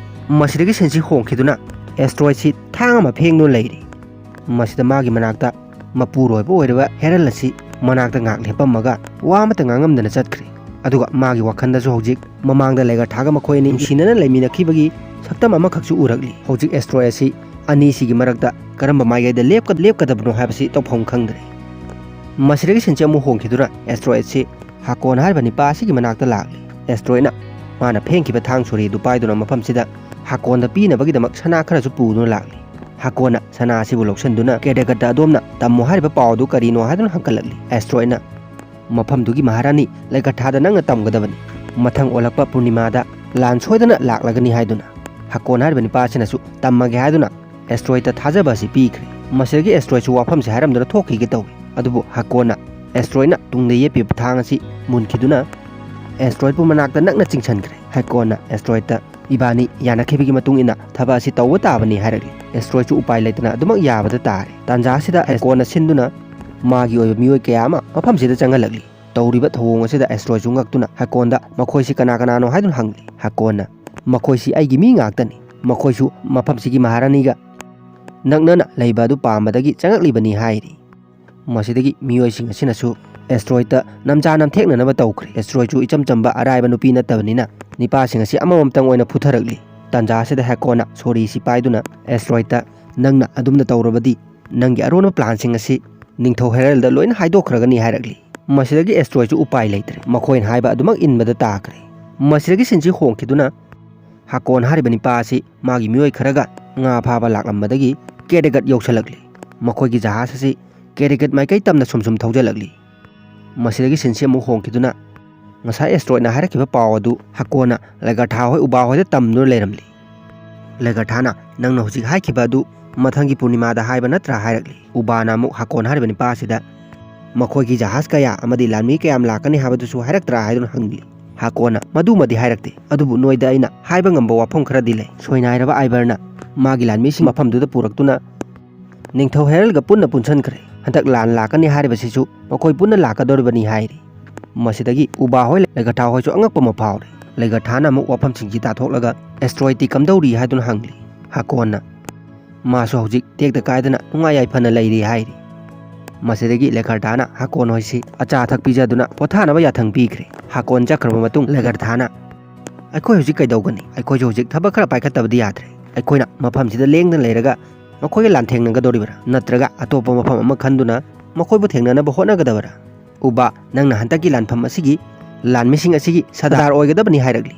ꯃꯁꯤꯗꯒꯤ ꯁꯤꯟꯁꯤ ꯍꯣꯡꯈꯤꯗꯨꯅ ꯑꯦꯁꯇ꯭ꯔꯣꯏꯗꯁꯤ ꯊꯥꯡ ꯑꯃ ꯐꯦꯡꯗꯨꯅ ꯂꯩꯔꯤ꯫ ꯃꯁꯤꯗ ꯃꯥꯒꯤ ꯃꯅꯥꯛꯇ ꯃꯄꯨꯔꯣꯏꯕ ꯑꯣꯏꯔꯤꯕ ꯍꯦꯔꯜ ꯑꯁꯤ ꯃꯅꯥꯛꯇ ꯉꯥꯏꯍꯥꯛ ꯂꯦꯞꯄꯝꯃꯒ ꯋꯥ ꯑꯃꯠꯇ ꯉꯥꯡꯉꯝꯗꯅ ꯆꯠꯈ꯭ꯔꯦ꯫ ꯑꯗꯨꯒ ꯃꯥꯒꯤ ꯋꯥꯈꯜꯗꯁꯨ ꯍꯧꯖꯤꯛ ꯃꯃꯥꯡꯗ ꯂꯦꯒꯔꯊꯥꯒ ꯃꯈꯣꯏ ꯑꯅꯤ ꯅꯨꯡꯁꯤꯅꯅ ꯂꯩꯃꯤꯟꯅꯈꯤꯕꯒꯤ ꯁꯛꯇꯝ ꯑꯃꯈꯛꯁꯨ ꯎꯔꯛꯂꯤ꯫ ꯍꯧꯖꯤꯛ ꯑꯦꯁꯇ꯭ꯔꯣꯏꯗ ꯑꯁꯤ ꯑꯅꯤꯁꯤꯒꯤ ꯃꯔꯛꯇ ꯀꯔꯝꯕ ꯃꯥꯏꯀꯩꯗ ꯂꯦꯞꯀ-, ꯂꯦꯞꯀꯗꯕꯅꯣ ꯍꯥꯏꯕꯁꯤ ꯇꯧꯐꯝ ꯈꯪꯗ꯭ꯔꯦ꯫ ꯃꯁꯤꯗꯒꯤ ꯁꯤꯟꯁꯤ ꯑꯃꯨꯛ ꯍꯣꯡꯈꯤꯗꯨꯅ ꯑꯦꯁꯇ꯭ꯔꯣꯏꯗ ꯑꯁꯤ ꯍꯥꯀꯣꯟ ꯍꯥꯏꯔꯤꯕ ꯅꯤꯄꯥ ꯑꯁꯤꯒꯤ ꯃꯅꯥꯛꯇ ꯂꯥꯛꯂꯤ꯫ ꯑꯦꯁꯇ꯭ꯔꯣꯏꯗꯅ ꯃꯥꯅ ꯐꯦꯡꯈꯤꯕ ꯊꯥꯡ ꯁꯣꯔꯤ ꯑꯗꯨ ꯄꯥꯏꯗꯨꯅ ꯃꯐꯝꯁꯤꯗ ꯍꯥꯀꯣꯟꯗ ꯄꯤꯅꯕꯒꯤꯗꯃꯛ ꯁꯅꯥ ꯈꯔꯁꯨ ꯄꯨꯗꯨꯅ ꯂꯥꯛꯂꯤ꯫ ꯍꯥꯀꯣꯟꯅ ꯁꯅꯥ ꯑꯁꯤꯕꯨ ꯂꯧꯁꯤꯟꯗꯨꯅ ꯀꯦꯗꯦꯒꯠꯇ ꯑꯗꯣꯝꯅ ꯇꯝꯃꯨ ꯍꯥꯏꯔꯤꯕ ꯄꯥꯎ ꯑꯗꯨ ꯀꯔꯤꯅꯣ ꯍꯥꯏꯗꯨꯅ ꯍꯪꯒꯠꯂꯛꯂꯤ꯫ ꯑꯦꯁꯇ꯭ꯔꯣꯏꯗꯅ, "ꯃꯐꯝꯗꯨꯒꯤ ꯃꯍꯥꯔꯥꯅꯤ ꯂꯦꯒꯔꯊꯥꯗ ꯅꯪꯅ ꯇꯝꯒꯗꯕꯅꯤ꯫ ꯃꯊꯪ ꯑꯣꯜꯂꯛꯄ ꯄꯨꯔꯅꯤꯃꯥꯗ ꯂꯥꯟ ꯁꯣꯏꯗꯅ ꯂꯥꯛꯂꯒꯅꯤ" ꯍꯥꯏꯗꯨꯅ ꯍꯥꯀꯣꯟ ꯍꯥꯏꯔꯤꯕ ꯅꯤꯄꯥ ꯑꯁꯤꯅꯁꯨ ꯇꯝꯃꯒꯦ ꯍꯥꯏꯗꯨꯅ ꯑꯦꯁꯇ꯭ꯔꯣꯏꯗꯇ ꯊꯥꯖꯕ ꯑꯁꯤ ꯄꯤꯈ꯭ꯔꯦ꯫ ꯃꯁꯤꯗꯒꯤ ꯑꯦꯁꯇ꯭ꯔꯣꯏꯗꯁꯨ ꯋꯥꯐꯝꯁꯤ ꯍꯥꯏꯔꯝꯗꯨꯅ ꯊꯣꯛꯈꯤꯒꯦ ꯇꯧꯏ꯫ ꯑꯗꯨꯕꯨ ꯍꯥꯀꯣꯟꯅ ꯑꯦꯁꯇ꯭ꯔꯣꯏꯗꯅ ꯇꯨꯡꯗ ꯌꯦꯞꯄꯤꯕ ꯊꯥꯡ ꯑꯁꯤ ꯃꯨꯟꯈꯤꯗꯨꯅ ꯑꯦꯁꯇ꯭ꯔꯣꯏꯗꯄꯨ ꯃꯅꯥꯛꯇ ꯅꯛꯅ ꯆꯤꯡꯁꯤꯟꯈ꯭ꯔꯦ꯫ ꯍꯥꯀꯣꯟꯅ ꯑꯦꯁꯇ꯭ꯔꯣꯏꯗꯇ ꯏꯕꯥꯅꯤ ꯌꯥꯅꯈꯤꯕꯒꯤ ꯃꯇꯨꯡ ꯏꯟꯅ ꯊꯕꯛ ꯑꯁꯤ ꯇꯧꯕ ꯇꯥꯕꯅꯤ ꯍꯥꯏꯔꯛꯂꯤ꯫ ꯑꯦꯁꯇ꯭ꯔꯣꯏꯗꯁꯨ ꯎꯄꯥꯏ ꯂꯩꯇꯅ ꯑꯗꯨꯃꯛ ꯌꯥꯕꯗ ꯇꯥꯔꯦ꯫ ꯇꯥꯟꯖꯥ ꯑꯁꯤꯗ ꯍꯥꯀꯣꯟꯅ ꯁꯤꯟꯗꯨꯅ ꯃꯥꯒꯤ ꯑꯣꯏꯕ ꯃꯤꯑꯣꯏ ꯀꯌꯥ ꯑꯃ ꯃꯐꯝꯁꯤꯗ ꯆꯪꯍꯜꯂꯛꯂꯤ꯫ ꯇꯧꯔꯤꯕ ꯊꯧꯑꯣꯡ ꯑꯁꯤꯗ ꯑꯦꯁꯇ꯭ꯔꯣꯏꯗꯁꯨ ꯉꯛꯇꯨꯅ ꯍꯥꯀꯣꯟꯗ ꯃꯈꯣꯏꯁꯤ ꯀꯅꯥ ꯀꯅꯥꯅꯣ ꯍꯥꯏꯗꯨꯅ ꯍꯪꯂꯤ꯫ ꯍꯥꯀꯣꯟꯅ, "ꯃꯈꯣꯏꯁꯤ ꯑꯩꯒꯤ ꯃꯤ ꯉꯥꯛꯇꯅꯤ꯫ ꯃꯈꯣꯏꯁꯨ ꯃꯐꯝꯁꯤꯒꯤ ꯃꯍꯥꯔꯥꯅꯤꯒ ꯅꯛꯅꯅ ꯂꯩꯕ ꯑꯗꯨ ꯄꯥꯝꯕꯗꯒꯤ ꯆꯪꯂꯛꯂꯤꯕꯅꯤ" ꯍꯥꯏꯔꯤ꯫ ꯃꯁꯤꯗꯒꯤ ꯃꯤꯑꯣꯏꯁꯤꯡ ꯑꯁꯤꯅꯁꯨ ꯑꯦꯁꯇ꯭ꯔꯣꯏꯗꯇ ꯅꯝꯖꯥ ꯅꯝꯊꯦꯛꯅꯅꯕ ꯇꯧꯈ꯭ꯔꯦ꯫ ꯑꯦꯁꯇ꯭ꯔꯣꯏꯗꯁꯨ ꯏꯆꯝ ꯆꯝꯕ ꯑꯔꯥꯏꯕ ꯅꯨꯄꯤ ꯅꯠꯇꯕꯅꯤꯅ ꯅꯤꯄꯥꯁꯤꯡ ꯑꯁꯤ ꯑꯃꯃꯝꯇꯪ ꯑꯣꯏꯅ ꯐꯨꯊꯔꯛꯂꯤ꯫ ꯇꯥꯟꯖꯥ ꯑꯁꯤꯗ ꯍꯥꯀꯣꯟꯅ ꯁꯣꯔꯤ ꯑꯁꯤ ꯄꯥꯏꯗꯨꯅ ꯑꯦꯁꯇ꯭ꯔꯣꯏꯗꯇ, "ꯅꯪꯅ ꯑꯗꯨꯝꯅ ꯇꯧꯔꯕꯗꯤ ꯅꯪꯒꯤ ꯑꯔꯣꯟꯕ ꯄ꯭ꯂꯥꯟꯁꯤꯡ ꯑꯁꯤ ꯅꯤꯡꯊꯧ ꯍꯦꯔꯜꯗ ꯂꯣꯏꯅ ꯍꯥꯏꯗꯣꯛꯈ꯭ꯔꯒꯅꯤ" ꯍꯥꯏꯔꯛꯂꯤ꯫ ꯃꯁꯤꯗꯒꯤ ꯑꯦꯁꯇ꯭ꯔꯣꯏꯗꯁꯨ ꯎꯄꯥꯏ ꯂꯩꯇ꯭ꯔꯦ꯫ ꯃꯈꯣꯏꯅ ꯍꯥꯏꯕ ꯑꯗꯨꯃꯛ ꯏꯟꯕꯗ ꯇꯥꯈ꯭ꯔꯦ꯫ ꯃꯁꯤꯗꯒꯤ ꯁꯤꯟꯁꯤ ꯍꯣꯡꯈꯤꯗꯨꯅ ꯍꯥꯀꯣꯟ ꯍꯥꯏꯔꯤꯕ ꯅꯤꯄꯥ ꯑꯁꯤ ꯃꯥꯒꯤ ꯃꯤꯑꯣꯏ ꯈꯔꯒ ꯉꯥ ꯐꯥꯕ ꯂꯥꯛꯂꯝꯕꯗꯒꯤ ꯀꯦꯗꯦꯒꯠ ꯌꯧꯁꯤꯜꯂꯛꯂꯤ꯫ ꯃꯈꯣꯏꯒꯤ ꯖꯍꯥꯖ ꯑꯁꯤ ꯀꯦꯗꯦꯒꯠ ꯃꯥꯏꯀꯩ ꯇꯝꯅ ꯁꯨꯝ ꯁꯨꯝ ꯊꯧꯖꯤꯜꯂꯛꯂꯤ꯫ ꯃꯁꯤꯗꯒꯤ ꯁꯤꯟꯁꯤ ꯑꯃꯨꯛ ꯍꯣꯡꯈꯤꯗꯨꯅ ꯉꯁꯥꯏ ꯑꯦꯁꯇ꯭ꯔꯣꯏꯗꯅ ꯍꯥꯏꯔꯛꯈꯤꯕ ꯄꯥꯎ ꯑꯗꯨ ꯍꯥꯀꯣꯟꯅ ꯂꯦꯒꯔꯊꯥ ꯍꯣꯏ ꯎꯕꯥ ꯍꯣꯏꯗ ꯇꯝꯗꯨꯅ ꯂꯩꯔꯝꯂꯤ꯫ ꯂꯦꯒꯔꯊꯥꯅ, "ꯅꯪꯅ ꯍꯧꯖꯤꯛ ꯍꯥꯏꯈꯤꯕ ꯑꯗꯨ ꯃꯊꯪꯒꯤ ꯄꯨꯔꯅꯤꯃꯥꯗ ꯍꯥꯏꯕ ꯅꯠꯇ꯭ꯔꯥ?" ꯍꯥꯏꯔꯛꯂꯤ꯫ ꯎꯕꯥꯅ ꯑꯃꯨꯛ ꯍꯥꯀꯣꯟ ꯍꯥꯏꯔꯤꯕ ꯅꯤꯄꯥ ꯑꯁꯤꯗ, "ꯃꯈꯣꯏꯒꯤ ꯖꯍꯥꯖ ꯀꯌꯥ ꯑꯃꯗꯤ ꯂꯥꯟꯃꯤ ꯀꯌꯥꯝ ꯂꯥꯛꯀꯅꯤ ꯍꯥꯏꯕꯗꯨꯁꯨ ꯍꯥꯏꯔꯛꯇ꯭ꯔꯥ?" ꯍꯥꯏꯗꯨꯅ ꯍꯪꯂꯤ꯫ ꯍꯥꯀꯣꯟꯅ, "ꯃꯗꯨꯃꯗꯤ ꯍꯥꯏꯔꯛꯇꯦ, ꯑꯗꯨꯕꯨ ꯅꯣꯏꯗ ꯑꯩꯅ ꯍꯥꯏꯕ ꯉꯝꯕ ꯋꯥꯐꯝ ꯈꯔꯗꯤ ꯂꯩ꯫ ꯁꯣꯏꯅꯥꯏꯔꯕ ꯑꯥꯏꯕꯔꯅ ꯃꯥꯒꯤ ꯂꯥꯟꯃꯤꯁꯤꯡ ꯃꯐꯝꯗꯨꯗ ꯄꯨꯔꯛꯇꯨꯅ ꯅꯤꯡꯊꯧ ꯍꯦꯔꯜꯒ ꯄꯨꯟꯅ ꯄꯨꯟꯁꯟꯈ꯭ꯔꯦ꯫ ꯍꯟꯗꯛ ꯂꯥꯟ ꯂꯥꯛꯀꯅꯤ ꯍꯥꯏꯔꯤꯕꯁꯤꯁꯨ ꯃꯈꯣꯏ ꯄꯨꯟꯅ ꯂꯥꯛꯀꯗꯧꯔꯤꯕꯅꯤ" ꯍꯥꯏꯔꯤ꯫ ꯃꯁꯤꯗꯒꯤ ꯎꯕꯥ ꯍꯣꯏ, ꯂꯦꯒꯔꯊꯥ ꯍꯣꯏꯁꯨ ꯑꯉꯛꯄ ꯑꯃ ꯐꯥꯎꯔꯦ꯫ ꯂꯦꯒꯔꯊꯥꯅ ꯑꯃꯨꯛ ꯋꯥꯐꯝꯁꯤꯡꯁꯤ ꯇꯥꯊꯣꯛꯂꯒ, "ꯑꯦꯁꯇ꯭ꯔꯣꯏꯗꯇꯤ ꯀꯝꯗꯧꯔꯤ?" ꯍꯥꯏꯗꯨꯅ ꯍꯪꯂꯤ꯫ ꯍꯥꯀꯣꯟꯅ, "ꯃꯥꯁꯨ ꯍꯧꯖꯤꯛ ꯇꯦꯛꯇ ꯀꯥꯏꯗꯅ ꯅꯨꯡꯉꯥꯏ ꯌꯥꯏꯐꯅ ꯂꯩꯔꯤ" ꯍꯥꯏꯔꯤ꯫ ꯃꯁꯤꯗꯒꯤ ꯂꯦꯒꯔꯊꯥꯅ ꯍꯥꯀꯣꯟ ꯍꯣꯏꯁꯤ ꯑꯆꯥ ꯑꯊꯛ ꯄꯤꯖꯗꯨꯅ ꯄꯣꯊꯥꯅꯕ ꯌꯥꯊꯪ ꯄꯤꯈ꯭ꯔꯦ꯫ ꯍꯥꯀꯣꯟ ꯆꯠꯈ꯭ꯔꯕ ꯃꯇꯨꯡ ꯂꯦꯒꯔꯊꯥꯅ, "ꯑꯩꯈꯣꯏ ꯍꯧꯖꯤꯛ ꯀꯩꯗꯧꯒꯅꯤ? ꯑꯩꯈꯣꯏꯁꯨ ꯍꯧꯖꯤꯛ ꯊꯕꯛ ꯈꯔ ꯄꯥꯏꯈꯠꯇꯕꯗꯤ ꯌꯥꯗ꯭ꯔꯦ꯫ ꯑꯩꯈꯣꯏꯅ ꯃꯐꯝꯁꯤꯗ ꯂꯦꯡꯗꯅ ꯂꯩꯔꯒ ꯃꯈꯣꯏꯒ ꯂꯥꯟꯊꯦꯡꯅꯒꯗꯧꯔꯤꯕ꯭ꯔꯥ? ꯅꯠꯇ꯭ꯔꯒ ꯑꯇꯣꯞꯄ ꯃꯐꯝ ꯑꯃ ꯈꯟꯗꯨꯅ ꯃꯈꯣꯏꯕꯨ ꯊꯦꯡꯅꯅꯕ ꯍꯣꯠꯅꯒꯗꯕꯔꯥ?" ꯎꯕꯥ, "ꯅꯪꯅ ꯍꯟꯗꯛꯀꯤ ꯂꯥꯟꯐꯝ ꯑꯁꯤꯒꯤ ꯂꯥꯟꯃꯤꯁꯤꯡ ꯑꯁꯤꯒꯤ ꯁꯔꯗꯥꯔ ꯑꯣꯏꯒꯗꯕꯅꯤ" ꯍꯥꯏꯔꯛꯂꯤ꯫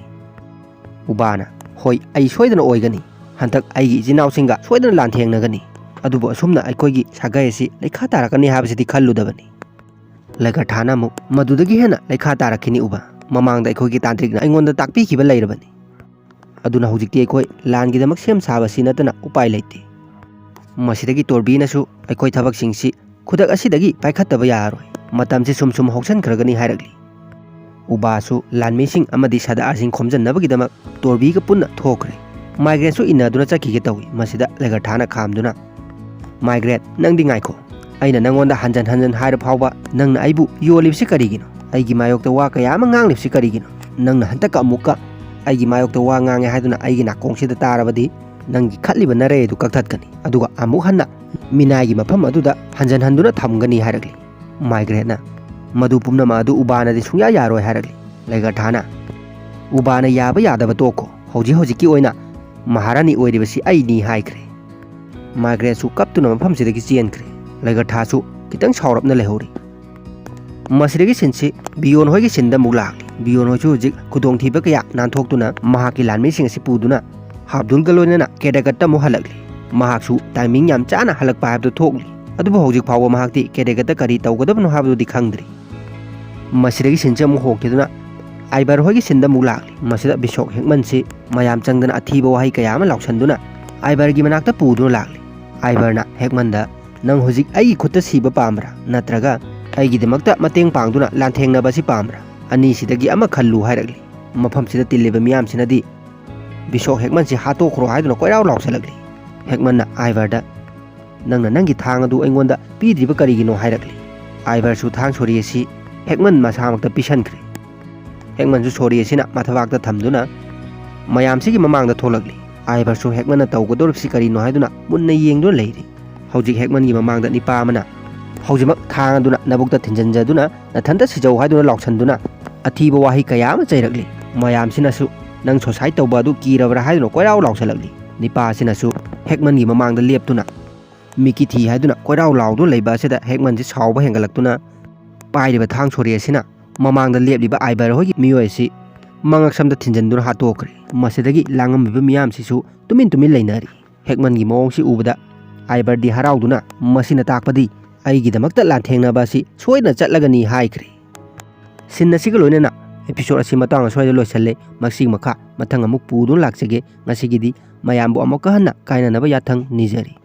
ꯎꯕꯥꯅ, "ꯍꯣꯏ, ꯑꯩ ꯁꯣꯏꯗꯅ ꯑꯣꯏꯒꯅꯤ꯫ ꯍꯟꯗꯛ ꯑꯩꯒꯤ ꯏꯆꯤꯟ ꯏꯅꯥꯎꯁꯤꯡꯒ ꯁꯣꯏꯗꯅ ꯂꯥꯟꯊꯦꯡꯅꯒꯅꯤ꯫ ꯑꯗꯨꯕꯨ ꯑꯁꯨꯝꯅ ꯑꯩꯈꯣꯏꯒꯤ ꯁꯥꯒꯩ ꯑꯁꯤ ꯂꯩꯈꯥ ꯇꯥꯔꯛꯀꯅꯤ ꯍꯥꯏꯕꯁꯤꯗꯤ ꯈꯜꯂꯨꯗꯕꯅꯤ꯫" ꯂꯦꯒꯔꯊꯥꯅ ꯑꯃꯨꯛ, "ꯃꯗꯨꯗꯒꯤ ꯍꯦꯟꯅ ꯂꯩꯈꯥ ꯇꯥꯔꯛꯈꯤꯅꯤ ꯎꯕꯥ꯫ ꯃꯃꯥꯡꯗ ꯑꯩꯈꯣꯏꯒꯤ ꯇꯥꯟꯇ꯭ꯔꯤꯛꯅ ꯑꯩꯉꯣꯟꯗ ꯇꯥꯛꯄꯤꯈꯤꯕ ꯂꯩꯔꯕꯅꯤ꯫ ꯑꯗꯨꯅ ꯍꯧꯖꯤꯛꯇꯤ ꯑꯩꯈꯣꯏ ꯂꯥꯟꯒꯤꯗꯃꯛ ꯁꯦꯝ ꯁꯥꯕꯁꯤ ꯅꯠꯇꯅ ꯎꯄꯥꯏ ꯂꯩꯇꯦ꯫ ꯃꯁꯤꯗꯒꯤ ꯇꯣꯔꯕꯤꯅꯁꯨ ꯑꯩꯈꯣꯏ ꯊꯕꯛꯁꯤꯡꯁꯤ ꯈꯨꯗꯛ ꯑꯁꯤꯗꯒꯤ ꯄꯥꯏꯈꯠꯇꯕ ꯌꯥꯔꯔꯣꯏ꯫ ꯃꯇꯝꯁꯤ ꯁꯨꯝ ꯁꯨꯝ ꯍꯧꯁꯤꯟꯈ꯭ꯔꯒꯅꯤ" ꯍꯥꯏꯔꯛꯂꯤ꯫ ꯎꯕꯥꯁꯨ ꯂꯥꯟꯃꯤꯁꯤꯡ ꯑꯃꯗꯤ ꯁꯔꯗꯥꯔꯁꯤꯡ ꯈꯣꯝꯖꯤꯟꯅꯕꯒꯤꯗꯃꯛ ꯇꯣꯔꯕꯤꯒ ꯄꯨꯟꯅ ꯊꯣꯛꯈ꯭ꯔꯦ꯫ ꯃꯥꯏꯒ꯭ꯔꯦꯠꯁꯨ ꯏꯟꯅꯗꯨꯅ ꯆꯠꯈꯤꯒꯦ ꯇꯧꯏ꯫ ꯃꯁꯤꯗ ꯂꯦꯒꯔꯊꯥꯅ ꯈꯥꯝꯗꯨꯅ, "ꯃꯥꯏꯒ꯭ꯔꯦꯠ, ꯅꯪꯗꯤ ꯉꯥꯏꯈꯣ꯫ ꯑꯩꯅ ꯅꯪꯉꯣꯟꯗ ꯍꯟꯖꯟ ꯍꯟꯖꯟ ꯍꯥꯏꯔ ꯐꯥꯎꯕ ꯅꯪꯅ ꯑꯩꯕꯨ ꯌꯣꯜꯂꯤꯕꯁꯤ ꯀꯔꯤꯒꯤꯅꯣ? ꯑꯩꯒꯤ ꯃꯥꯌꯣꯛꯇ ꯋꯥ ꯀꯌꯥ ꯑꯃ ꯉꯥꯡꯂꯤꯕꯁꯤ ꯀꯔꯤꯒꯤꯅꯣ? ꯅꯪꯅ ꯍꯟꯗꯛꯀ ꯑꯃꯨꯛꯀ ꯑꯩꯒꯤ ꯃꯥꯌꯣꯛꯇ ꯋꯥ ꯉꯥꯡꯉꯦ ꯍꯥꯏꯗꯨꯅ ꯑꯩꯒꯤ ꯅꯥꯀꯣꯡꯁꯤꯗ ꯇꯥꯔꯕꯗꯤ ꯅꯪꯒꯤ ꯈꯠꯂꯤꯕ ꯅꯔꯩ ꯑꯗꯨ ꯀꯛꯊꯠꯀꯅꯤ꯫ ꯑꯗꯨꯒ ꯑꯃꯨꯛ ꯍꯟꯅ ꯃꯤꯅꯥꯏꯒꯤ ꯃꯐꯝ ꯑꯗꯨꯗ ꯍꯟꯖꯟ ꯍꯟꯗꯨꯅ ꯊꯝꯒꯅꯤ" ꯍꯥꯏꯔꯛꯂꯤ꯫ ꯃꯥꯏꯒ꯭ꯔꯦꯠꯅ, "ꯃꯗꯨ ꯄꯨꯝꯅꯃꯛ ꯑꯗꯨ ꯎꯕꯥꯅꯗꯤ ꯁꯨꯡꯌꯥ ꯌꯥꯔꯣꯏ" ꯍꯥꯏꯔꯛꯂꯤ꯫ ꯂꯦꯒꯔꯊꯥꯅ, "ꯎꯕꯥꯅ ꯌꯥꯕ ꯌꯥꯗꯕ ꯇꯣꯛꯈꯣ꯫ ꯍꯧꯖꯤꯛ ꯍꯧꯖꯤꯛꯀꯤ ꯑꯣꯏꯅ ꯃꯍꯥꯔꯥꯅꯤ ꯑꯣꯏꯔꯤꯕꯁꯤ ꯑꯩꯅꯤ" ꯍꯥꯏꯈ꯭ꯔꯦ꯫ ꯃꯥꯏꯒ꯭ꯔꯦꯠꯁꯨ ꯀꯞꯇꯨꯅ ꯃꯐꯝꯁꯤꯗꯒꯤ ꯆꯦꯟꯈ꯭ꯔꯦ꯫ ꯂꯦꯒꯔꯊꯥꯁꯨ ꯈꯤꯇꯪ ꯁꯥꯎꯔꯞꯅ ꯂꯩꯍꯧꯔꯤ꯫ ꯃꯁꯤꯗꯒꯤ ꯁꯤꯟꯁꯤ ꯕꯤꯌꯣꯟ ꯍꯣꯏꯒꯤ ꯁꯤꯟꯗ ꯑꯃꯨꯛ ꯂꯥꯛꯂꯤ꯫ ꯕꯤꯌꯣꯟ ꯍꯣꯏꯁꯨ ꯍꯧꯖꯤꯛ ꯈꯨꯗꯣꯡꯊꯤꯕ ꯀꯌꯥ ꯅꯥꯟꯊꯣꯛꯇꯨꯅ ꯃꯍꯥꯛꯀꯤ ꯂꯥꯟꯃꯤꯁꯤꯡ ꯑꯁꯤ ꯄꯨꯗꯨꯅ ꯍꯥꯕꯗꯨꯜꯒ ꯂꯣꯏꯅꯅ ꯀꯦꯗꯥꯒꯠꯇ ꯑꯃꯨꯛ ꯍꯜꯂꯛꯂꯤ꯫ ꯃꯍꯥꯛꯁꯨ ꯇꯥꯏꯃꯤꯡ ꯌꯥꯝ ꯆꯥꯅ ꯍꯜꯂꯛꯄ ꯍꯥꯏꯕꯗꯨ ꯊꯣꯛꯂꯤ꯫ ꯑꯗꯨꯕꯨ ꯍꯧꯖꯤꯛ ꯐꯥꯎꯕ ꯃꯍꯥꯛꯇꯤ ꯀꯦꯗꯥꯒꯠꯇ ꯀꯔꯤ ꯇꯧꯒꯗꯕꯅꯣ ꯍꯥꯏꯕꯗꯨꯗꯤ ꯈꯪꯗ꯭ꯔꯤ꯫ ꯃꯁꯤꯗꯒꯤ ꯁꯤꯟꯁꯤ ꯑꯃꯨꯛ ꯍꯣꯡꯈꯤꯗꯨꯅ ꯑꯥꯏꯕꯔ ꯍꯣꯏꯒꯤ ꯁꯤꯟꯗ ꯑꯃꯨꯛ ꯂꯥꯛꯂꯤ꯫ ꯃꯁꯤꯗ ꯕꯤꯁꯣꯛ ꯍꯦꯛꯃꯟꯁꯤ ꯃꯌꯥꯝ ꯆꯪꯗꯅ ꯑꯊꯤꯕ ꯋꯥꯍꯩ ꯀꯌꯥ ꯑꯃ ꯂꯥꯎꯁꯟꯗꯨꯅ ꯑꯥꯏꯕꯔꯒꯤ ꯃꯅꯥꯛꯇ ꯄꯨꯗꯨꯅ ꯂꯥꯛꯂꯤ꯫ ꯑꯥꯏꯕꯔꯅ ꯍꯦꯛꯃꯟꯗ, "ꯅꯪ ꯍꯧꯖꯤꯛ ꯑꯩꯒꯤ ꯈꯨꯠꯇ ꯁꯤꯕ ꯄꯥꯝꯕ꯭ꯔꯥ, ꯅꯠꯇ꯭ꯔꯒ ꯑꯩꯒꯤꯗꯃꯛꯇ ꯃꯇꯦꯡ ꯄꯥꯡꯗꯨꯅ ꯂꯥꯟꯊꯦꯡꯅꯕ ꯑꯁꯤ ꯄꯥꯝꯕ꯭ꯔꯥ? ꯑꯅꯤꯁꯤꯗꯒꯤ ꯑꯃ ꯈꯜꯂꯨ" ꯍꯥꯏꯔꯛꯂꯤ꯫ ꯃꯐꯝꯁꯤꯗ ꯇꯤꯜꯂꯤꯕ ꯃꯤꯌꯥꯝꯁꯤꯅꯗꯤ ꯕꯤꯁꯣꯛ ꯍꯦꯛꯃꯟꯁꯤ ꯍꯥꯠꯇꯣꯛꯈ꯭ꯔꯣ ꯍꯥꯏꯗꯨꯅ ꯀꯣꯏꯔꯥꯎ ꯂꯥꯎꯁꯜꯂꯛꯂꯤ꯫ ꯍꯦꯛꯃꯟꯅ ꯑꯥꯏꯕꯔꯗ, "ꯅꯪꯅ ꯅꯪꯒꯤ ꯊꯥꯡ ꯑꯗꯨ ꯑꯩꯉꯣꯟꯗ ꯄꯤꯗ꯭ꯔꯤꯕ ꯀꯔꯤꯒꯤꯅꯣ?" ꯍꯥꯏꯔꯛꯂꯤ꯫ ꯑꯥꯏꯕꯔꯁꯨ ꯊꯥꯡ ꯁꯣꯔꯤ ꯑꯁꯤ ꯍꯦꯛꯃꯟ ꯃꯁꯥꯃꯛꯇ ꯄꯤꯁꯟꯈ꯭ꯔꯦ꯫ ꯍꯦꯛꯃꯟꯁꯨ ꯁꯣꯔꯤ ꯑꯁꯤꯅ ꯃꯊꯕꯥꯛꯇ ꯊꯝꯗꯨꯅ ꯃꯌꯥꯝꯁꯤꯒꯤ ꯃꯃꯥꯡꯗ ꯊꯣꯛꯂꯛꯂꯤ꯫ ꯑꯥꯏꯕꯔꯁꯨ ꯍꯦꯛꯃꯟꯅ ꯇꯧꯒꯗꯧꯔꯤꯕꯁꯤ ꯀꯔꯤꯅꯣ ꯍꯥꯏꯗꯨꯅ ꯃꯨꯟꯅ ꯌꯦꯡꯗꯨꯅ ꯂꯩꯔꯤ꯫ ꯍꯧꯖꯤꯛ ꯍꯦꯛꯃꯟꯒꯤ ꯃꯃꯥꯡꯗ ꯅꯤꯄꯥ ꯑꯃꯅ, ꯍꯧꯖꯤꯛꯃꯛ ꯊꯥꯡ ꯑꯗꯨꯅ ꯅꯕꯨꯛꯇ ꯊꯤꯟꯖꯤꯟꯖꯗꯨꯅ ꯅꯊꯟꯇ ꯁꯤꯖꯧ ꯍꯥꯏꯗꯨꯅ ꯂꯥꯎꯁꯟꯗꯨꯅ ꯑꯊꯤꯕ ꯋꯥꯍꯩ ꯀꯌꯥ ꯑꯃ ꯆꯩꯔꯛꯂꯤ꯫ ꯃꯌꯥꯝꯁꯤꯅꯁꯨ, "ꯅꯪ ꯁꯣꯁꯥꯏꯠ ꯇꯧꯕ ꯑꯗꯨ ꯀꯤꯔꯕ꯭ꯔꯥ?" ꯍꯥꯏꯗꯨꯅ ꯀꯣꯏꯔꯥꯎ ꯂꯥꯎꯁꯜꯂꯛꯂꯤ꯫ ꯅꯤꯄꯥ ꯑꯁꯤꯅꯁꯨ ꯍꯦꯛꯃꯟꯒꯤ ꯃꯃꯥꯡꯗ ꯂꯦꯞꯇꯨꯅ ꯃꯤꯀꯤ ꯊꯤ ꯍꯥꯏꯗꯨꯅ ꯀꯣꯏꯔꯥꯎ ꯂꯥꯎꯗꯨꯅ ꯂꯩꯕ ꯑꯁꯤꯗ ꯍꯦꯛꯃꯟꯁꯤ ꯁꯥꯎꯕ ꯍꯦꯟꯒꯠꯂꯛꯇꯨꯅ ꯄꯥꯏꯔꯤꯕ ꯊꯥꯡ ꯁꯣꯔꯤ ꯑꯁꯤꯅ ꯃꯃꯥꯡꯗ ꯂꯦꯞꯂꯤꯕ ꯑꯥꯏꯕꯔ ꯍꯣꯏꯒꯤ ꯃꯤꯑꯣꯏ ꯑꯁꯤ ꯃꯉꯛꯁꯝꯗ ꯊꯤꯟꯖꯤꯟꯗꯨꯅ ꯍꯥꯠꯇꯣꯛꯈ꯭ꯔꯦ꯫ ꯃꯁꯤꯗꯒꯤ ꯂꯥꯡꯉꯝꯃꯤꯕ ꯃꯤꯌꯥꯝꯁꯤꯁꯨ ꯇꯨꯃꯤꯟ ꯇꯨꯃꯤꯟ ꯂꯩꯅꯔꯤ꯫ ꯍꯦꯛꯃꯟꯒꯤ ꯃꯑꯣꯡꯁꯤ ꯎꯕꯗ ꯑꯥꯏꯕꯔꯗꯤ ꯍꯔꯥꯎꯗꯨꯅ, "ꯃꯁꯤꯅ ꯇꯥꯛꯄꯗꯤ ꯑꯩꯒꯤꯗꯃꯛꯇ ꯂꯥꯟꯊꯦꯡꯅꯕ ꯑꯁꯤ ꯁꯣꯏꯗꯅ ꯆꯠꯂꯒꯅꯤ" ꯍꯥꯏꯈ꯭ꯔꯦ꯫ ꯁꯤꯟ ꯑꯁꯤꯒ ꯂꯣꯏꯅꯅ ꯑꯦꯄꯤꯁꯣꯗ ꯑꯁꯤ ꯃꯇꯥꯡ ꯑꯁ꯭ꯋꯥꯏꯗ ꯂꯣꯏꯁꯜꯂꯦ꯫ ꯃꯁꯤꯒꯤ ꯃꯈꯥ ꯃꯊꯪ ꯑꯃꯨꯛ ꯄꯨꯗꯨꯅ ꯂꯥꯛꯆꯒꯦ꯫ ꯉꯁꯤꯒꯤꯗꯤ ꯃꯌꯥꯝꯕꯨ ꯑꯃꯨꯛꯀ ꯍꯟꯅ ꯀꯥꯏꯅꯅꯕ ꯌꯥꯊꯪ ꯅꯤꯖꯔꯤ꯫